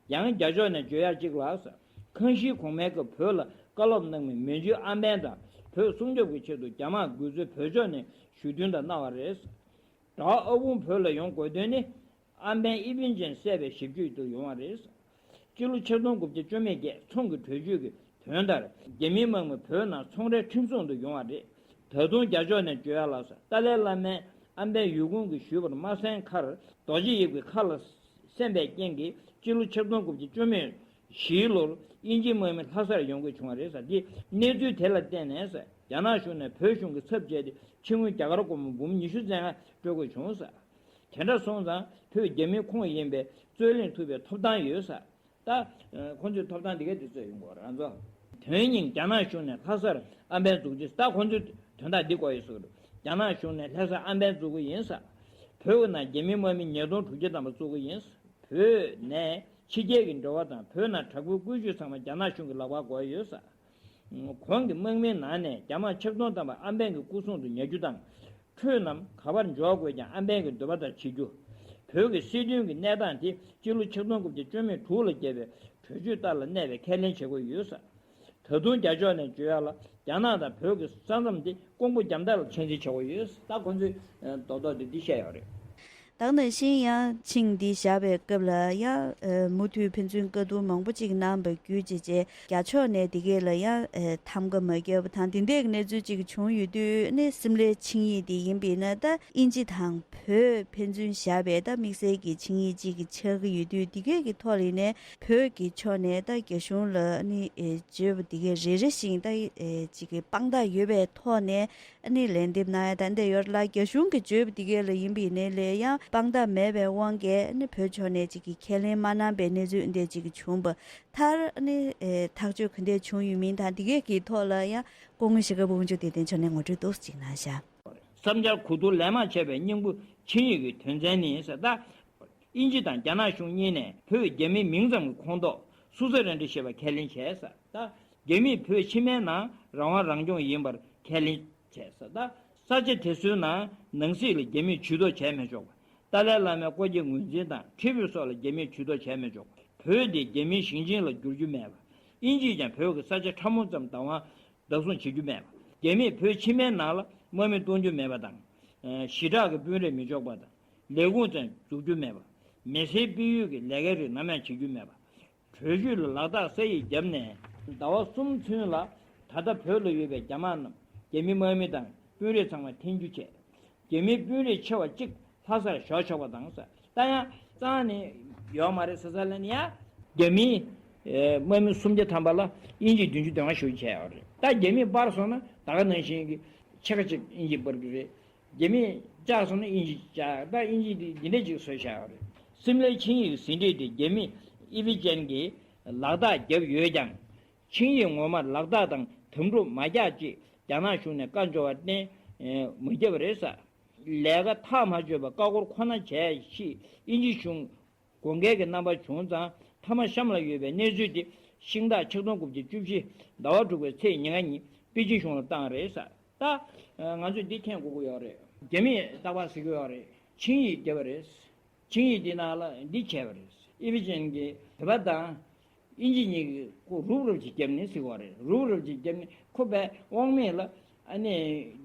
ཡང་རྒྱ་ཕྱོགས་ནས་བརྗོད་ཡག་གཅིག་ལ་ཟེར། ཁཱན་ཤིས་གོང་མའི་སྐབས་བོད་ལ་བཀའ་སློབ་གནང་མི་མན་ཇུའི་ཨམ་བན་དང་བོད་སྲུང་སྐྱོབ་ཀྱི་ཆེད་དུ་རྒྱ་དམག་འགོ་ཚུགས་བོད་ཕྱོགས་ནས་ཞུ་སྟོན་དང་གནང་བ་རེད། གྲྭ་བ་ཨ་ཝུན་བོད་ལ་ཡོང་དགོས་དོན་ནི་ཨམ་བན་ཨི་ཕིན་ཅན་བསད་པའི་ཞིབ་དཔྱོད་དུ་ཡོང་བ་རེད། སྤྱི་ལོ་ཆིག་སྟོང་དགུ་བརྒྱ་བཅུ་མེད་བརྒྱད་ཚོང་གི་གྲོས་ཆོད་ཀྱི་དོན་ལྟར་རྒྱ་མིའི་དམག་མི་བོད་ནང་ཚོང་རའི་ཁྲིམས་སྲུང་དུ་ཡོང་བ་རེད། ད་དུང་རྒྱ་ཕྱོགས་ནས་བརྗོད་ཡག་ལ་ཟེར། ཏཱ་ལའི་བླ་མས་ཨམ་བན་ཡུལ་ཁུངས་ཀྱི་ཞུས་པར་མ་གསན་ཁར་རྡོ་རྗེ་ཡིབ་ཀྱི་ཁ་ལ་གསན་པའི་རྐྱེན་གྱིས་སྤྱི་ལོ་ཆིག་སྟོང་དགུ་བརྒྱ་བཅུ་མེད་བཞིའི་ལོར་དབྱིན་ཇིའི་དམག་མི་ལྷ་སར་ཡོང་དགོས་བྱུང་བ་རེད་ཟེར། དེ་གནས་ཚུལ་དེ་ལ་བརྟེན་ནས་ཟེར། རྒྱ་ནག་གཞུང་ནས་བོད་གཞུང་གི་ཚབ་བྱས་ཏེ་ཕྱི་དངུལ་རྒྱ་གར་སྒོར་མོ་འབུམ་ཉི་ཤུ་ཙམ་སྤྲོད་དགོས་བྱུང་ཟེར། དེ་འདྲ་སོང་ཙང་བོད་རྒྱ་མིའི་ཁོངས་ཡིན་པའི་རྩོད་གླེང་ཐུབ་པའི་ཐོབ་ཐང་ཡོད་ཟེར། ད་ཁོང་ཚོའི་ཐོབ་ཐང་འདི་གའི་དུས་ཚོད་ཡོང་གི་རེད་ང་ཚོ། དོན་སྙིང་རྒྱ་ནག་གཞུང་ནས་ལྷ་སར་ཨམ་བན་འཛུགས་རྒྱུ། ད་ཁོང་ཚོའི་དོན་དག་འདི་གོ་ཡི་སོགས་རེད། རྒྱ་ནག་གཞུང་ནས་ལྷ་སར་ཨམ་བན་འཛུགས་ཀྱི་ཡིན་ཟེར། བོད་ཀྱི་ནང་རྒྱ་མིའི་དམག་མི་ཉིས་སྟོང་དྲུག་བརྒྱ་ཐམ་པ་བཙུགས་ཀྱི་ཡིན་ཟེར། བོད་ནས་ཕྱི་རྒྱལ་གྱི་འབྲེལ་བ་དང་བོད་ནང་དྲག་པོའི་བཀོད་ཇུས་ཚང་མ་རྒྱ་ནག་གཞུང་གི་ལག་པར་འགོ་ཡོད་ཟེར། གོང་གི་དམག་མིའི་ནང་ནས་རྒྱ་དམག་ཆིག་སྟོང་ཐམ་པ་ཨམ་བན་གྱི་སྐུ་སྲུང་དུ་ཉར་རྒྱུ་དང་། ཁྲོད་རྣམས་ག་པར་འབྱོར་དགོས་ཀྱང་ཨམ་བན་གྱི་འདོད་པ་ལྟར་བྱེད་རྒྱུ། བོད་ཀྱི་སྲིད་དོན་གྱི་གནས་སྟངས་དེ་སྤྱི་ལོ་ཆིག་སྟོང་དགུ་བརྒྱ་བཅུ་མེད་དྲུག་ལ་བརྒྱབ་པའི་གྲོས་ཆོད་ལྟར་ལ་གནས་པའི་ཁས་ལེན་བྱེད་དགོས་ཡོད་ཟེར། ད་དུང་རྒྱ་ཕྱོགས་ནས་བརྗོད་ཡག་ལ་རྒྱ་ནག་དང་བོད་ཀྱི་ས་མཚམས་དེ་ཀོང་པོ་རྒྱ་མདའ་ལ་ཆ་འཛིན་བྱེད་དགོས་ཡོད་ཟེར། ད་ཁོང་ཚོས་རྡོག་རྡོག་དེ་འདི་བཤད་ཡོད་རེད། ད་ག་ནང་བཞིན་ཡང་ཆིངས་འདི་བཞག་པའི་སྐབས་ལ་ཡང་མུ་མཐུད་ཕན་ཚུན་བཀའ་བསྡུར་མང་པོ་ཅིག་གནང་བ་བརྒྱུད་བྱས་རྗེས་རྒྱ་ཕྱོགས་ནས་འདི་གས་ལ་ཡང་ཐམ་ག་མ་བརྒྱབ་པ་དང་དེ་འདྲའི་གནས་ཚུལ་ཅིག་བྱུང་ཡོད་དུས་ནི་སིམ་ལའི་ཆིངས་ཡིག་འདི་ཡིན་པས་ན་ད་དབྱིན་ཇི་དང་བོད་ཕན་ཚུན་བཞག་པའི་ད་དམིགས་བསལ་གྱི་ཆིངས་ཡིག་ཅིག་ཆགས་ཀྱི་ཡོད་དུས་འདི་གས་ཀྱི་ཐོག་ལ་ནས་བོད་ཀྱི་ཕྱོགས་ནས་ད་རྒྱ་གཞུང་ལ་ནི་བརྗོད་པ་འདི་གས་རེ་རེ་བཞིན་ད་ཅིག་གི་དཔང་རྟགས་ཡོད་པའི་ཐོག་ནས། ཨ་ནི་ལན་འདེབས་གནང་ཡ་ད་འདི་ཡོད་ལ་རྒྱ་གཞུང་གི་བརྗོད་པ་འདི་གས་ལ་ཡིན་པའི་ནས་ལས་ཡང་དཔང་རྟགས་མེད་པའི་དབང་གིས་ཨ་ནི་བོད་ཕྱོགས་ནས་ཅིག་གི་ཁས་ལེན་མ་གནང་པའི་གནས་ཚུལ་འདི་ཅིག་གི་བྱུང་བ་མཐར་ཨ་ནི་ཐག་གཅོད་ག་འདྲས་བྱུང་ཡོད་མིན་དང་འདི་གས་ཀྱི་ཐོག་ལ་ཡང་སྐུ་ངོ་ཤེས་རྒྱ་དབང་ཕྱུག་བདེ་ལྡན་མཆོག་ནས་ངོ་སྤྲོད་ཏོག་ཙམ་ཅིག་གནང་ཤག་བསམ་འཆར་གོ་བསྡུར་ལན་མང་བྱས་པའི་སྙིང་པོ་ཆིངས་ཡིག་གི་དོན་ཚན་ནི་ཟེར་ད། དབྱིན་ཇི་དང་རྒྱ་ནག་གཞུང་གཉིས་ནས་བོད་རྒྱ་མིའི་མིང་ཙམ་གྱི་ཁོངས་གཏོགས་སུ་ས་ར་འདྲི་ཞེས་པ་ཁས་ལེན་བྱས་ཟེར་ད། རྒྱ་མིས་བོད་ཕྱི་མའི་ནང་རང་དབང་རང་སྐྱོང་ཡིན་པར་ཁས་ལེན་བྱས་ཟེར་ད། ས་ཆ་དེ་ཚོའི་ནང་ནང་སྲིད་ལ་རྒྱ་མིས་ཇུས་གཏོགས་བྱས་མི་ཆོག་པ། ཏཱ་ལའི་བླ་མའི་སྐུ་སྐྱེ་ངོས་འཛིན་དང་ཁྲི་འབོད་སོགས་ལ་རྒྱ་མིས་ཇུས་གཏོགས་བྱས་མི་ཆོག་པ། བོད་དེ་རྒྱ་མིའི་ཞིང་ཆེན་ལ་བསྒྱུར་རྒྱུ་མེད་པ། དབྱིན་ཇིས་ཀྱང་བོད་ཀྱི་ས་ཆ་ཕྲ་མོ་ཙམ་བདག་དབང་བདག་བཟུང་བྱེད་རྒྱུ་མེད་པ། རྒྱ་མིས་བོད་ཕྱི་མའི་ནང་ལ་དམག་མི་གཏོང་རྒྱུ་མེད་པ་དང་། ཞི་དྲག་གི་དཔོན་རིགས་མི་འཇོག་པ་དང་། ལས་ཁུངས་ཙམ་འཛུགས་རྒྱུ་མེད་པ། མི་སེར་སྤེལ་ཡུལ་གྱི་ལས་ཀའི་རིགས་ནམ་ཡང་བྱེད་རྒྱུ་མེད་པ། གྲོས་ཆོད་ལ་ལག་རྟགས་ས་ཡིག་བརྒྱབ་ནས་ཟླ་བ་གསུམ་ཚུན་ལ་ད་ལྟ་བོད་ལ་ཡོད་པའི་རྒྱ་དམག་རྣམས་རྒྱ་མི་དམག་མི་དང་དཔོན་རིགས་ཚང་མ་འཐེན་འཁྱེར་བྱས། རྒྱ་མིའི་དཔོན་རིགས་ཆེ་བ་གཅིག་ལྷ་སར་བཞག་ཆོག་པ་དང་ཟེར། ད་ཡང་རྩ་ནས་ཡོད་མ་རེད་ཟེར་ས་ལ་ནི་ཡང་རྒྱ་མིའི་ཨེ་དམག་མི་སུམ་བརྒྱ་ཐམ་པ་ལ་དབྱིན་ཇིས་བདུན་ཅུ་དོན་ལྔ་ཞུ་བྱས་ཡོད་རེད། ད་རྒྱ་མིས་སྤར་སོང་ན་ད་ག་ནང་བཞིན་གྱི་ཕྱེད་ཀ་གཅིག་དབྱིན་ཇིས་སྤར་གྱི་རེད། རྒྱ་མིས་བཅག་སོང་ན་དབྱིན་ཇིས་བཅག་ད་དབྱིན་ཇིས་དེ་འདི་འདྲས་ཅིག་བཟོས་བཞག་ཡོད་རེད། སིམ་ལའི་ཆིངས་ཡིག་ཟིན་བྲིས་དེ་རྒྱ་མིས་ཨི་ཕི་ཅན་གྱིས་ལག་རྟགས་བརྒྱབ་ཡོད་ཀྱང་། ཆིངས་ཡིག་ངོ་མར་ལག་རྟགས་དང་དམ་ཕྲུག་མ་རྒྱག་ཅེས་རྒྱ་ནག་གཞུང་ནས་བཀའ་འབྱོར་བར་བརྟེན་མ་བརྒྱབ་པ་རེད་ཟེར། ལས་ཀ་ཐག་མ་ཆོད་པར་ཀ་ཀོར་ཁོ་ན་བྱས་ཞེས་དབྱིན་ཇི་གཞུང་དགོངས་འགལ་གྱི་རྣམ་པ་བྱུང་ཙང་མཐའ་མ་གཤམ་ལ་ཡོད་པའི་གནས་ཚུལ་དེ་ཤིང་སྟག་ཆིག་སྟོང་དགུ་བརྒྱ་བཅུ་བཞི་ཟླ་བ་དྲུག་པའི་ཚེས་ཉེར་ལྔ་ཉིན་པེ་ཅིང་གཞུང་ལ་བཏང་རེད་ཟེར། ད་ང་ཚོས་འདི་མཁྱེན་དགོས་ཀྱི་ཡོད་རེད། རྒྱ་མིས་རྟག་པར་ཟེར་གྱི་ཡོད་རེད། ཆིངས་ཡིག་བརྒྱབ་པ་རེད། ཆིངས་ཡིག་འདི་ནང་ལ་འདི་བྱས་པ་རེད། ཨི་ཕི་ཅན་གྱིས་བོད་པ་དང་དབྱིན་ཇི་གཉིས་ཀྱིས་ཁོ་རུབ་རུབ་ཅིག་བརྒྱབ་ནས་ཟེར་བ་རེད། རུབ་རུབ་ཅིག་བརྒྱབ་ནས་ཁོ་པའི་དབང་མེད་ལ་ཨ་ནི་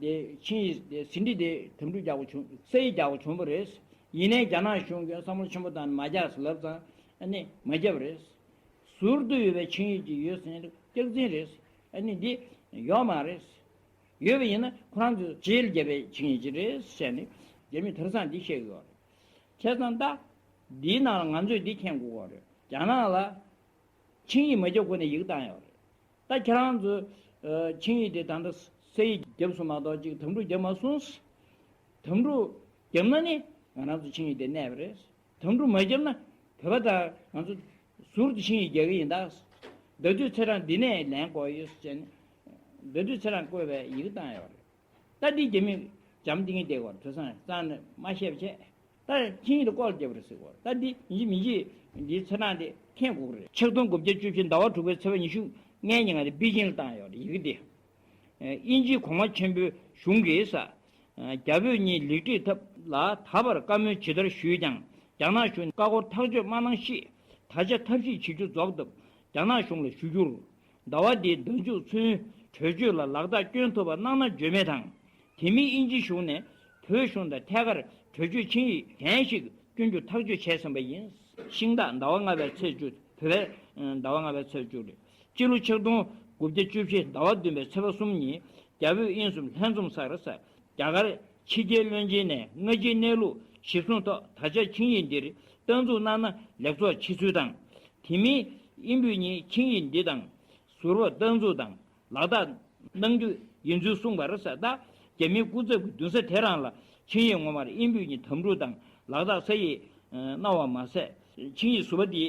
དེ་ཆིངས་ཡིག་དེ་ཟིན་བྲིས་དེ་དམ་ཕྲུག་རྒྱག་དགོས་བྱུང་། ས་ཡིག་རྒྱག་དགོས་བྱུང་བ་རེད། ཡིན་ནའི་རྒྱ་ནག་གཞུང་གིས་བསམ་བློ་ཆེན་པོ་བཏང་ནས་མ་རྒྱག་ཟེར་ལབ་ཙང་ཨ་ནི་མ་བརྒྱབ་པ་རེད། ཟུར་དུ་ཡོད་པའི་ཆིངས་ཡིག་ཅིག་ཡོད་ཟེར་ནས་སྐྱག་རྫུན་རེད། ཨ་ནི་འདི་ཡོད་མ་རེད། ཡོད་པ་ཡིན་ན་ཁོ་རང་ཚོས་རྗེས་ལ་རྒྱབ་པའི་ཆིངས་ཡིག་ཅིག་རེད་ཟེར་ནས་རྒྱ་མི་དེང་སང་འདི་བཤད་ཀྱི་ཡོད་རེད། བྱས་ཙང་ད་འདིའི་ནང་ལ་ང་ཚོས་འདི་མཁྱེན་དགོས་ཀྱི་རེད། རྒྱ་ནག་ལ་ཆིངས་ཡིག་མ་བརྒྱབ་གོང་ནས་ཡིག་བཏང་ཡོད་རེད། ད་ཁྱེད་རང་ཚོས་ཨ་ཆིངས་ཡིག་དེ་ད་ལྟ་ས་ཡིག་བརྒྱབ་སོང་མ་གཏོགས་ཅིག་དམ་ཕྲུག་བརྒྱབ་མ་སོང་། དམ་ཕྲུག་བརྒྱབ་ན་ནི་ང་རང་ཚོ་ཆིངས་ཡིག་དེ་གནས་པ་རེད། དམ་ཕྲུག་མ་བརྒྱབ་ན་བོད་པ་དང་ང་ཚོ་ཟུར་དུ་ཆིངས་ཡིག་རྒྱག་གི་ཡིན་ད། ཟླ་དུས་ཚེས་གྲངས་འདི་ནས་ལེན་དགོས་ཡོད་ཟེར་ནས་ཟླ་དུས་ཚེས་གྲངས་བཀོད་པའི་ཡིག་བཏང་ཡོད་རེད། ད་འདི་རྒྱ་མི་འཇམ་ཐིང་ངེ་བསྡད་ཡོད་རེད། དེང་སང་རྩ་ནས་མ་བཤད་པ་བྱས། ད་ཆིངས་ཡིག་ལ་བཀོད་རྒྱབ་རེད་ཟེར་གོ། ད་འདི་ཡིན་གཅིག་མིན་གཅིག་འདིའི་ཚེས་གྲངས་དེ་མཁྱེན་དགོས་ཀྱི་རེད། ཆིག་སྟོང་དགུ་བརྒྱ་བཅུ་བཞི་ཟླ་བ་དྲུག་པའི་ཚེས་པ་ཉི་ཤུ་ལྔའི་ཉིན་ང་དེ་པེ་ཅིང་ལ་བཏང་ཡོད་རེད་ཡི་གེ་འདི། དབྱིན་ཇིའི་གོང་མ་ཆེན་པོའི་གཞུང་གིས་ས། རྒྱ་བོད་གཉིས་ལེགས་འགྲིག་ཐབས་ལ་ད་བར་བཀའ་མོལ་ཇི་ལྟར་ཞུས་ཀྱང་རྒྱ་ནག་གཞུང་ནས་བཀའ་འཁོར་ཐག་གཅོད་མ་གནང་ཞེས་ད་ཆ་ཐབས་ཤེས་བྱེད་རྒྱུ་རྫོགས་སྟབས་རྒྱ་ནག་གཞུང་ལ་ཞུ་རྒྱུར། ཟླ་བ་འདིའི་ཟླ་མཇུག་ཚུན་གྲོས་ཆོད་ལ་ལག་རྟགས་བསྐྱོན་ཐུབ་པ་གནང་ན་བརྗོད་མེད་དང་། དེ་མིན་དབྱིན་ཇི་གཞུང་ནས་བོད་གཞུང་དང་ཐད་ཀར་གྲོས་ཆོད་ཆིངས་ཡིག་གཞན་ཞིག་བསྐྱོན་རྒྱུ་ཐག་གཅོད་བྱས་ཟིན་པ་ཡིན། ཤིང་སྟག་ཟླ་བ་ལྔ་པའི་ཚེས་བཅུ། བོད་པའི་ཟླ་བ་ལྔ་པའི་ཚེས་བཅུ་རེད། སྤྱི་ལོ་ཆིག་སྟོང་དགུ་བརྒྱ་བཅུ་བཞི་ཟླ་བ་བདུན་པའི་ཚེས་པ་གསུམ་ཉིན་རྒྱ་བོད་དབྱིན་གསུམ་ལྷན་འཛོམས་སར་ས། རྒྱ་གར་ཕྱི་རྒྱལ་བློན་ཆེན་ནས་སྔ་ཕྱིའི་གནས་ལུགས་གཞིར་བཟུང་ཐོག་ད་ཆ་ཆིངས་ཡིག་འདིར་རྟག་འཛུགས་གནང་ན་ལེགས་ཚོགས་ཆེ་ཚུལ་དང་། དེ་མིན་དབྱིན་བོད་གཉིས་ཆིངས་ཡིག་འདི་དང་ཟུར་པ་རྟག་འཛུགས་དང་ལག་བསྟར་གནང་རྒྱུ་ཡིན་ཚུལ་གསུངས་པ་རེད་ཟེར། ད་རྒྱ་མིའི་སྐུ་ཚབ་ཀྱི་མདུན་ས་དེ་རང་ལ་ཆིངས་ཡིག་ངོ་མར་དབྱིན་བོད་གཉིས་དམ་ཕྲུག་དང་ལག་བསྟར་ས་ཡིག་གནང་བ་མ་ཟད། ཆིངས་ཡིག་ཟུར་པ་འདིའི་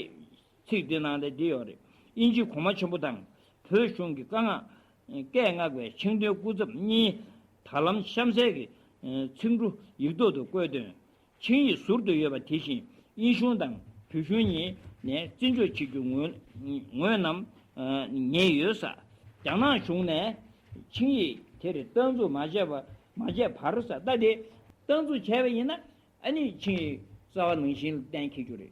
ཚིག་འདི་ནང་དེ་འདི་ཡོད་རེད། དབྱིན་ཇིའི་གོང་མ་ཆེན་པོ་དང་བོད་གཞུང་གི་བཀའ་མངགས་སྐད་མངགས་པའི་ཆིང་ཏོའི་སྐུ་ཚབ་གཉིས་ད་ལམ་གཤམ་གསལ་གྱི་ཚིག་འབྲུ་ཡིག་ཐོག་ཏུ་བཀོད་དོན། ཆིངས་ཡིག་ཟུར་དུ་ཡོད་པ་དེ་བཞིན་དབྱིན་གཞུང་དང་བོད་གཞུང་གཉིས་ནས་བརྩི་འཇོག་བྱེད་རྒྱུ་ངོས་ངོས་ནམ་ངེས་ཡོད་ས། རྒྱ་ནག་གཞུང་ནས་ཆིངས་ཡིག་དེར་རྟག་འཛུགས་མ་བྱས་པ་མ་བྱས་བར་ས། ད་དེ་རྟག་འཛུགས་བྱས་པ་ཡིན་ན་ཨ་ནི་ཆིངས་ཡིག་རྩ་བ་ནང་བཞིན་ལ་གཏན་འཁེལ་རྒྱུ་རེད།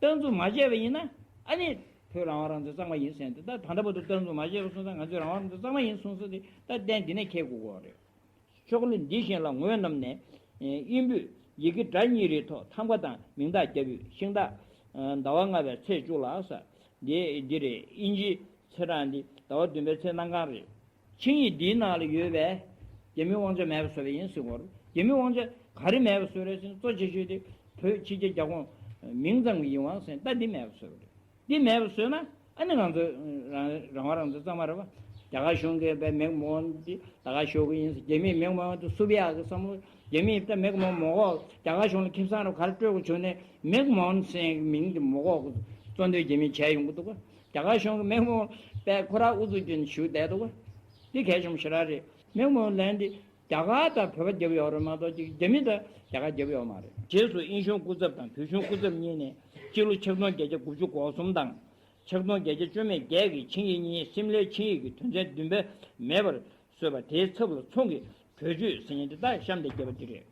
རྟག་འཛུགས་མ་བྱས་པ་ཡིན་ན་ཨ་ནི་བོད་རང་དབང་རང་བཙན་གཙང་མ་ཡིན་ཟེར་ཏེ། ད་ད་ལྟ་བར་དུ་རྟག་འཛུགས་མ་བྱས་པ་སོང་ཙང་ང་ཚོས་རང་དབང་རང་བཙན་གཙང་མ་ཡིན་གསུངས་ས་དེ་ད་གཏན་འདི་ནས་འཁེལ་དགོས་ཀྱི་རེད། ཤོག་ལྷེ་འདི་བཞིན་ལ་ངོས་བསྣམས་ནས་དབྱིན་བོད་ཡི་གེ་སྒྲ་གཉིས་རེའི་ཐོག་ཐང་པ་དང་མིང་རྟགས་རྒྱབ་ཡོད། ཤིང་སྟག་ཟླ་བ་ལྔ་པའི་ཚེས་བཅུ་ལ་ས། འདི་འདི་རེད། དབྱིན་ཇིའི་ཚེས་གྲངས་འདི་ཟླ་བ་བདུན་པའི་ཚེས་གནམ་གང་རེད། ཆིངས་ཡིག་འདིའི་ནང་ལ་ཡོད་པའི་རྒྱ་མིའི་དབང་ཆ་མེད་པ་བཟོས་པ་ཡིན་ཟེར་གོ། རྒྱ་མིའི་དབང་ཆ་ག་རེ་མེད་པ་བཟོས་རེད་ཟེར་ན། གཙོ་ཆེ་ཤོས་དེ་བོད་ཕྱི་རྒྱལ་རྒྱ་ཁོངས་མིང་ཙམ་གྱི་ཡིན་པ་ཟེར་ན། ད་འདི་མེད་པ་བཟོས་པ་རེད། འདི་མེད་པ་བཟོས་ན་ཨ་ནི་ང་ཚོ་རང་རང་དབང་རང་བཙན་གཙང་མ་རེད་པ། རྒྱ་གར་གཞུང་གིས་པའི་མེག་མོ་འདི་ད་ག་ཤོར་གི་ཡིན་ཟེར། རྒྱ་མིས་མེག་མོ་འདི་བསུབ་ཡག་གི་བསམ་བློ། རྒྱ་མིས་ད་མེག་མོ་མ་གོ། རྒྱ་གར་གཞུང་ལ་ཁེ་བཟང་རུ་ག་རེ་སྤྲོད་དགོས་བྱུང་ནས་མེག་མོ་ཟེར་མིང་འདི་མ་གོ་གཙོ་འདོན་རྒྱ་མིས་བྱས་ཡོང་གི་འདུག་ག། རྒྱ་གར་གཞུང་གི་མེག་མོ་པས་ཁོ་རང་ཨུ་ཚུགས་རྒྱུ་ནས་ཞུ་བསྡད་འདུག་ག། འདི་གལ་ཆེན་པོ་ཞེ་དྲག་རེད། མེག་མོ་ལན་འདི་རྒྱ་གར་དང་བོད་པ་རྒྱབ་ཡོད་རེད་མ་གཏོགས་ཅིག་རྒྱ་མི་དང་རྒྱ་གར་རྒྱབ་ཡོད་མ་རེད། རྗེས་སུ་དབྱིན་གཞུང་སྐུ་ཚབ་དང་བོད་གཞུང་སྐུ་ཚབ་གཉིས་ནས་སྤྱི་ལོ་ཆིག་སྟོང་བརྒྱད་བརྒྱ་དགུ་བཅུ་གོ་གསུམ་དང་ཆིག་སྟོང་བརྒྱད་བརྒྱ་བཅོ་ལྔ་གི་རྒྱལ་གྱི་ཆིངས་ཡིག་གཉིས་སིམ་ལའི་ཆིངས་ཡིག་གི་དོན་ཚན་བདུན་པ་མེད་པར་བཟོས་པ་དེའི་ཚབ་ལ་ཚོང་གི་གྲོས་ཆོད་ཟེར་མཁན་དེ་དག་གཤམ་དུ་བརྒྱབ་པ་འདི་རེད།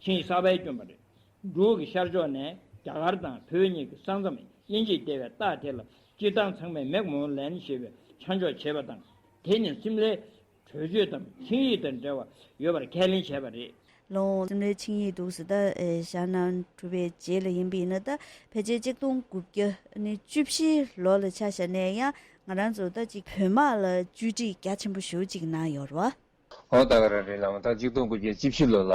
ཆིངས་ཡིག་གསར་པའི་བསྐྱོན་པ་རེད། འབྲུག་གི་ཤར་ཕྱོགས་ནས་རྒྱ་གར་དང་བོད་གཉིས་ཀྱི་ས་མཚམས་དབྱིན་ཇིས་བལྟས་པའི་རྟགས་དེ་ལ་སྤྱིར་བཏང་ཚང་མས་མེག་མོ་ལན་ཞེས་པའི་ཆ་འཇོག་བྱེད་པ་དང་། དེ་ནི་སིམ་ལའི་གྲོས་ཆོད་དམ་ཆིངས་ཡིག་དང་འབྲེལ་བ་ཡོད་པར་ཁས་ལེན་བྱས་པ་རེད། ལོ་སིམ་ལའི་ཆིངས་ཡིག་འདུག་ཟེར། ད་ཨེ་ཤར་ནང་གྲུབ་པའི་རྗེས་ལ་ཡིན་པ་ཡིན་ན། ད་ཕལ་ཆེར་ཆིག་སྟོང་དགུ་བརྒྱ་ནི་བཅུ་བཞི་ལོ་ལ་ཆ་བཞག་ནས་ཡང་ང་རང་ཚོ་ད་ཅིག་བོད་དམག་ལ་བཅོས་སྒྲིག་རྒྱ་ཆེན་པོ་ཞེ་པོ་ཅིག་གནང་ཡོད་རེད་བ། ཨོ་ད་ག་རང་རེད་ལགས། ད་ཆིག་སྟོང་དགུ་བརྒྱ་བཅུ་བཞི་ལོ་ལ་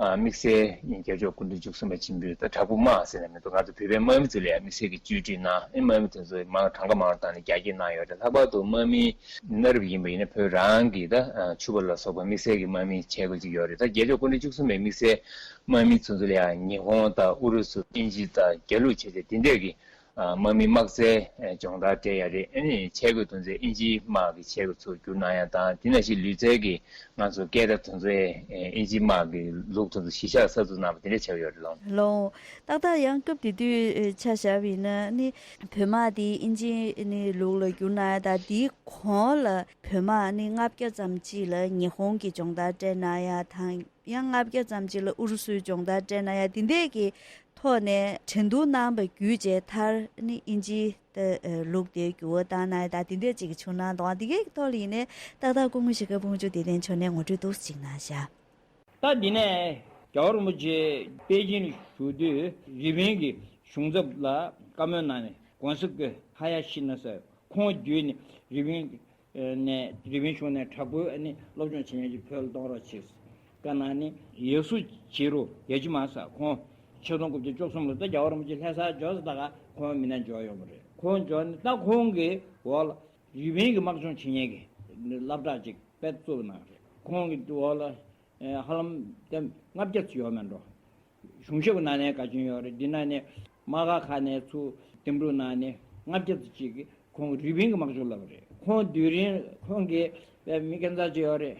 ཨ་དམིགས་བསལ་རྒྱལ་མཆོག་སྐུ་ཕྲེང་བཅུ་གསུམ་པ་ཆེན་པོས་ད་དྲག་པོ་དམག་ཟེར་ནས་མི་འདུག་ང་ཚོ་བོད་པའི་དམག་མི་ཚོ་ལ་ཡང་དམིགས་བསལ་གྱི་བཅོས་སྒྲིག་གནང་། ཨེ་དམག་མི་དེ་ཚོ་མང་གྲངས་ཀ་མང་བ་བཏང་ནས་རྒྱ་སྐྱེད་གནང་ཡོད་རེད། ལྷག་པར་དུ་དམག་མི་གནའ་རབས་ཡིན་པ་ཡིན་ན་བོད་རང་གི་ད་ཕྱུ་པ་ལ་སོགས་པ་དམིགས་བསལ་གྱི་དམག་མི་བྱེད་དགོས་ཀྱི་ཡོད་རེད། ད་རྒྱལ་མཆོག་སྐུ་ཕྲེང་བཅུ་གསུམ་པའི་དམིགས་བསལ་དམག་མི་ཚོ་ཚོ་ལ་ཡང་ཉི་ཧོང་དང་ཨུ་རུ་སུ། དབྱིན་ཇི་དང་རྒྱ་ལུགས་བྱས་ཏེ་དེ་འདྲས་ཀྱི་དམག་མི་དམག་རྩལ་སྦྱོང་བརྡར་སྤྲད་ཡ་རེད། ཨ་ནི་ཆས་གོས་དོན་ཚན་དབྱིན་ཇིའི་དམག་གི་ཆས་གོས་ཚུར་བསྒྱུར་གནང་ཡ་དང་། དེ་ནང་བཞིན་ལུས་རྩལ་གྱི་ང་ཚོ་སྐད་བརྡ་དོན་ཚན་དབྱིན་ཇིའི་དམག་གི་ལུགས་དོན་ཚན་གཞི་བཞག་གསར་འཛུགས་གནང་བ་དེ་འདྲ་ཆགས་ཡོད་རེད་ལགས། ལགས། ཏག་ཏག་ཡང་སྐབས་དེ་དུས་ཆ་བཞག་པ་ཡིན་ན་ནི་བོད་དམག་དེ་དབྱིན་ཇིའི་ནི་ལུགས་ལ་བསྒྱུར་གནང་ཡ་དང་། དེའི་གོང་ལ་བོད་དམག་ནི་ལྔ་བརྒྱ་ཙམ་ཅིག་ལ་ཉི་ཧོང་གི་སྦྱོང་བརྡར་སྤྲད་གནང་ཡ་དང་། ཡང་ལྔ་བརྒྱ་ཙམ་ཅིག་ལ་ཨུ་རུ་སུའི་སྦྱོང་བརྡར་སྤྲད་གནང་ཡ། དེ་འདྲས་ཀྱི་ཐོག་ནས་འགྲན་བསྡུར་གནང་བ་བརྒྱུད་བྱས་མཐར་ནི་དབྱིན་ཇིའི་ད་ལུགས་དེ་འགྱུར་བ་བཏང་གནང་ཡ་དང་། དེ་འདྲས་ཅིག་བྱུང་གནང་འདུག་དེ་གའི་ཐོག་ལ་ཡིན་ནའི་ཏག་ཏག་སྐུ་ངོ་གཞིས་ཀ་དཔོན་མཆོག་བདེ་ལྡན་མཆོག་ནས་ངོ་སྤྲོད་ཏོག་ཙམ་ཅིག་གནང་བཞག་ད་འདི་ནས་རྒྱལ་བ་རིན་པོ་ཆེ་པེ་ཅིང་ལ་བཞུགས་དུས་རི་པིན་གྱི་གཞུང་ཚབ་ལ་བཀའ་མོལ་གནང་ནས། གོང་ས་སྐུ་ཧ་ཡ་ཤི་ན་ས་ཁོང་བརྒྱུད་ནས་རི་པིན་ ནས་རི་པིན་གཞུང་ནས་དྲག་པོའི་ཨ་ནི་སློབ་སྦྱོང་བྱེད་མཁན་ཅིག་བོད་ལ་གཏོང་རོགས་བྱེད། བཀའ་གནང་ནས་ཡེ་སུ་ཇི་རུ་ཡ་ཇི་མ་ས་ཁོང་ཆིག་སྟོང་དགུ་བརྒྱ་བཅུ་གསུམ་ལོ་ད་རྒྱལ་བ་རིན་པོ་ཆེ་ལྷ་སར་འབྱོར་ས་ད་ག་ཁོང་མི་སྣ་འབྱོར་ཡོང་བ་རེད། ཁོང་འབྱོར་ནས་ད་ཁོང་གི་འོག་ལ་རི་པིན་གྱི་དམག་སྦྱོང་བྱེད་མཁན་གྱི་སློབ་གྲྭ་ཅིག་དཔེ་བཙུགས་གནང་རེད། ཁོང་གི་འོག་ལ་ཧ་ལམ་ལྔ་བརྒྱ་ཙམ་ཡོད་མེད་འགྲོ། གཞུང་ཞབས་ཀྱི་ནང་ནས་དགའ་ཆེན་ཡོད་རེད། འདི་ནང་ནས་དམག་སྒར་ཁག་ནས་ཚུར་འདེམས་སྒྲུག་གནང་ནས་ལྔ་བརྒྱ་ཙམ་ཅིག་གིས་ཁོང་རི་པིན་གྱི་དམག་སྦྱོང་བསླབས་པ་རེད། ཁོང་དུས་རིང་ཁོང་གིས་དཔེ་མི་སྐྱོན་མཚར་ཅིག་ཡོད་རེད།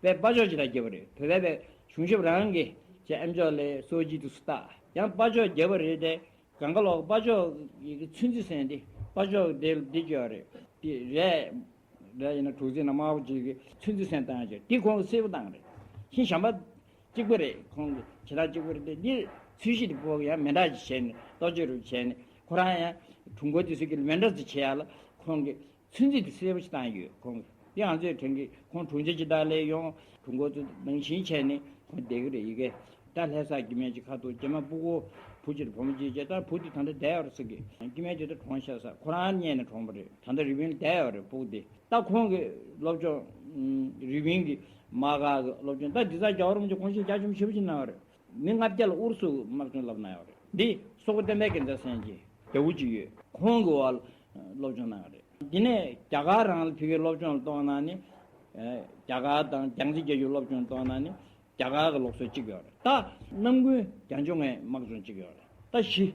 དཔེ་དཔའ་ཅོག་ཅིག་ལ་བརྒྱབ་པ་རེད། བོད་པའི་དཔེ་གཞུང་ཞབས་རང་གིས་ཅེ་ཨེམ་ཅོག་ལས་སོ་ཅི་དུ་སུ་ཏ་ཡང་དཔའ་ཅོག་བརྒྱབ་པ་རེད་དེ། གང་ག་ལོག་དཔའ་ཅོག་ཡི་གེ་ཚོན་རྩི་ཟན་དེ་དཔའ་ཅོག་དེ་འདི་ཅོག་རེད། དེ་རེད། རེད་ཡིན་ན་དྲུག་རྩི་ན་དམར་པོ་ཅིག་གིས་ཚོན་རྩི་ཟན་བཏང་ཅོག་དེ་ཁོང་གིས་སེར་པོ་བཏང་རེད། ཤིང་གཞམ་པ་གཅིག་པ་རེད། ཁོང་གི་བྱེད་སྟངས་གཅིག་པ་རེད་དེ། འདི་ཚོས་གཞི་དེ་ཕོག་ཡང་མེ་འདྲ་ཅིག་བྱས་ནས་ལྟོ་ཆས་རུ་བྱས་ནས་ཁོ་རང་ཡང་གྲུང་པོ་དེ་ཚོ་གི་མེ་འདྲ་ཅིག་བྱེད་ཡ་ལ་ཁོང་གིས་ཚོན་རྩི་དེ་སེར་པོ་ཞིག་བཏང་ཡོད། ཁོང་གིས་འདི་ང་ཚོའི་དྲན་གི་ཁོང་གྲུང་ཆ་ཅིག་དག་ལས་ཡོང་གྲུང་པོ་ཚོ་ནང་བཞིན་བྱས་ནས་ཁོང་བསྡད་གི་རེད། ཡི་གེ་ད་ལྷ་ས་སྐྱེ་དམན་ཅིག་ཁ་ཐུག་རྗེས་མ་སྤུ་གུ་བུ་གཅིག་བུ་མོ་གཅིག་བྱས། ད་བུ་དེ་ད་ལྟ་བསྡད་ཡོད་རེད་ཟེར་གི། སྐྱེ་དམན་དེ་ད་གྲོངས་ཤག་ས་ཁོ་རང་རྙེད་ནས་གྲོངས་པ་རེད། ད་ལྟ་རི་པིན་ལ་བསྡད་ཡོད་རེད་སྤུ་གུ་དེ། ད་ཁོང་གི་སློབ་སྦྱོང་རི་པིན་གྱི་དམག་སྒར་གྱི་སློབ་སྦྱོང་ད་འདི་ཚ་རྒྱལ་བ་རིན་པོ་ཆེ་དགོངས་བཞེས་རྒྱ་ཆེན་པོ་ཞེ་པོ་ཅིག་གནང་བ་རེད། མི་ལྔ་བརྒྱ་ལ་ཨུ་རུ་སུ་དམག་སྦྱོང་བསླབ་གནང་ཡོད་རེད། འདི་སོག་པོ་བསྟན་པའི་རྒྱལ་མཚན་ཟེར་མཁན་གྱི་རྒྱལ་པོ་ཅིག་ཡོད། ཁོང་གི་འོག་ལ་སློབ་སྦྱོང་གནང་བ་རེད། འདི་ནས་རྒྱ་གར་རང་ལ་ཕ་གིའི་སློབ་སྦྱོང་གཏོང་གནང་ནི། རྒྱ་གར་དང་རྒྱལ་རྩེ་རྒྱལ་རྒྱུགས་སློབ་སྦྱོང་གཏོང་གནང་ནི་རྒྱ་གར་གྱི་སློབ་གསོ་གཅིག་ཡོད་རེད། ད་ནམ་རྒྱུན་རྒྱ་མཚོ་ལྔའི་དམག་སྦྱོང་གཅིག་ཡོད་རེད། ད་བཞི་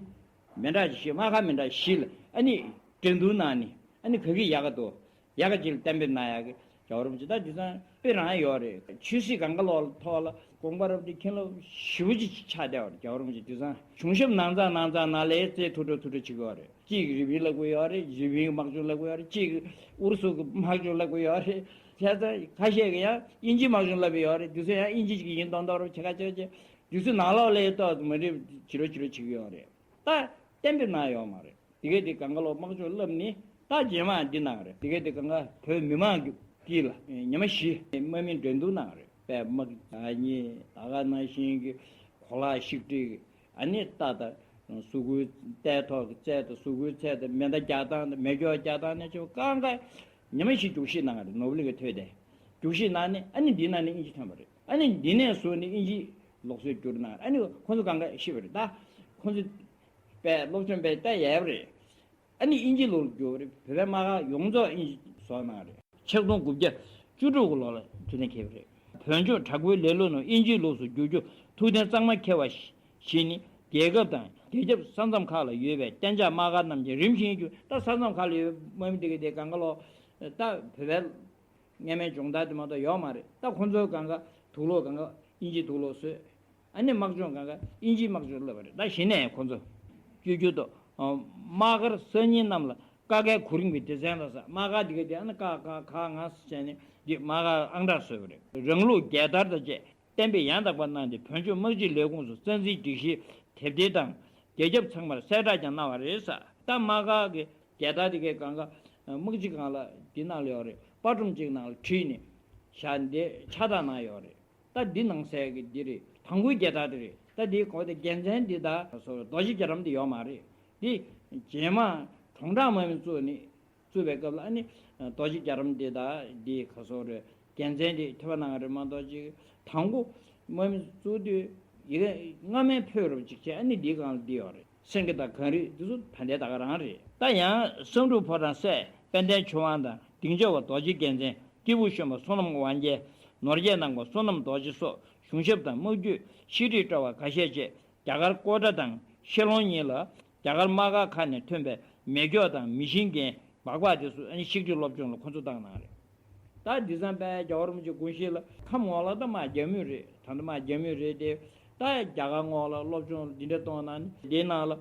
མི་འདྲ་བཞི་དམག་སྒར་མི་འདྲ་བཞི་ལ་ཨ་ནི་འགྲན་བསྡུར་གནང་ནི་ཨ་ནི་ག་གི་ཡག་ག་འདུག་ཡག་ག་ཅིག་ལ་གཏན་འབེབས་གནང་ཡག་གི་རྒྱལ་བ་རིན་པོ་ཆེ་ད་འདི་ཚང་དཔེ་རང་ཡོད་རེད། ཆོས་སྲིད་གང་ག་ལོག་ལ་ཐོག་ལ་དགོངས་པ་རབ་ཏུ་མཁྱེན་རླབས་ཞེ་པོ་ཅིག་ཆགས་བསྡད་པ་རེད། རྒྱལ་བ་རིན་པོ་ཆེ་འདི་ཚང་གཞུང་ཞབས་ནང་ཚང་ནང་ཚང་ནང་ལ་རྩེ་ཐུག་འགྲོ་ཐུག་འགྲོ་བྱེད་ཀྱི་ཡོད་རེད། གཅིག་གིས་རི་པིན་བསླབ་ཀྱི་ཡོད་རེད། རི་པིན་གྱི་དམག་སྦྱོང་བསླབ་ཀྱི་ཡོད་རེད། གཅིག་གིས་ཨུ་རུ་སུ་གི་དམག་སྦྱོང་བསླབ་ཀྱི་ཡོད་རེད། བྱས་ཙང་ཁ་ཤས་ཀྱིས་ཡང་དབྱིན་ཇིའི་དམག་སྦྱོང་བསླབ་ཀྱི་ཡོད་རེད། འདི་ཚོ་ཡང་དབྱིན་ཇི་ཞིག་ཡིན་མདོག་མདོག་རུ་བྱེད་ཁ་ཆེ་ཆེ། འདི་ཚོ་ནང་ལོགས་ལ་ཡོད་ཏོག་ཙམ་མ་རེད། བྱི་རོ་བྱི་རོ་བྱེད་ཀྱི་ཡོད་རེད། ད་གཏན་འབེབས་གནང་ཡོད་མ་རེད། དེ་གས་དེ་གང་ག་ལོག་དམག་སྦྱོང་བསླབ་ནི་ད་རྗེས་མ་འདི་གནང་རེད། དེ་གས་དེ་གང་ག་བོད་མི་མང་གི་དཀྱིལ་ལ་ཉི་མ་བཞི་དམག་མི་འགྲན་བསྡུར་གནང་རེད། དཔེ་དམག་ཨ་ནི་ད་ག་ནང་བཞིན་གྱི་གོ་ལག་བཤིག་སྤྲོད་ཀྱི་ཨ་ནི་རྟ་དང་གཟུགས་པོའི་རྟའི་ཐོག་གི་རྩལ་དང་གཟུགས་པོའི་རྩལ་དང་མེ་མདའ་རྒྱག་སྟངས་དང་མེ་སྒྱོགས་རྒྱག་སྟངས་ནས་བྱས་པ་གང་ག་ཉི་མ་བཞི་རྒྱུགས་བཞེས་གནང་རེད། ནོར་བུ་གླིང་ག་ཐོས་ཏེ་རྒྱུགས་བཞེས་གནང་ནས་ཨ་ནི་འདི་ནང་ནས་དབྱིན་ཇི་ཐོན་པ་རེད། ཨ་ནི་འདི་ནས་བཟུང་ནས་དབྱིན་ཇི་ལུགས་སྲོལ་བསྒྱུར་གནང་རེད། ཨ་ནི་ཁོང་ཚོ་གང་ག་ཤེས་པ་རེད། ད་ཁོང་ཚོ་དཔེ་སློབ་སྦྱོང་དཔེ་ལྟ་ཡག་པ་རེད། ཨ་ནི་དབྱིན་ཇི་ལུགས་ལ་བསྒྱུར་བ་རེད། བོད་པའི་དམག་སྒར་ཡོངས་རྫོགས་དབྱིན་ཇི་བཟོ་གནང་རེད། ཆིག་སྟོང་དགུ་བརྒྱ་བཅུ་དྲུག་གི་ལོ་ལ་དུས་ནས་འཁེལ་བ་རེད། བོད་ལྗོངས་དྲག་པོའི་ལེ་ལོ་ནང་དབྱིན་ཇིའི་ལུགས་སུ་བསྒྱུར་རྒྱུ་ཐུགས་གཏན་གཙང་མ་འཁེལ་བ་ཞིག་ནི་རྒྱལ་ཁབ་དང་རྒྱལ་ཁབ་ས་མཚམས་ཁག་ལ་ཡོད་པའི་གཏན་འཇགས་དམག་སྒར་རྣམས་ཀྱིས་རིམ་བཞིན་བསྒྱུར། ད་ས་མཚམས་ཁག་ལ་ཡོད་པའི་དམག་མི་དེ་ག་དེ་གང་ག་ལོག་ད་བོད་པའི་སྔ་མའི་སྦྱོང་བརྡར་དེ་མ་གཏོགས་ཡོད་མ་རེད། ད་ཁོང་ཚོའི་གང་ག་དུག་ལོག་གང་ག་དབྱིན་ཇིའི་དུག་ལོག་བཟོས། ཨ་ནི་དམག་སྦྱོང་གང་ག་དབྱིན་ཇིའི་དམག་སྦྱོང་བསླབས་པ་རེད། ད་གཞི་ནས་ཁོང་ཚོ་བསྐྱོད་རྒྱུ་དང་། དམག་སྒར་གསར་རྙིང་རྣམས་ལ་ཀ་ཁའི་གོ་རིམ་གྱི་སྡེ་ཚན་ལ་ཟེར། དམག་སྒར་འདི་ག་དེ་ཨ་ནི་ཀ་ཁ་ག་ང་ཟེར་བྱས་ནས་འདི་དམག་སྒར་ཨང་གྲངས་བཟོས་པ་རེད། རང་ལུགས་རྒྱལ་དར་དང་བཅས་གཏན་འབེབས་ཡང་དག་པ་གནང་སྟེ་བོད་ལྗོངས་དམག་སྤྱི་ལས་ཁུངས་སུ་རྩ་འཛིན་སྒྲིག་གཞིའི་དེབ་ཐེར་དང་རྒྱལ་ཁྱབ་ཚང་མར་གསལ་བསྒྲགས་ཀྱང་གནང་བ་རེད་ཟེར། ད་དམག་སྒར་གྱི་རྒྱལ་དར་འདི་གའི་གང་ག་དམག་སྤྱི་སྒང་ལ་འདི་གནང་ལ་ཡོད་རེད། པར་སྒྲོམ་གཅིག་ནང་ལ་བྲིས་ནས་བཞག་འདི་ཕྱག་རྟགས་གནང་ཡོད་རེད། ད་འདི་ནང་གསལ་གྱི་འདི་རེད། དང་པོའི་རྒྱལ་དར་འདི་རེད། ད་འདིའི་གོ་དེ་རྒྱལ་མཚན་འདི་ད་སོ་རྡོ་རྗེ་རྒྱ་གྲམ་འདི་ཡོད་མ་རེད། འདི་རྗེས་མ་གྲོང་བརྡལ་དམག་མི་བཙུགས་ནས་བཙུགས་པའི་སྐབས་ལ་ཨ་ནི་རྡོ་རྗེ་རྒྱ་གྲམ་འདི་ད་འདི་ག་སོ་རེད། རྒྱལ་མཚན་འདི་ཐོབ་པ་གནང་བ་རེད་མ་གཏོགས་ཅིག་དང་པོ་དམག་མི་བཙུགས་དུས་ཡི་གེ་སྔ་མའི་ཕོད་རུབ་ཅིག་བྱས། ཨ་ནི་འདིའི་སྒང་ལ་འདི་ཡོད་རེད། སེང་གེ་དང་གངས་རི་འདི་ཚོ་ད་ལྟའི་ད་ག་རང་རེད། ད་ཡང་བསམ་འགྲུབ་ཕོ་བྲང་སྲས་དཔལ་ལྡན་ཆོས་དབང་དང་སྡིངས་ཆ་བ་རྡོ་རྗེ་རྒྱལ་མཚན། སྐྱེས་བུ་གཞོན་པ་བསོད་ནམས་དབང་རྒྱལ། ནོར་རྒྱས་ནང་པ་བསོད་ནམས་རྡོ་རྗེ་སོགས་གཞུང་ཞབས་དང་དམག་བརྒྱུད་ཤེས་རིག་སྤྲོ་བ་ཁ་ཤས་བཅས་རྒྱ་གར་ཀོ་ཊ་དང་ཤེ་ལོང་གཉིས་ལ་རྒྱ་གར་དམག་སྒར་ཁག་ནས་ཐོན་པའི་མེ་སྒྱོགས་དང་མེ་ཤིང་གན་སྦག་སྦག་དེ་ཚོ་ཨ་ནི་ཤིག་ཏུ་སློབ་སྦྱོང་ལ་ཁོ་ཚོ་བཏང་གནང་རེད། ད་འདི་ཙམ་པས་རྒྱལ་བ་རིན་པོ་ཆེ་དགོངས་གཞི་ལ་ཁམས་འོག་ལ་ད་དམག་རྒྱག་མུས་རེད། ད་ལྟ་དམག་རྒྱག་མུས་རེད་དེ། ད་རྒྱ་གར་འོག་ལ་སློབ་སྦྱོང་འདི་འདྲ་གཏོང་གནང་ནས་འདིའི་ནང་ལ་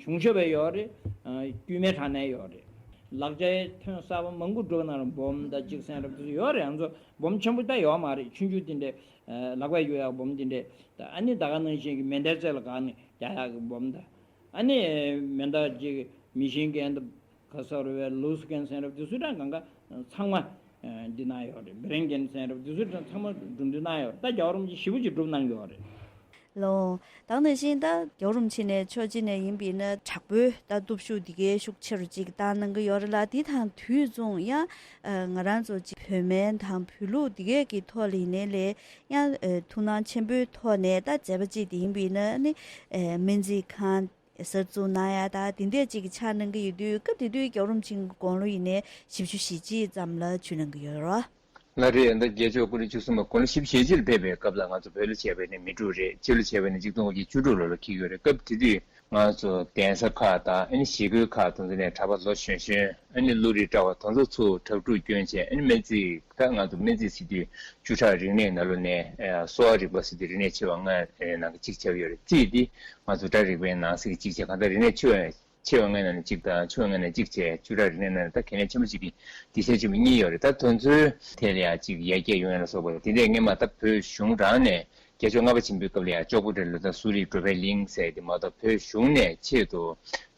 གཞུང་ཞབས་པ་ཡོད་རེད། དཀྱུས་མའི་དྲ་གནས་ཡོད་རེད། ལག་ཆའི་ཐོན་གསར་པ་མང་པོ་བསྒྲུབས་གནང་རེད། སྦོམ་དང་གཅིག་སེང་རབ་དེ་ཚོ་ཡོད་རེད། ང་ཚོ་སྦོམ་ཆེན་པོ་ད་ཡོད་མ་རེད། ཆུང་ཆུང་དེ་འདྲས་ལག་པས་གཡུག་ཡག་སྦོམ་དེ་འདྲས། ད་ཨ་ནི་ད་ག་ནང་བཞིན་གྱི་མེ་མདའི་རྩེ་ལ་བཀག་ནས་རྒྱག་ཡག་གི་སྦོམ་དང་། ཨ་ནི་མེ་མདའ་གཅིག་མེ་ཤིང་གན་དང་། ག་ས་རུ་བའི་ལུས་གན་སེང་རབ་དེ་ཚོ་གྲངས་གང་ག་ཚང་མ་འདི་གནང་ཡོད་རེད། བེ་རེང་གན་སེང་རབ་དེ་ཚོ་གྲངས་ཚང་མ་འགྲུབ་འདི་གནང་ཡོད་རེད། ད་རྒྱལ་བ་རིན་པོ་ཆེ་ཞེ་པོ་ཅིག་སྒྲུབ་གནང་ཡོད་རེད། ལོ། ད་ག་ནང་བཞིན་ད་རྒྱལ་བ་རིན་པོ་ཆེ་ནས་ཕྱོགས་གཅིག་ནས་ཡིན་པས་ན་དྲག་པོའི་ད་སྟོབས་ཤུགས་འདི་གའི་ཤུགས་ཆེ་རུ་ཅིག་བཏང་གནང་གི་ཡོད་རེད་ལ། དེ་དང་དུས་མཚུངས་ཡང་ཨ་ང་རང་ཚོ་ཅིག་བོད་སྨན་དང་བོད་ལུགས་འདི་གའི་གི་ཐོག་ལ་ཡིན་ནའི་ལས་ཡང་ཨ་ཐུགས་སྣང་ཆེན་པོའི་ཐོག་ནས་ད་མཛད་པ་ཅིག་དེ་ཡིན་པས་ན་ནི་ཨ་སྨན་རྩིས་ཁང་གསར་འཛུགས་གནང་ཡ་ད་དེ་འདྲས་ཅིག་གི་ཕྱག་གནང་གི་ཡོད་དུས། སྐབས་དེ་དུས་རྒྱལ་བ་རིན་པོ་ཆེ་གི་དགུང་ལོ་ཡིན་ནའི་བཞི་བཅུ་ཞེ་གཅིག་ཙམ་ལ་ཚུད་གནང་གི་ཡོད་རེད། ལགས་རེད། ད་རྒྱལ་མཆོག་སྐུ་ཕྲེང་བཅུ་གསུམ་པ་དགུང་ལོ་བཞི་བཅུ་ཞེ་གཅིག་ལ་ཕེབས་པའི་སྐབས་ལ་ང་ཚོ་བོད་ལ་བྱས་པའི་ནི་མི་འབྲུག་རེད། སྤྱིར་ལ་བྱས་པའི་ནི་གཅིག་སྟོང་དགུ་བརྒྱ་བཅུ་དྲུག་ལོ་ལ་འཁེལ་གྱི་ཡོད་རེད། སྐབས་དེ་དུས་ང་ཚོ་གདན་ས་ཁག་དང་ཨ་ནི་གཞིས་ཁོལ་ཁག་དེ་ཚོ་ནས་གྲྭ་པ་ལོ་གཞོན་གཞོན་ཨ་ནི་བློ་རིག་བཀྲ་བ་དེ་ཚོ་ཚུར་དྲག་སྒྲུག་བསྐྱོན་བྱས། ཨ་ནི་སྨན་རྩིས་ད་ང་ཚོ་སྨན་རྩིས་ཟེར་དུས་བཅུ་ཕྲག་རིག་གནས་ནང་ལོགས་ནས་ཨ་གསོ་བ་རིག་པ་ཟེར་དུས་རིག་གནས་ཆེ་བ་ལྔ་ནང་གི་གཅིག་ཆགས་ཡོད་རེད། རྩིས་འདི་ང་ཚོ་སྒྲ་རིག་པའི་ནང་གསེས་ཀྱི་གཅིག་བྱས། གང་ལྟར་རིག་གནས་ཆེ་བ་ཆེ་བ་ལྔའི་ནང་ནས་གཅིག་དང་ཆུང་བ་ལྔའི་ནང་ནས་གཅིག་བྱས། བཅུ་ཕྲག་རིག་གནས་ནང་ནས་ད་གལ་གནད་ཆེན་པོ་གཅིག་གི་དེ་ཆེ་ཆེན་པོ་གཉིས་ཡོད་རེད། ད་དེ་ཚོའི་ཐད་ལ་ཡང་གཅིག་ཡར་རྒྱས་ཡོང་ཡ་ལ་སོགས་པ་དེ་འདྲས་སྔོན་མ་ད་བོད་གཞུང་རང་ནས་རྒྱལ་མཆོག་ལྔ་པ་ཆེན་པོའི་སྐབས་ལ་ཡང་ལྕགས་པོ་རི་ལ་ད་གསོ་རིག་འགྲོ་ཕན་གླིང་ཟེར་དེ་མ་གཏོགས་བོད་གཞུང་ནས་ཆེད་དུ་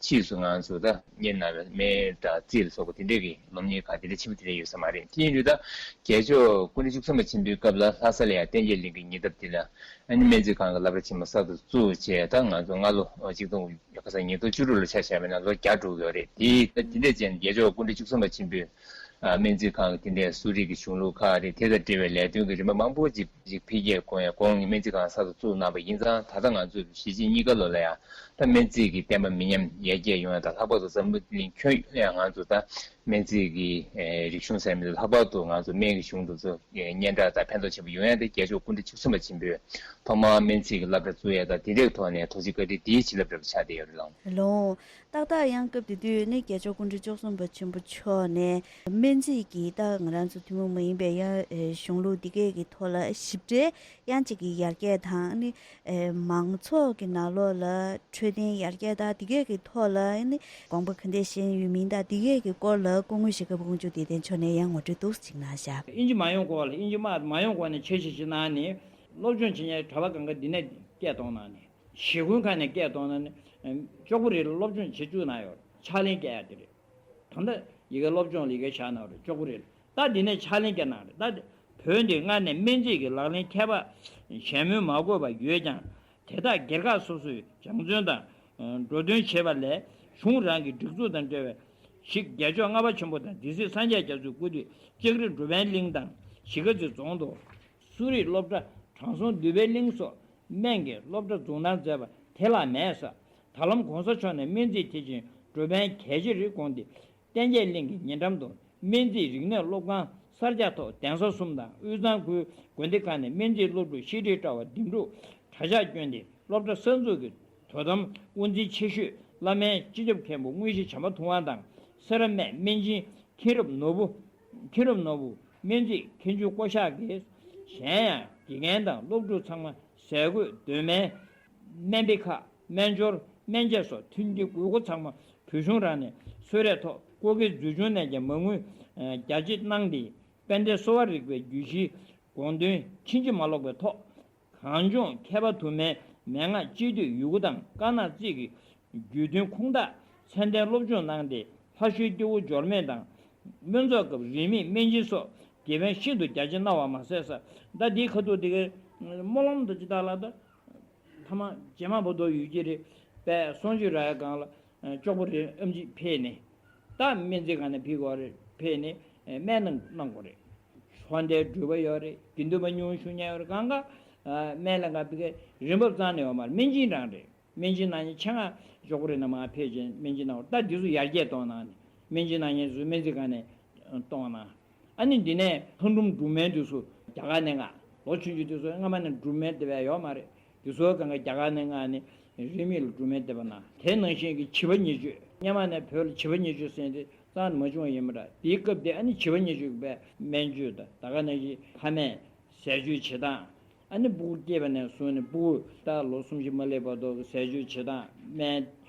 ཕྱིས་སུ་ང་ཚོ་ད་སྙན་ན་བའི་སྨན་དང་རྩིས་ལ་སོགས་པ་དེ་འདྲས་ཀྱི་སློབ་གཉེར་ཁག་དེ་འདྲས་ཆེན་པོ་དེ་འདྲས་ཡོད་ས་མ་རེད། དེ་ཡིན་དུས་ད་རྒྱལ་མཆོག་སྐུ་ཕྲེང་བཅུ་གསུམ་པ་ཆེན་པོའི་སྐབས་ལ་ལྷ་ས་ལ་ཡང་བསྟན་རྒྱས་གླིང་གི་ཉེ་འདབས་དེ་ལ་ཨ་ནི་སྨན་རྩིས་ཁང་གི་སློབ་གྲྭ་ཆེན་མོ་གསར་དུ་བཙུགས་བྱས། ད་ང་ཚོ་སྔ་ལོ་གཅིག་སྟོང་ཁ་སང་ཉིས་སྟོང་བཅུ་དྲུག་ལ་ཆ་བཞག་པ་ཡིན་ན་ལོ་བརྒྱ་དྲུག་ཡོད་རེད། དེ་ད་དེ་འདྲས་ཅན་རྒྱལ་མཆོག་སྐུ་ཕྲེང་བཅུ་གསུམ་པ་ཆེན་པོས་ཨ་སྨན་རྩིས་ཁང་གི་དེ་འདྲས་གསོ་རིག་གི་གཞུང་ལུགས་ཁག་རེད། དེ་དང་འབྲེལ་བའི་ལས་དོན་གྱི་རིམ་པ་མང་པོ་ཅིག་ཅིག་འཕེལ་རྒྱས་གཏོང་ཡ། གོང་གི་སྨན་རྩིས་ཁང་གསར་དུ་བཙུགས་གནང་པ་ཡིན་ཙང་། ད་ལྟ་ང་ཚོས་གཞིས་བྱེས་གཉིས་ཀ་ལོ་ལ་ཡང་ད་སྨན་རྩིས་ཀྱི་བསྟན་པ་མི་ཉམས་ཡར་རྒྱས་ཡོང་ཡ་དང་། ལྷག་པར་དུ་འཛམ་བུ་གླིང་ཁྱོན་ཡོངས་ལ་ཡང་ང་ཚོ་ད་སྨན་རྩིས་ཀྱི་ཨེ་རིག་གཞུང་ཟེར་མི་དེ་ལྷག་པར་དུ་ང་ཚོ་སྨན་གྱི་གཞུང་དེ་ཚོ་ཨེ་སྙན་གྲགས་དང་ཕན་ཐོགས་ཆེན་པོ་ཡོང་ཡ་དེ་རྒྱལ་མཆོག་སྐུ་ཕྲེང་བཅུ་གསུམ་པ་ཆེན་པོས་ཐོག་མར་སྨན་རྩིས་ཀྱི་སློབ་གྲྭ་བཙུགས་ཡ་དང་། དེ་འདྲའི་ཐོག་ནས་ཐུགས་རྗེ་བཀའ་དྲིན་དེའི་བྱིན་རླབས་འདྲ་པོ་ཆགས་བསྡད་ཡོད་རེད་ལགས། ལོ། ཏག་ཏག་ཡང་སྐབས་དེ་དུས་ནི་རྒྱལ་མཆོག་སྐུ་ཕྲེང་བཅུ་གསུམ་པ་ཆེན་པོ་མཆོག་ནས་སྨན་རྩིས་ཀྱི་ད་ང་རང་ཚོ་ཐུན་མོང་མ་ཡིན་པའི་ཡང་ཨེ་གཞུང་ལུགས་འདི་གས་ཀྱི་ཐོག་ལ་ཞིབ་ཕྲའི་ཡང་ཅིག་གི་ཡར་རྒྱས་དང་ནི་ཨེ་མང་ཚོགས་ཀྱི་ནང་ལོགས་ལ་འཕྲོད་བསྟེན་ཡར་རྒྱས་དང་འདི་གས་ཀྱི་ཐོག་ལ་ནི་དགོངས་པ་ག་འདྲས་བཞེས་ཡོད་མིན་དང་འདི་གས་ཀྱི་སྐོར་ལ་སྐུ་ངོ་ཞྭ་སྒབ་དབང་ཕྱུག་བདེ་ལྡན་མཆོག་ནས་ཡང་ངོ་སྤྲོད་ཏོག་ཙམ་གནང་ཤག། ཨིན་ཇི་མ་ཡོང་གོང་ལ། ཨིན་ཇི་དམག་མ་ཡོང་གོང་ནས་འཆར་གཞི་ཞིག་གནང་ནས་སློབ་སྦྱོང་བྱེད་མཁན་གྲྭ་པ་གང་ག་འདི་ནས་སྐད་གཏོང་གནང་ནས། ཞེ་དགུན་ཁ་ནས་སྐད་གཏོང་ན་ནི། ཨ་ལྕགས་པོ་རི་ལ་སློབ་སྦྱོང་བྱེད་བཅུག་ན་ཡོད། ཕྱག་ལེན་བཀལ་ཡ་དེ་རེད། ད་ལྟ་ཡི་གེ་སློབ་སྦྱོང་ལ་ཡི་གེ་བཞག་ན་རེད། ལྕགས་པོ་རི་ལ། ད་འདི་ནས་ཕྱག་ལེན་བཀལ་གནང་རེད། ད་བོད་འདི་སྔར་ནས་སྨན་རྩིས་ཀྱི་ལག་ལེན་མཁས་པ་ཞན་མོལ་མ་དགོས་པ་ཡོད་ཀྱང་། དེ་དག་སྒེར་ཁག་སོ་སོས་སྦྱང་བརྩོན་དང་འགྲོ་དོན་བྱེད་པ་ལས། གཞུང་རང་གི་སྒྲིག་འཛུགས་དང་འབྲེལ་བའི་ཞིག་རྒྱལ་མཆོག་ལྔ་པ་ཆེན་པོ་དང་། སྡེ་སྲིད་སངས་རྒྱས་རྒྱ་མཚོའི་སྐུ་དུས་ལྕགས་རི་འབྲུག་པའི་གླིང་དང་གཞིས་ཀ་རྩེ་རྫོང་དུ། གསོ་རིག་སློབ་གྲྭ་དྲང་སྲོང་འདུས་པའི་གླིང་སོགས་སྨན་གྱི་སློབ་གྲྭ་འཛུགས་གནང་མཛད་པ་དེ་ལ་མེད་ས། ད་ལམ་གོང་ས་མཆོག་ནས་སྨན་རྩིས་དེ་བཞིན་འགྲོ་ཕན་གལ་ཆེ་རེད་དགོངས་ཏེ། བསྟན་རྒྱས་གླིང་གི་ཉེ་འགྲམ་དུ་སྨན་རྩིས་རིག་གནས་སློབ་ཁང་གསར་རྒྱག་ཐོག་གདན་ས་གསུམ་དང་དབུས་གཙང་ཁུལ་དགོན་སྡེ་ཁག་ནས་སྨན་རྩིས་སློབ་ཕྲུག་བཤད་ཁྲིད་དྲ་བ་འདེམས་སྒྲུག་གྲྭ་ཤག་བསྐྱོན་ཏེ། སློབ་གྲྭ་གསར་འཛུགས་ཀྱི་དོ་དམ་དབུ་འཛིན་ཆེ་ཤོས་བླ་སྨན་སྤྱི་ཁྱབ་མཁན་པོ་དངོས་གཞི་བྱམས་པ་ཐུབ་དབང་དང་། སེ་ར་སྨད་སྨན་སྦྱིན་མཁྱེན་རབ་ནོར་བུ། མཁྱེན་རབ་ནོར་བུ། སྨན་རྩིས་མཁས་འཇུག་བསྐོ་གཞག་གིས། གཞན་ཡང་དགེ་རྒན་དང་སློབ་ཕྲུག་ཚང་མ་ཟས་གོས་སྡོད་སྨན། སྨན་པའི་ཁག་སྨན་སྦྱོར་སྨན་དཔྱད་སོགས་མཐུན་རྐྱེན་དགོས་མཁོ་ཚང་མ་བོད་གཞུང་རང་ནས་གསོལ་རས་ཐོག་སྐུ་སྒེར་འཛུལ་སྦྱོང་ནས་ཀྱང་མ་དངུལ་རྒྱ་སྐྱེད་གནང་སྟེ། དཔལ་ལྡན་གསོ་བ་རིག་པའི་རྒྱུད་བཞིའི་དགོངས་དོན་ཕྱིན་ཅི་མ་ལོག་པའི་ཐོག་གངས་ལྗོངས་མཁས་པ་དུ་མའི་མན་ངག་སྤྱི་འཐུས་ཡི་གུ་དང་དཀར་ནག་རྩིས་ཀྱི་རྒྱུད་དོན་ཁུངས་དག་ཚད་ལྡན་སློབ་སྦྱོང་གནང་སྟེ། ལྷ་ཞུའི་སྐྱེ་བོ་འབྱོར་མེད་དང་། སྨོན་ཚོགས་སྐབས་རིས་མེད་སྨན་སྦྱིན་སོགས་དགེ་ཕན་ཤིན་ཏུ་རྒྱ་ཆེ་གནང་བ་མ་ཟད་ས། ད་འདིའི་ཁ་ཐུག་དེ་གའི་སྨོན་ལམ་དང་ཅི་ལྟར་ལ་ད། ཐ་མ་རྗེས་མ་བར་དོ་ཡོད་ཀྱི་རེད་པས། གསུང་ཆོས་རག་ཡ་སྒང་ལ་ལྕོག་པོ་རེད། ཨེམ་ཆི་ཕེབས་ནས། ད་སྨན་རྩིས་ཁང་ནས་ཕེབས་དགོས་རེད། ཕེབས་ནས་སྨན་གནང་གནང་དགོས་རེད། ཆོས་སྡེའི་འགྲུལ་པ་ཡོད་རེད། དགེ་འདུན་པ་ཉུང་ཤོས་ཉར་ཡོད་རེད། གང་ག་སྨན་ལ་ག་པི་ཀའི་རིན་འབབ་རྩ་ནས་ཡོད་མ་རེད། སྨན་སྦྱིན་རང་རེད། སྨན་སྦྱིན་གནང་མཁན་ཆེད་མངགས་ལྕོག་པོ་རེད་ན་མ་ཕེབས་བྱས་སྨན་སྦྱིན་གནང་བ། ད་འདི་ཚོ་ཡར་རྒྱས་གཏོང་གནང་ནས་སྨན་སྦྱིན་གནང་མཁན་ཚོ་སྨན་རྩིས་ཁང་ནས་གཏོང་གནང་། ཨ་ནི་འདི་ནས་ལྷ་སྒྲུང་སྒྲུང་སྨན་འདི་ཚོ་རྒྱ་གར་ནས་མངགས། ལོ་ཆུང་ཆུང་འདི་ཚོ་སྔ་མ་ནས་སྒྲུང་སྨན་དེ་བས་ཡོད་མ་རེད། འདི་ཚོ་གང་ག་རྒྱ་གར་ནས་མངགས་ནས་རིན་མེད་ལ་སྒྲུང་སྨན་དེ་བས་གནང་། དེ་ནང་བཞིན་གྱི་བྱིས་པ་ཉེས་སྤྱོད། སྔ་མ་ནས་བོད་ལ་བྱིས་པ་ཉེས་སྤྱོད་ཟེར་དེ་རྩ་ནས་མ་བྱུང་བ་ཡིན་པ་འདྲ། དེའི་སྐབས་དེ་ཨ་ནི་བྱིས་པ་ཉེས་སྤྱོད་ཀྱི་པའི་སྨན་བཅོས་དང་། ད་ག་ནང་བཞིན་ཕ་མས་ཟས་བཅུད་བྱེད་སྟངས། ཨ་ནི་སྤུ་གུ་སྐྱེས་པ་ནས་བཟུང་ནས་སྤུ་གུ་ད་ལོ་གསུམ་བཞི་མ་སླེབས་བར་དུ་ཟས་བཅུད་བྱེད་སྟངས། སྨན་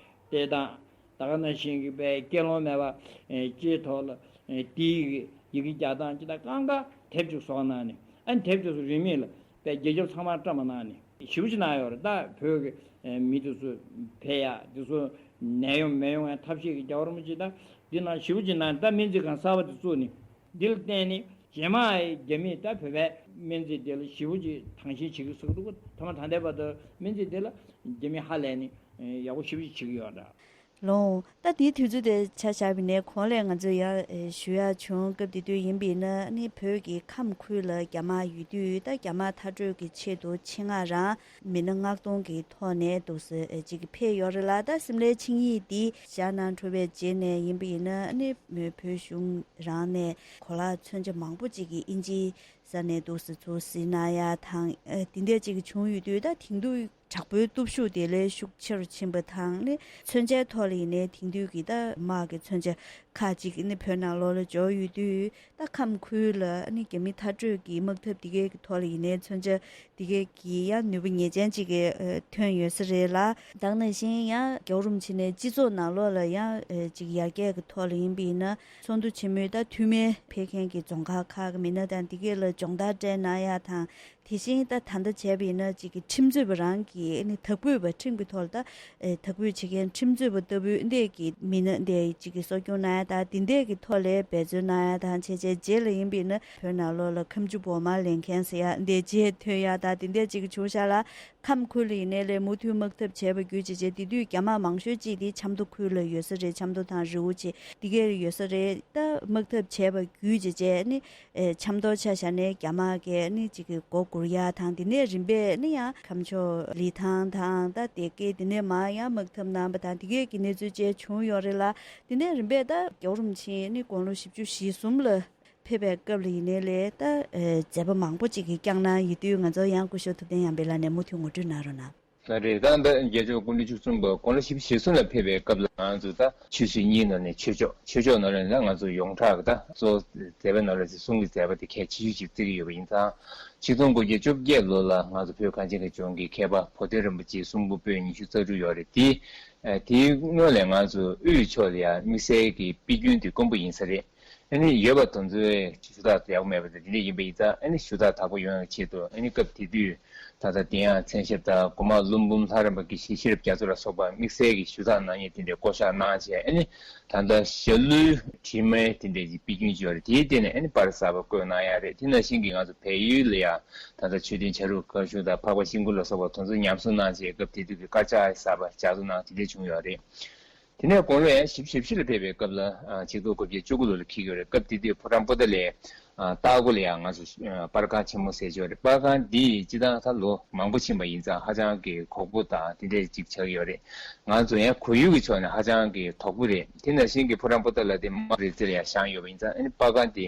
སྟེར་སྟངས། ད་ག་ནང་བཞིན་གྱི་པའི་སྐྱེ་ལོང་མེད་པ་ཨེ་སྐྱེས་ཐོག་ལ་ཨེ་དེའི་ཡི་གེ་རྒྱག་སྟངས་ཅི་ལྟར་གང་ག་དེབ་ཅིག་བཟོ་གནང་ནས། ཨ་ནི་དེབ་དེ་ཚོ་རིན་མེད་ལ་པའི་རྒྱལ་ཁྱབ་ཚང་མར་བཀྲམ་པ་གནང་ནས་ཞེ་པོ་ཅིག་གནང་ཡོད་རེད། ད་བོད་ཀྱི་ཨེ་མི་དེ་ཚོ་ཕེབས་ཡག་དེ་ཚོ་ནད་ཡོང་མེད་ཡོང་ཡང་ཐབས་ཤེས་ཀྱི་རྒྱལ་བ་རིན་པོ་ཆེ་ད་འདི་ནང་ཞེ་པོ་ཅིག་གནང་། ད་སྨན་རྩིས་ཁང་གསར་པ་དེ་བཙུགས་ནས། འདི་ལ་བརྟེན་ནས་རྗེས་མ་རྒྱ་མིས་ད་བོད་པའི་ སྨན་རྩིས་དེ་ལ་ཞེ་པོ་ཅིག་དང་ཞེན་བྱེད་ཀྱི་ཟེར་གི་འདུག་ཐ་མ་ད་ལྟའི་བར་དུ་སྨན་རྩིས་དེ་ལ་རྒྱ་མི་ཧ་ལས་ནས་ཡག་པོ་ཞེ་པོ་ཅིག་བྱེད་ཀྱི་ཡོད་འདྲ། ལོང་། ད་དེའི་དུས་ཚོད་དེ་ཆ་བཞག་པ་ཡིན་ན་གོང་ལས་ང་ཚོས་ཡང་ཨེ་ཞུ་ཡག་བྱུང་། སྐབས་དེ་དུས་ཡིན་པ་ཡིན་ན་ནི་བོད་ཀྱི་ཁམས་ཁུལ་ལ་རྒྱ་དམག་ཡོད་དུས། ད་རྒྱ་དམག་མཐར་སྐྲོད་ཀྱི་ཆེད་དུ་ཆེད་མངགས་རང་མི་སྣ་མངགས་གཏོང་གི་ཐོག་ནས་འདུག་སེ་ཨེ་ཅིག་ཕེབས་ཡོད་རེད་ལ། ད་སིམ་ལའི་ཆིངས་ཡིག་འདི་བཞག་གནང་གྲུབ་པའི་རྗེས་ནས་ཡིན་པ་ཡིན་ན་ནི་བོད་གཞུང་རང་ནས་གོ་ལག་མཚོན་ཆ་མང་པོ་ཅིག་གི་དབྱིན་ཇི་ས་ནས་འདུག་སེ་ཚུར་གཟིགས་གནང་ཡག་དང་ཨེ་དེ་འདྲ་ཅིག་བྱུང་ཡོད་དུས། ད་དེང་དུས་དྲག་པོའི་སྟོབས་ཤུགས་དེ་ལས་ཤུགས་ཆེ་རུ་ཕྱིན་པ་དང་ནི། མཚོན་ཆའི་ཐོག་ལ་ཡིན་ནའི་དེང་དུས་ཀྱི་ད་དམག་གི་མཚོན་ཆ་ཁག་ཅིག་ནི་བོད་ནང་ལོགས་ལ་འབྱོར་ཡོད་དུས། ད་ཁམས་ཁུལ་ལ་ནི་རྒྱ་མི་མཐར་སྐྲོད་ཀྱི་དམག་འཐབ་དེ་གའི་གི་ཐོག་ལ་ཡིན་ནའི་མཚོན་ཆ་དེ་གའི་གི་ཡང་ནུས་པ་ངེས་ཅན་ཅིག་གི་ཨ་ཐོན་ཡོད་ས་རེད་ལ། ད་ག་ནང་བཞིན་ཡང་རྒྱལ་བ་རིན་པོ་ཆེ་ནས་སྤྱི་ཚོགས་ནང་ལོགས་ལ་ཡང་ཨ་ཅིག་ཡར་རྒྱས་ཀྱི་ཐོག་ལ་ཡིན་པ་ཡིན་ན། ཚོགས་འདུ་ཆེན་མོའི་ད་འཐུས་མི་ཕེབས་མཁན་གྱི་རྫོང་ཁག་ཁག་གི་མི་སྣ་དང་དེ་གའི་ལ་སྦྱོང་བརྡར་སྤྲད་གནང་ཡག་དང་། དེ་བཞིན་ད་ད་ལྟ་བྱས་པ་ཡིན་ན་ཅིག་གི་ཁྲིམས་རྩོད་པ་རང་གིས་ནི་དག་འབུད་པ་ཁྲིམས་ཀྱི་ཐོག་ལ་ད་ཨེ་དག་འབུད་བྱེད་མཁན་ཁྲིམས་རྩོད་པ་ལྟ་བུའི་འདས་ཀྱི་མི་སྣ་འདས་ཅིག་གི་གསོ་སྐྱོང་གནང་ཡ་དང་། དེ་འདས་ཀྱི་ཐོག་ལ་འབད་བརྩོན་གནང་ཡ་དང་བྱས་བྱས། རྗེས་ལ་ཡིན་པ་ཡིན་ན་བོད་ནང་ལོགས་ལ་ཁ་མཆུ་བོར་མ་ལེན་མཁན་ཟེར་ཡ་འདས་རྗེས་ཐོན་ཡ་དང་དེ་འདས་ཅིག་གི་བྱུང་ཤག་ལ། ཁམས་ཁུལ་ལ་ཡིན་ནའི་ལས་མུ་མཐུད་དམག་འཐབ་བྱས་པ་བརྒྱུད་བྱས་བྱས། དེ་དུས་རྒྱ་དམག་མང་ཤོས་ཅིག་དེ་ཆབ་མདོ་ཁུལ་ལ་ཡོད་ས་རེད། ཆབ་མདོ་དང་རི་བོ་ཆེ་དེ་གའི་ཡོད་ས་རེད། ད་དམག་འཐབ་བྱས་པ་བརྒྱུད་བྱས་བྱས་ནི། ཨེ་ཆབ་མདོ་ཆ་བཞག་ནས་རྒྱ་དམག་གིས་ནི་ཅིག་གི་མགོ་སྒུར་ཡ་དང་། དེ་ནས་རིམ་པས་ནི་ཡང་ཁམས་ཕྱོགས་ལི་ཐང་དང་ད་སྡེ་དགེ་དེ་ནས་མར་ཡང་དམག་འཐབ་གནང་བ་དང་དེ་གས་ཀྱི་གནས་ཚུལ་བཅས་བྱུང་ཡོད་རེད་ལ། དེ་ནས་རིམ་པས་ད་རྒྱལ་བ་རིན་པོ་ཆེ་ནི་དགུང་ལོ་བཞི་བཅུ་ཞེ་གསུམ་ལ་ཕེབས་པའི་སྐབས་ལ་ཡིན་ནའི་ལས་ད་ཨེ་མཛད་པ་མང་པོ་ཅིག་གི་བསྐྱངས་གནང་ཡོད་དུས། ང་ཚོ་ཡང་སྐུ་ཞབས་ཐུབ་བསྟན་ཡར་འཕེལ་ལགས་ནས་མུ་མཐུད་ངོ་སྤྲོད་གནང་རོགས་གནང་། ལགས་རེད། ད་ལྟ་རྒྱལ་མཆོག་སྐུ་ཕྲེང་བཅུ་གསུམ་པ་དགུང་ལོ་བཞི་བཅུ་ཞེ་གསུམ་ལ་ཕེབས་པའི་སྐབས་ལ་ང་ཚོ་ད་ཆོས་སྲིད་གཉིས་ནང་ནས་ཆོས་ཕྱོགས། ཆོས་ཕྱོགས་ནང་ལ་ན་ང་ཚོ་ཡོངས་གྲགས་ཀྱི་ད་གཙོ་བོ་མཛད་པའི་ནང་ལ་གསུང་གི་མཛད་པ་དེ་གལ་ཆེ་ཤོས་ཤིག་བརྩི་གི་ཡོད་པ་ཡིན་ཙང་། ཆིག་སྟོང་དགུ་བརྒྱ་བཅོ་བརྒྱད་ལོ་ལ་ང་ཚོ་བོད་གངས་ཅན་གྱི་ལྗོངས་ཀྱི་མཁས་པ་བོ་དོན་རིན་པོ་ཆེའི་གསུང་འབུམ་པོད་ཉི་ཤུ་རྩ་དྲུག་ཡོད་རེད། དེ་ཨ་དེའི་སྔོན་ལ་ང་ཚོ་དབུས་ཕྱོགས་ལ་ཡང་དམིགས་བསལ་གྱི་དཔེ་རྒྱུན་དེ་དཀོན་པོ་ཡིན་ས་རེད། ཨ་ནི་ཡོད་པ་དེ་ཚོའི་ཞུ་དག་ཡག་པོ་མེད་པ་དང་དེ་འདྲ་ཡིན་པ་ཡིན་ཙང་། ཨ་ནི་ཞུ་དག་དག་པོ་ཡོང་ཡག་ཆེད་དུ། ཨ་ནི་སྐབས་དེ་དུས་ད་ལྟ་དེ་ཡང་མཚན་ཞབས་དང་སྒོ་མང་ཀླུ་འབུམ་ལྷ་རམས་པ་དགེ་བཤེས་ཤེས་རབ་རྒྱ་མཚོ་ལ་སོགས་པ་དམིགས་བསལ་གྱི་ཞུ་དག་གནང་མཁན་དེ་འདྲའི་བསྐོ་བཞག་གནང་བྱས། ཨ་ནི་ད་ལྟ་ཞྭ་ལུའི་བྲིས་མའི་དེ་འདྲའི་དཔེ་རྒྱུན་ཅིག་ཡོད་རེད། དེའི་སྟེང་ནས་ཨ་ནི་པར་གསར་པ་བརྐོས་གནང་ཡག་རེད། དེ་ནང་བཞིན་གྱི་ང་ཚོ་བལ་ཡུལ་ལ་ཡང་ད་ལྟ་མཆོད་རྟེན་བྱ་རུང་དཀར་གཞུང་དང་འཕགས་པ་ཤིང་ཀུན་ལ་སོགས་པ་དེ་ཚོ་ཉམས་གསོ་གནང་བྱས། སྐབས་དེ་དུས་ཀྱི་དཀར་ཆག་གསར་པ་ལྗགས་བཟོ་གནང་དེ་འདྲ་བྱུང་ཡོད་རེད། དེ་ནས་དགུང་ལོ་ཡང་བཞི་བཅུ་ཞེ་བཞི་ལ་ཕེབས་པའི་སྐབས་ལ། ཨ་ཆིག་སྟོང་དགུ་བརྒྱ་བཅུ་དགུ་ལོ་ལ་འཁེལ་གྱི་ཡོད་རེད། སྐབས་དེ་དུས་ཕོ་བྲང་པོ་ཏཱ་ལའི་ཨ་ལྟག་སྒོ་ལ་ཡང་ང་ཚོ་ཨ་པར་ཁང་ཆེན་མོ་ཟེར་གྱི་ཡོད་རེད། པར་ཁང་འདི་སྤྱིར་བཏང་ད་ལོ་མང་པོ་ཕྱིན་པ་ཡིན་ཙང་ཧ་ཅང་གི་གོག་པོ་དང་དེ་འདྲས་ཅིག་ཆགས་ཀྱི་ཡོད་རེད། ང་ཚོ་ཡང་ཁོར་ཡུག་གི་ཕྱོགས་ནས་ཧ་ཅང་གི་དོག་པོ་རེད། དེ་ནང་བཞིན་གྱི་ཕོ་བྲང་པོ་ཏཱ་ལ་དེ་མ་རི་རྩེ་ལ་ཡང་བཞེངས་ཡོད་པ་ཡིན་ཙང་། ཨ་ནི་པར་ཁང་དེ་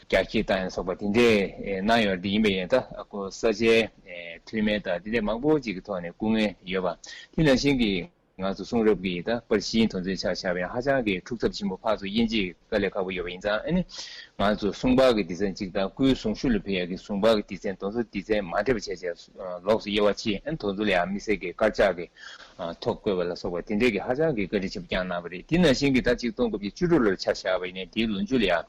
རྒྱ་སྐྱེད་བཏང་ཡ་སོགས་པ་དེ་འདྲས་ཨེ་གནང་ཡོད་རེད། དེ་ཡིན་པ་ཡིན་ན་ད་ཁོ་ས་ཆའི་ཨེ་འཐུས་མི་དང་དེ་འདྲས་མང་པོ་ཅིག་གི་ཐོག་ནས་སྐུ་ངལ་ཡོད་པ། དེ་ནང་བཞིན་གྱི་ང་ཚོ་གསུང་རབ་ཀྱི་ད་པར་ཤིང་དེ་ཚོའི་ཆ་བཞག་པ་ཡང་ཧ་ཅང་གི་འཁྲུག་ཚབས་ཆེན་པོ། ཕར་ཚུར་དབྱེ་འབྱེད་དཀའ་ལས་ཁག་པོ་ཡོད་པ་ཡིན་ཙང་། ཨ་ནི་ང་ཚོ་གསུང་པར་གྱི་སྡེ་ཚན་གཅིག་དང་སྐུའི་གཟུངས་གཞུག་ལ་ཕུལ་ཡག་གི་གཟུངས་པར་གྱི་སྡེ་ཚན་དེ་ཚོ་སྡེ་ཚན་མ་འདྲ་བ་བྱས་བྱས་ལོགས་སུ་དབྱེ་བ་ཕྱེ། ཨ་ནི་དེ་ཚོ་ལ་ཡང་དམིགས་བསལ་གྱི་དཀར་ཆག་གི་ཐོ་བཀོད་པ་ལ་སོགས་པ་དེ་འདྲས་ཀྱི་ཧ་ཅང་གི་བཀའ་དྲིན་ཆེན་པོ་བསྐྱངས་གནང་བ་རེད། དེ་ནང་བཞིན་གྱི་ད་ཆིག་སྟོང་དགུ་བརྒྱ་བཅུ་དྲུག་ལོར་ཆ་བཞག་པ་ཡིན་ནའི་དེའི་ལོ་མཇུག་ལ་ཡང་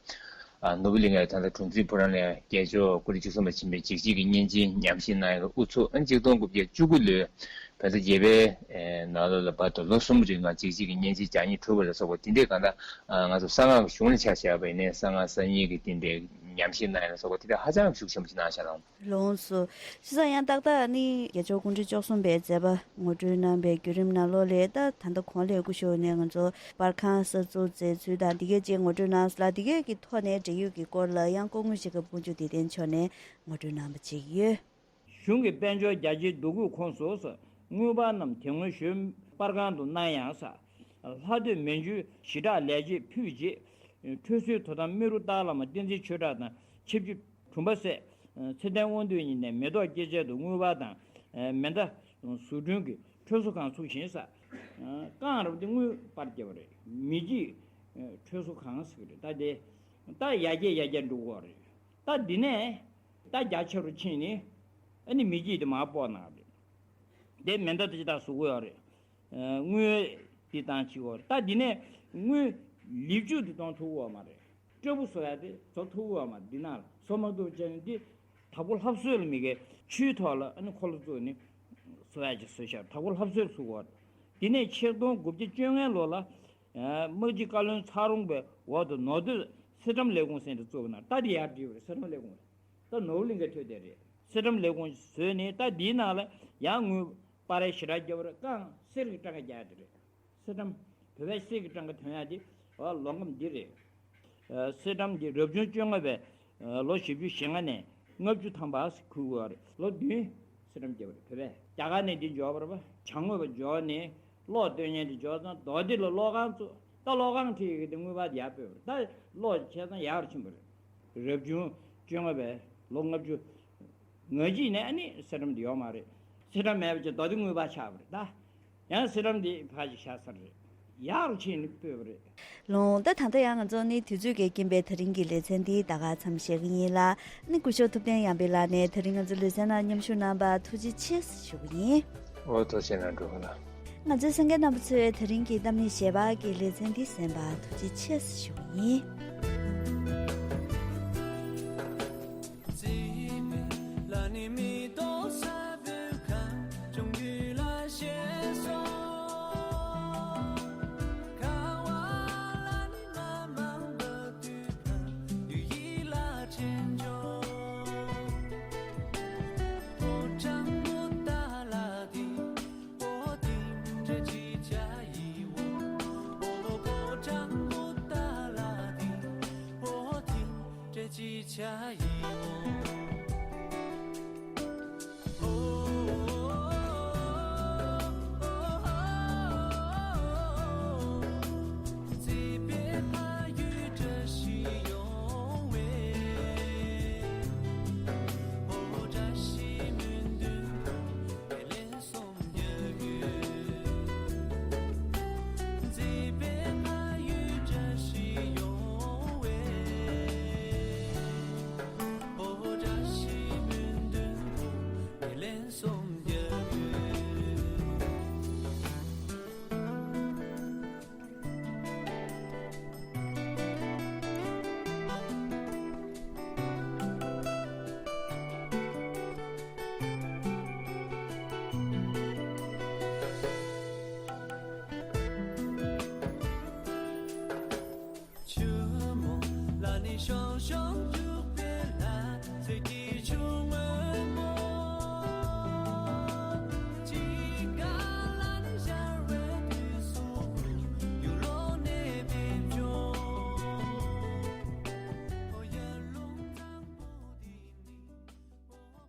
ཨ་ནོར་བུ་གླིང་གའི་ད་ལྟ་དྲུང་འཚོའི་ཕོ་བྲང་ལ་ཡང་རྒྱལ་མཆོག་སྐུ་ཕྲེང་བཅུ་གསུམ་པ་ཆེན་པོའི་འཇིགས་བྱེད་ཀྱི་གཉན་ཆེན་ཉམས་བཞེས་གནང་ཡག་གི་དབུ་ཚུགས། ཨ་ནི་ཆིག་སྟོང་དགུ་བརྒྱ་བཅུ་དགུ་ལོའི་བོད་ཟླ་བརྒྱད་པའི་ནང་ལོགས་ལ་བར་དུ་ལོ་གསུམ་རིང་ལ་འཇིགས་བྱེད་ཀྱི་གཉན་ཆེན་བརྒྱ་གཉིས་གྲུབ་པ་ལ་སོགས་པ་དེ་འདྲའི་གང་ལྟར་ང་ཚོ་གསང་སྔགས་ཀྱི་གཞུང་ལ་ཆ་བཞག་པ་ཡིན་ནའི་གསང་སྔགས་གསར་རྙིང་གི་དེ་འདྲའི་ཉམས་བཞེས་གནང་ཡག་ལ་སོགས་པ་དེ་འདྲ་ཧ་ཅང་ཤུགས་ཆེན་པོ་ཞིག་གནང་བཞག་ལགས། ལགས་སོ། བྱས་ཙང་ཡང་ཏག་ཏག་ནི་རྒྱལ་མཆོག་སྐུ་ཕྲེང་བཅུ་གསུམ་པའི་མཛད་པ་ངོ་སྤྲོད་གནང་བའི་བརྒྱུད་རིམ་ནང་ལོགས་ལ། ད་ད་ལྟ་གོང་ལས་སྐུ་ཞབས་ནས་ང་ཚོ་པར་ཁང་གསར་འཛུགས་མཛད་ཚུལ་དང་དེ་གའི་ཅིག་ངོ་སྤྲོད་གནང་སོང་ལ། དེ་གའི་གི་ཐོག་ནས་འབྲེལ་ཡོད་ཀྱི་སྐོར་ལ་ཡང་སྐུ་ངོ་ཞིག་གི་དཔུང་འཇུག་བདེ་ལྡན་མཆོག་ནས་ངོ་སྤྲོད་གནང་བ་ཅིག་ཡོད། གཞུང་གི་དཔལ་འབྱོར་རྒྱ་ཆེའི་འདུ་འགོད་ཁོངས་སུ། དངུལ་འབར་རྣམས་དེ་སྔོན་ཞོལ་པར་ཁང་དུ་གནང་ཡང་། ལྷ་སྡོད་མན་ཇུའི་ཞི་དྲག་ལས་བྱེད་ཕུད་རྗེས། ཁྲུས་གསོལ་དོ་དམ་རྨེ་རུ་སྟག་བླ་མ་བསྟན་འཛིན་ཆོས་གྲགས་དང་ཆིབས་བསྒྱུར་དྲུང་པ་སྲས་ཚེ་བརྟན་དབང་འདུས་གཉིས་ནས་མེ་ཏོག་སྐྱེད་ཚལ་དུ་དངུལ་འབར་དང་མེ་མདའ་བཟོ་སྐྲུན་གྱི་ཁྲུས་གསོལ་ཁང་ཚུགས་ཤིང་། རྐང་རུ་དེ་དངུལ་འབར་བརྒྱབ་པ་རེད། མི་འཇིགས་ཁྲུས་གསོལ་ཁང་ཟེར་གྱི་རེད། ད་དེ་ད་ཡར་རྒྱས་ཡར་རྒྱས་འགྲོ་གི་ཡོད་རེད། ད་འདི་ནས་ད་རྒྱ་ཆེ་རུ་ཕྱིན་ནས་ཨ་ནི་མི་འཇིགས་དེ་མར་སྤོ་གནང་རེད། དེ་མེ་མདའ་དེ་ཅི་ལྟར་བཟོ་གི་ཡོད་རེད། དངུལ་དེ་བཏང་བྱེད་དགོས་རེད། ད་འདི་ནས་དངུལ་ལེབ་ཅུ་དེ་གཏོང་ཐུབ་ཀྱི་ཡོད་མ་རེད། སྐྲ་སྦུག་བཟོ་ཡག་དེ་བཟོ་ཐུབ་ཀྱི་ཡོད་མ་རེད། འདི་ནང་ལ་བཟོ་མ་ཐུབ་བྱས་ནས་འདི་དྭགས་པོ་ལྷ་གསོལ་ལ་མི་དགེ་ཆུའི་ཐོག་ལ་ཨ་ནི་འཁོར་ལོ་བཙུགས་ནས་བཟོ་ཡག་ཅིག་བཟོས་ཤག་དྭགས་པོ་ལྷ་གསོལ་བཟོ་གི་ཡོད་རེད། འདི་ནས་ཆིག་སྟོང་དགུ་བརྒྱ་བཅོ་ལྔ་ལོ་ལ། དམག་སྤྱི་བཀའ་བློན་ཚ་རོང་པའི་འོག་ཏུ་ནོར་སྡོད་སེ་ཁྲམ་ལས་ཁུངས་ཟེར་དེ་བཙུགས་པ་ན། ད་དེ་ཡར་བསྒྲིགས་པ་རེད། སེ་ཁྲམ་ལས་ཁུངས་ ད་ནོར་བུ་གླིང་ག་ཐོད་དེ་རེད། གསེར་སྦྲམ་ལས་ཁུངས་བཟོས་ནས་ད་འདིའི་ནང་ལ་ཡང་དངུལ་སྤར་ཡ་ཞེ་དྲག་བརྒྱབ་པ་རེད། རྐང་གསེར་གྱི་སྦྲང་ཁ་རྒྱག་ཡ་དེ་རེད། གསེར་སྦྲམ་བོད་པའི་གསེར་གྱི་སྦྲང་ཁ་ཐོན་ཡ་དེ་ལོ་ངོ་འདི་རེད། གསེར་སྦྲམ་འདི་རབ་བྱུང་བཅོ་ལྔ་པའི་ལོ་བཞི་བཅུ་ཞེ་ལྔ་ནས་ལྔ་བཅུ་ཐམ་པ་ཁུར་དགོས་པ་རེད། ལོ་བདུན་གསེར་སྦྲམ་བརྒྱབ་པ་རེད། བོད་པས་རྒྱ་གར་ནས་འདི་འབྱོར་བ་རེད་པ། བྱང་ངོས་པ་འབྱོར་ནས་གློག་སྟོན་མཁན་དེ་འབྱོར་ཙང་རྡོ་སྡེ་ལ་གློག་ཁང་བཙུགས། ད་གློག་ཁང་ཁྲིད་ཡོད་གི་དེ་དངུལ་འབར་ཡར་སྤོས་པ་རེད། ད་གློག་བྱས་ཙང་ཡག་རུ་ཕྱིན་པ་རེད། རབ་བྱུང་བཅོ་ལྔ་པའི་ལོ་ལྔ་བཅུ་ང་གཅིག་ནས་ཨ་ནི་གསེར་སྦྲམ་དེ་ཡོད་མ་རེད། གསེར་སྦྲམ་མེད་པ་ཅིག་རྡོ་སྡེ་དངུལ་འབར་ཆགས་པ་རེད། ད་ཡང་གསེར་སྦྲམ་དེ་ཕར་ཅིག་བཞག་ས་རེད། ཡག་རུ་ཕྱིན་ནས་སྤོས་པ་རེད། ལགས་ད་ད་ལྟ་ཡང་ང་ཚོ་ནི་དུས་ཚོད་ཀྱི་རྐྱེན་པས་ད་རིང་གི་ལེ་ཚན་འདི་ད་ག་མཚམས་བཞག་གི་ཡིན་ལ། ནི་སྐུ་ཞབས་ཐུབ་བསྟན་ཡར་འཕེལ་ལགས་ནས་ད་རིང་ང་ཚོ་ལེ་ཚན་ནང་མཉམ་ཞུགས་གནང་བར་ཐུགས་རྗེ་ཆེ་ཞུ་གི་ཡིན། འོ་ཐུགས་རྗེ་གནང་འགྲོ་གི་ལ། ང་ཚོའི་གསན་མཁན་རྣམ་པ་ཚོས་ད་རིང་གི་གཏམ་གླེང་ཞལ་པར་གྱི་ལེ་ཚན་འདི་གསན་པར་ཐུགས་རྗེ་ཆེ་ཞུ་གི་ཡིན།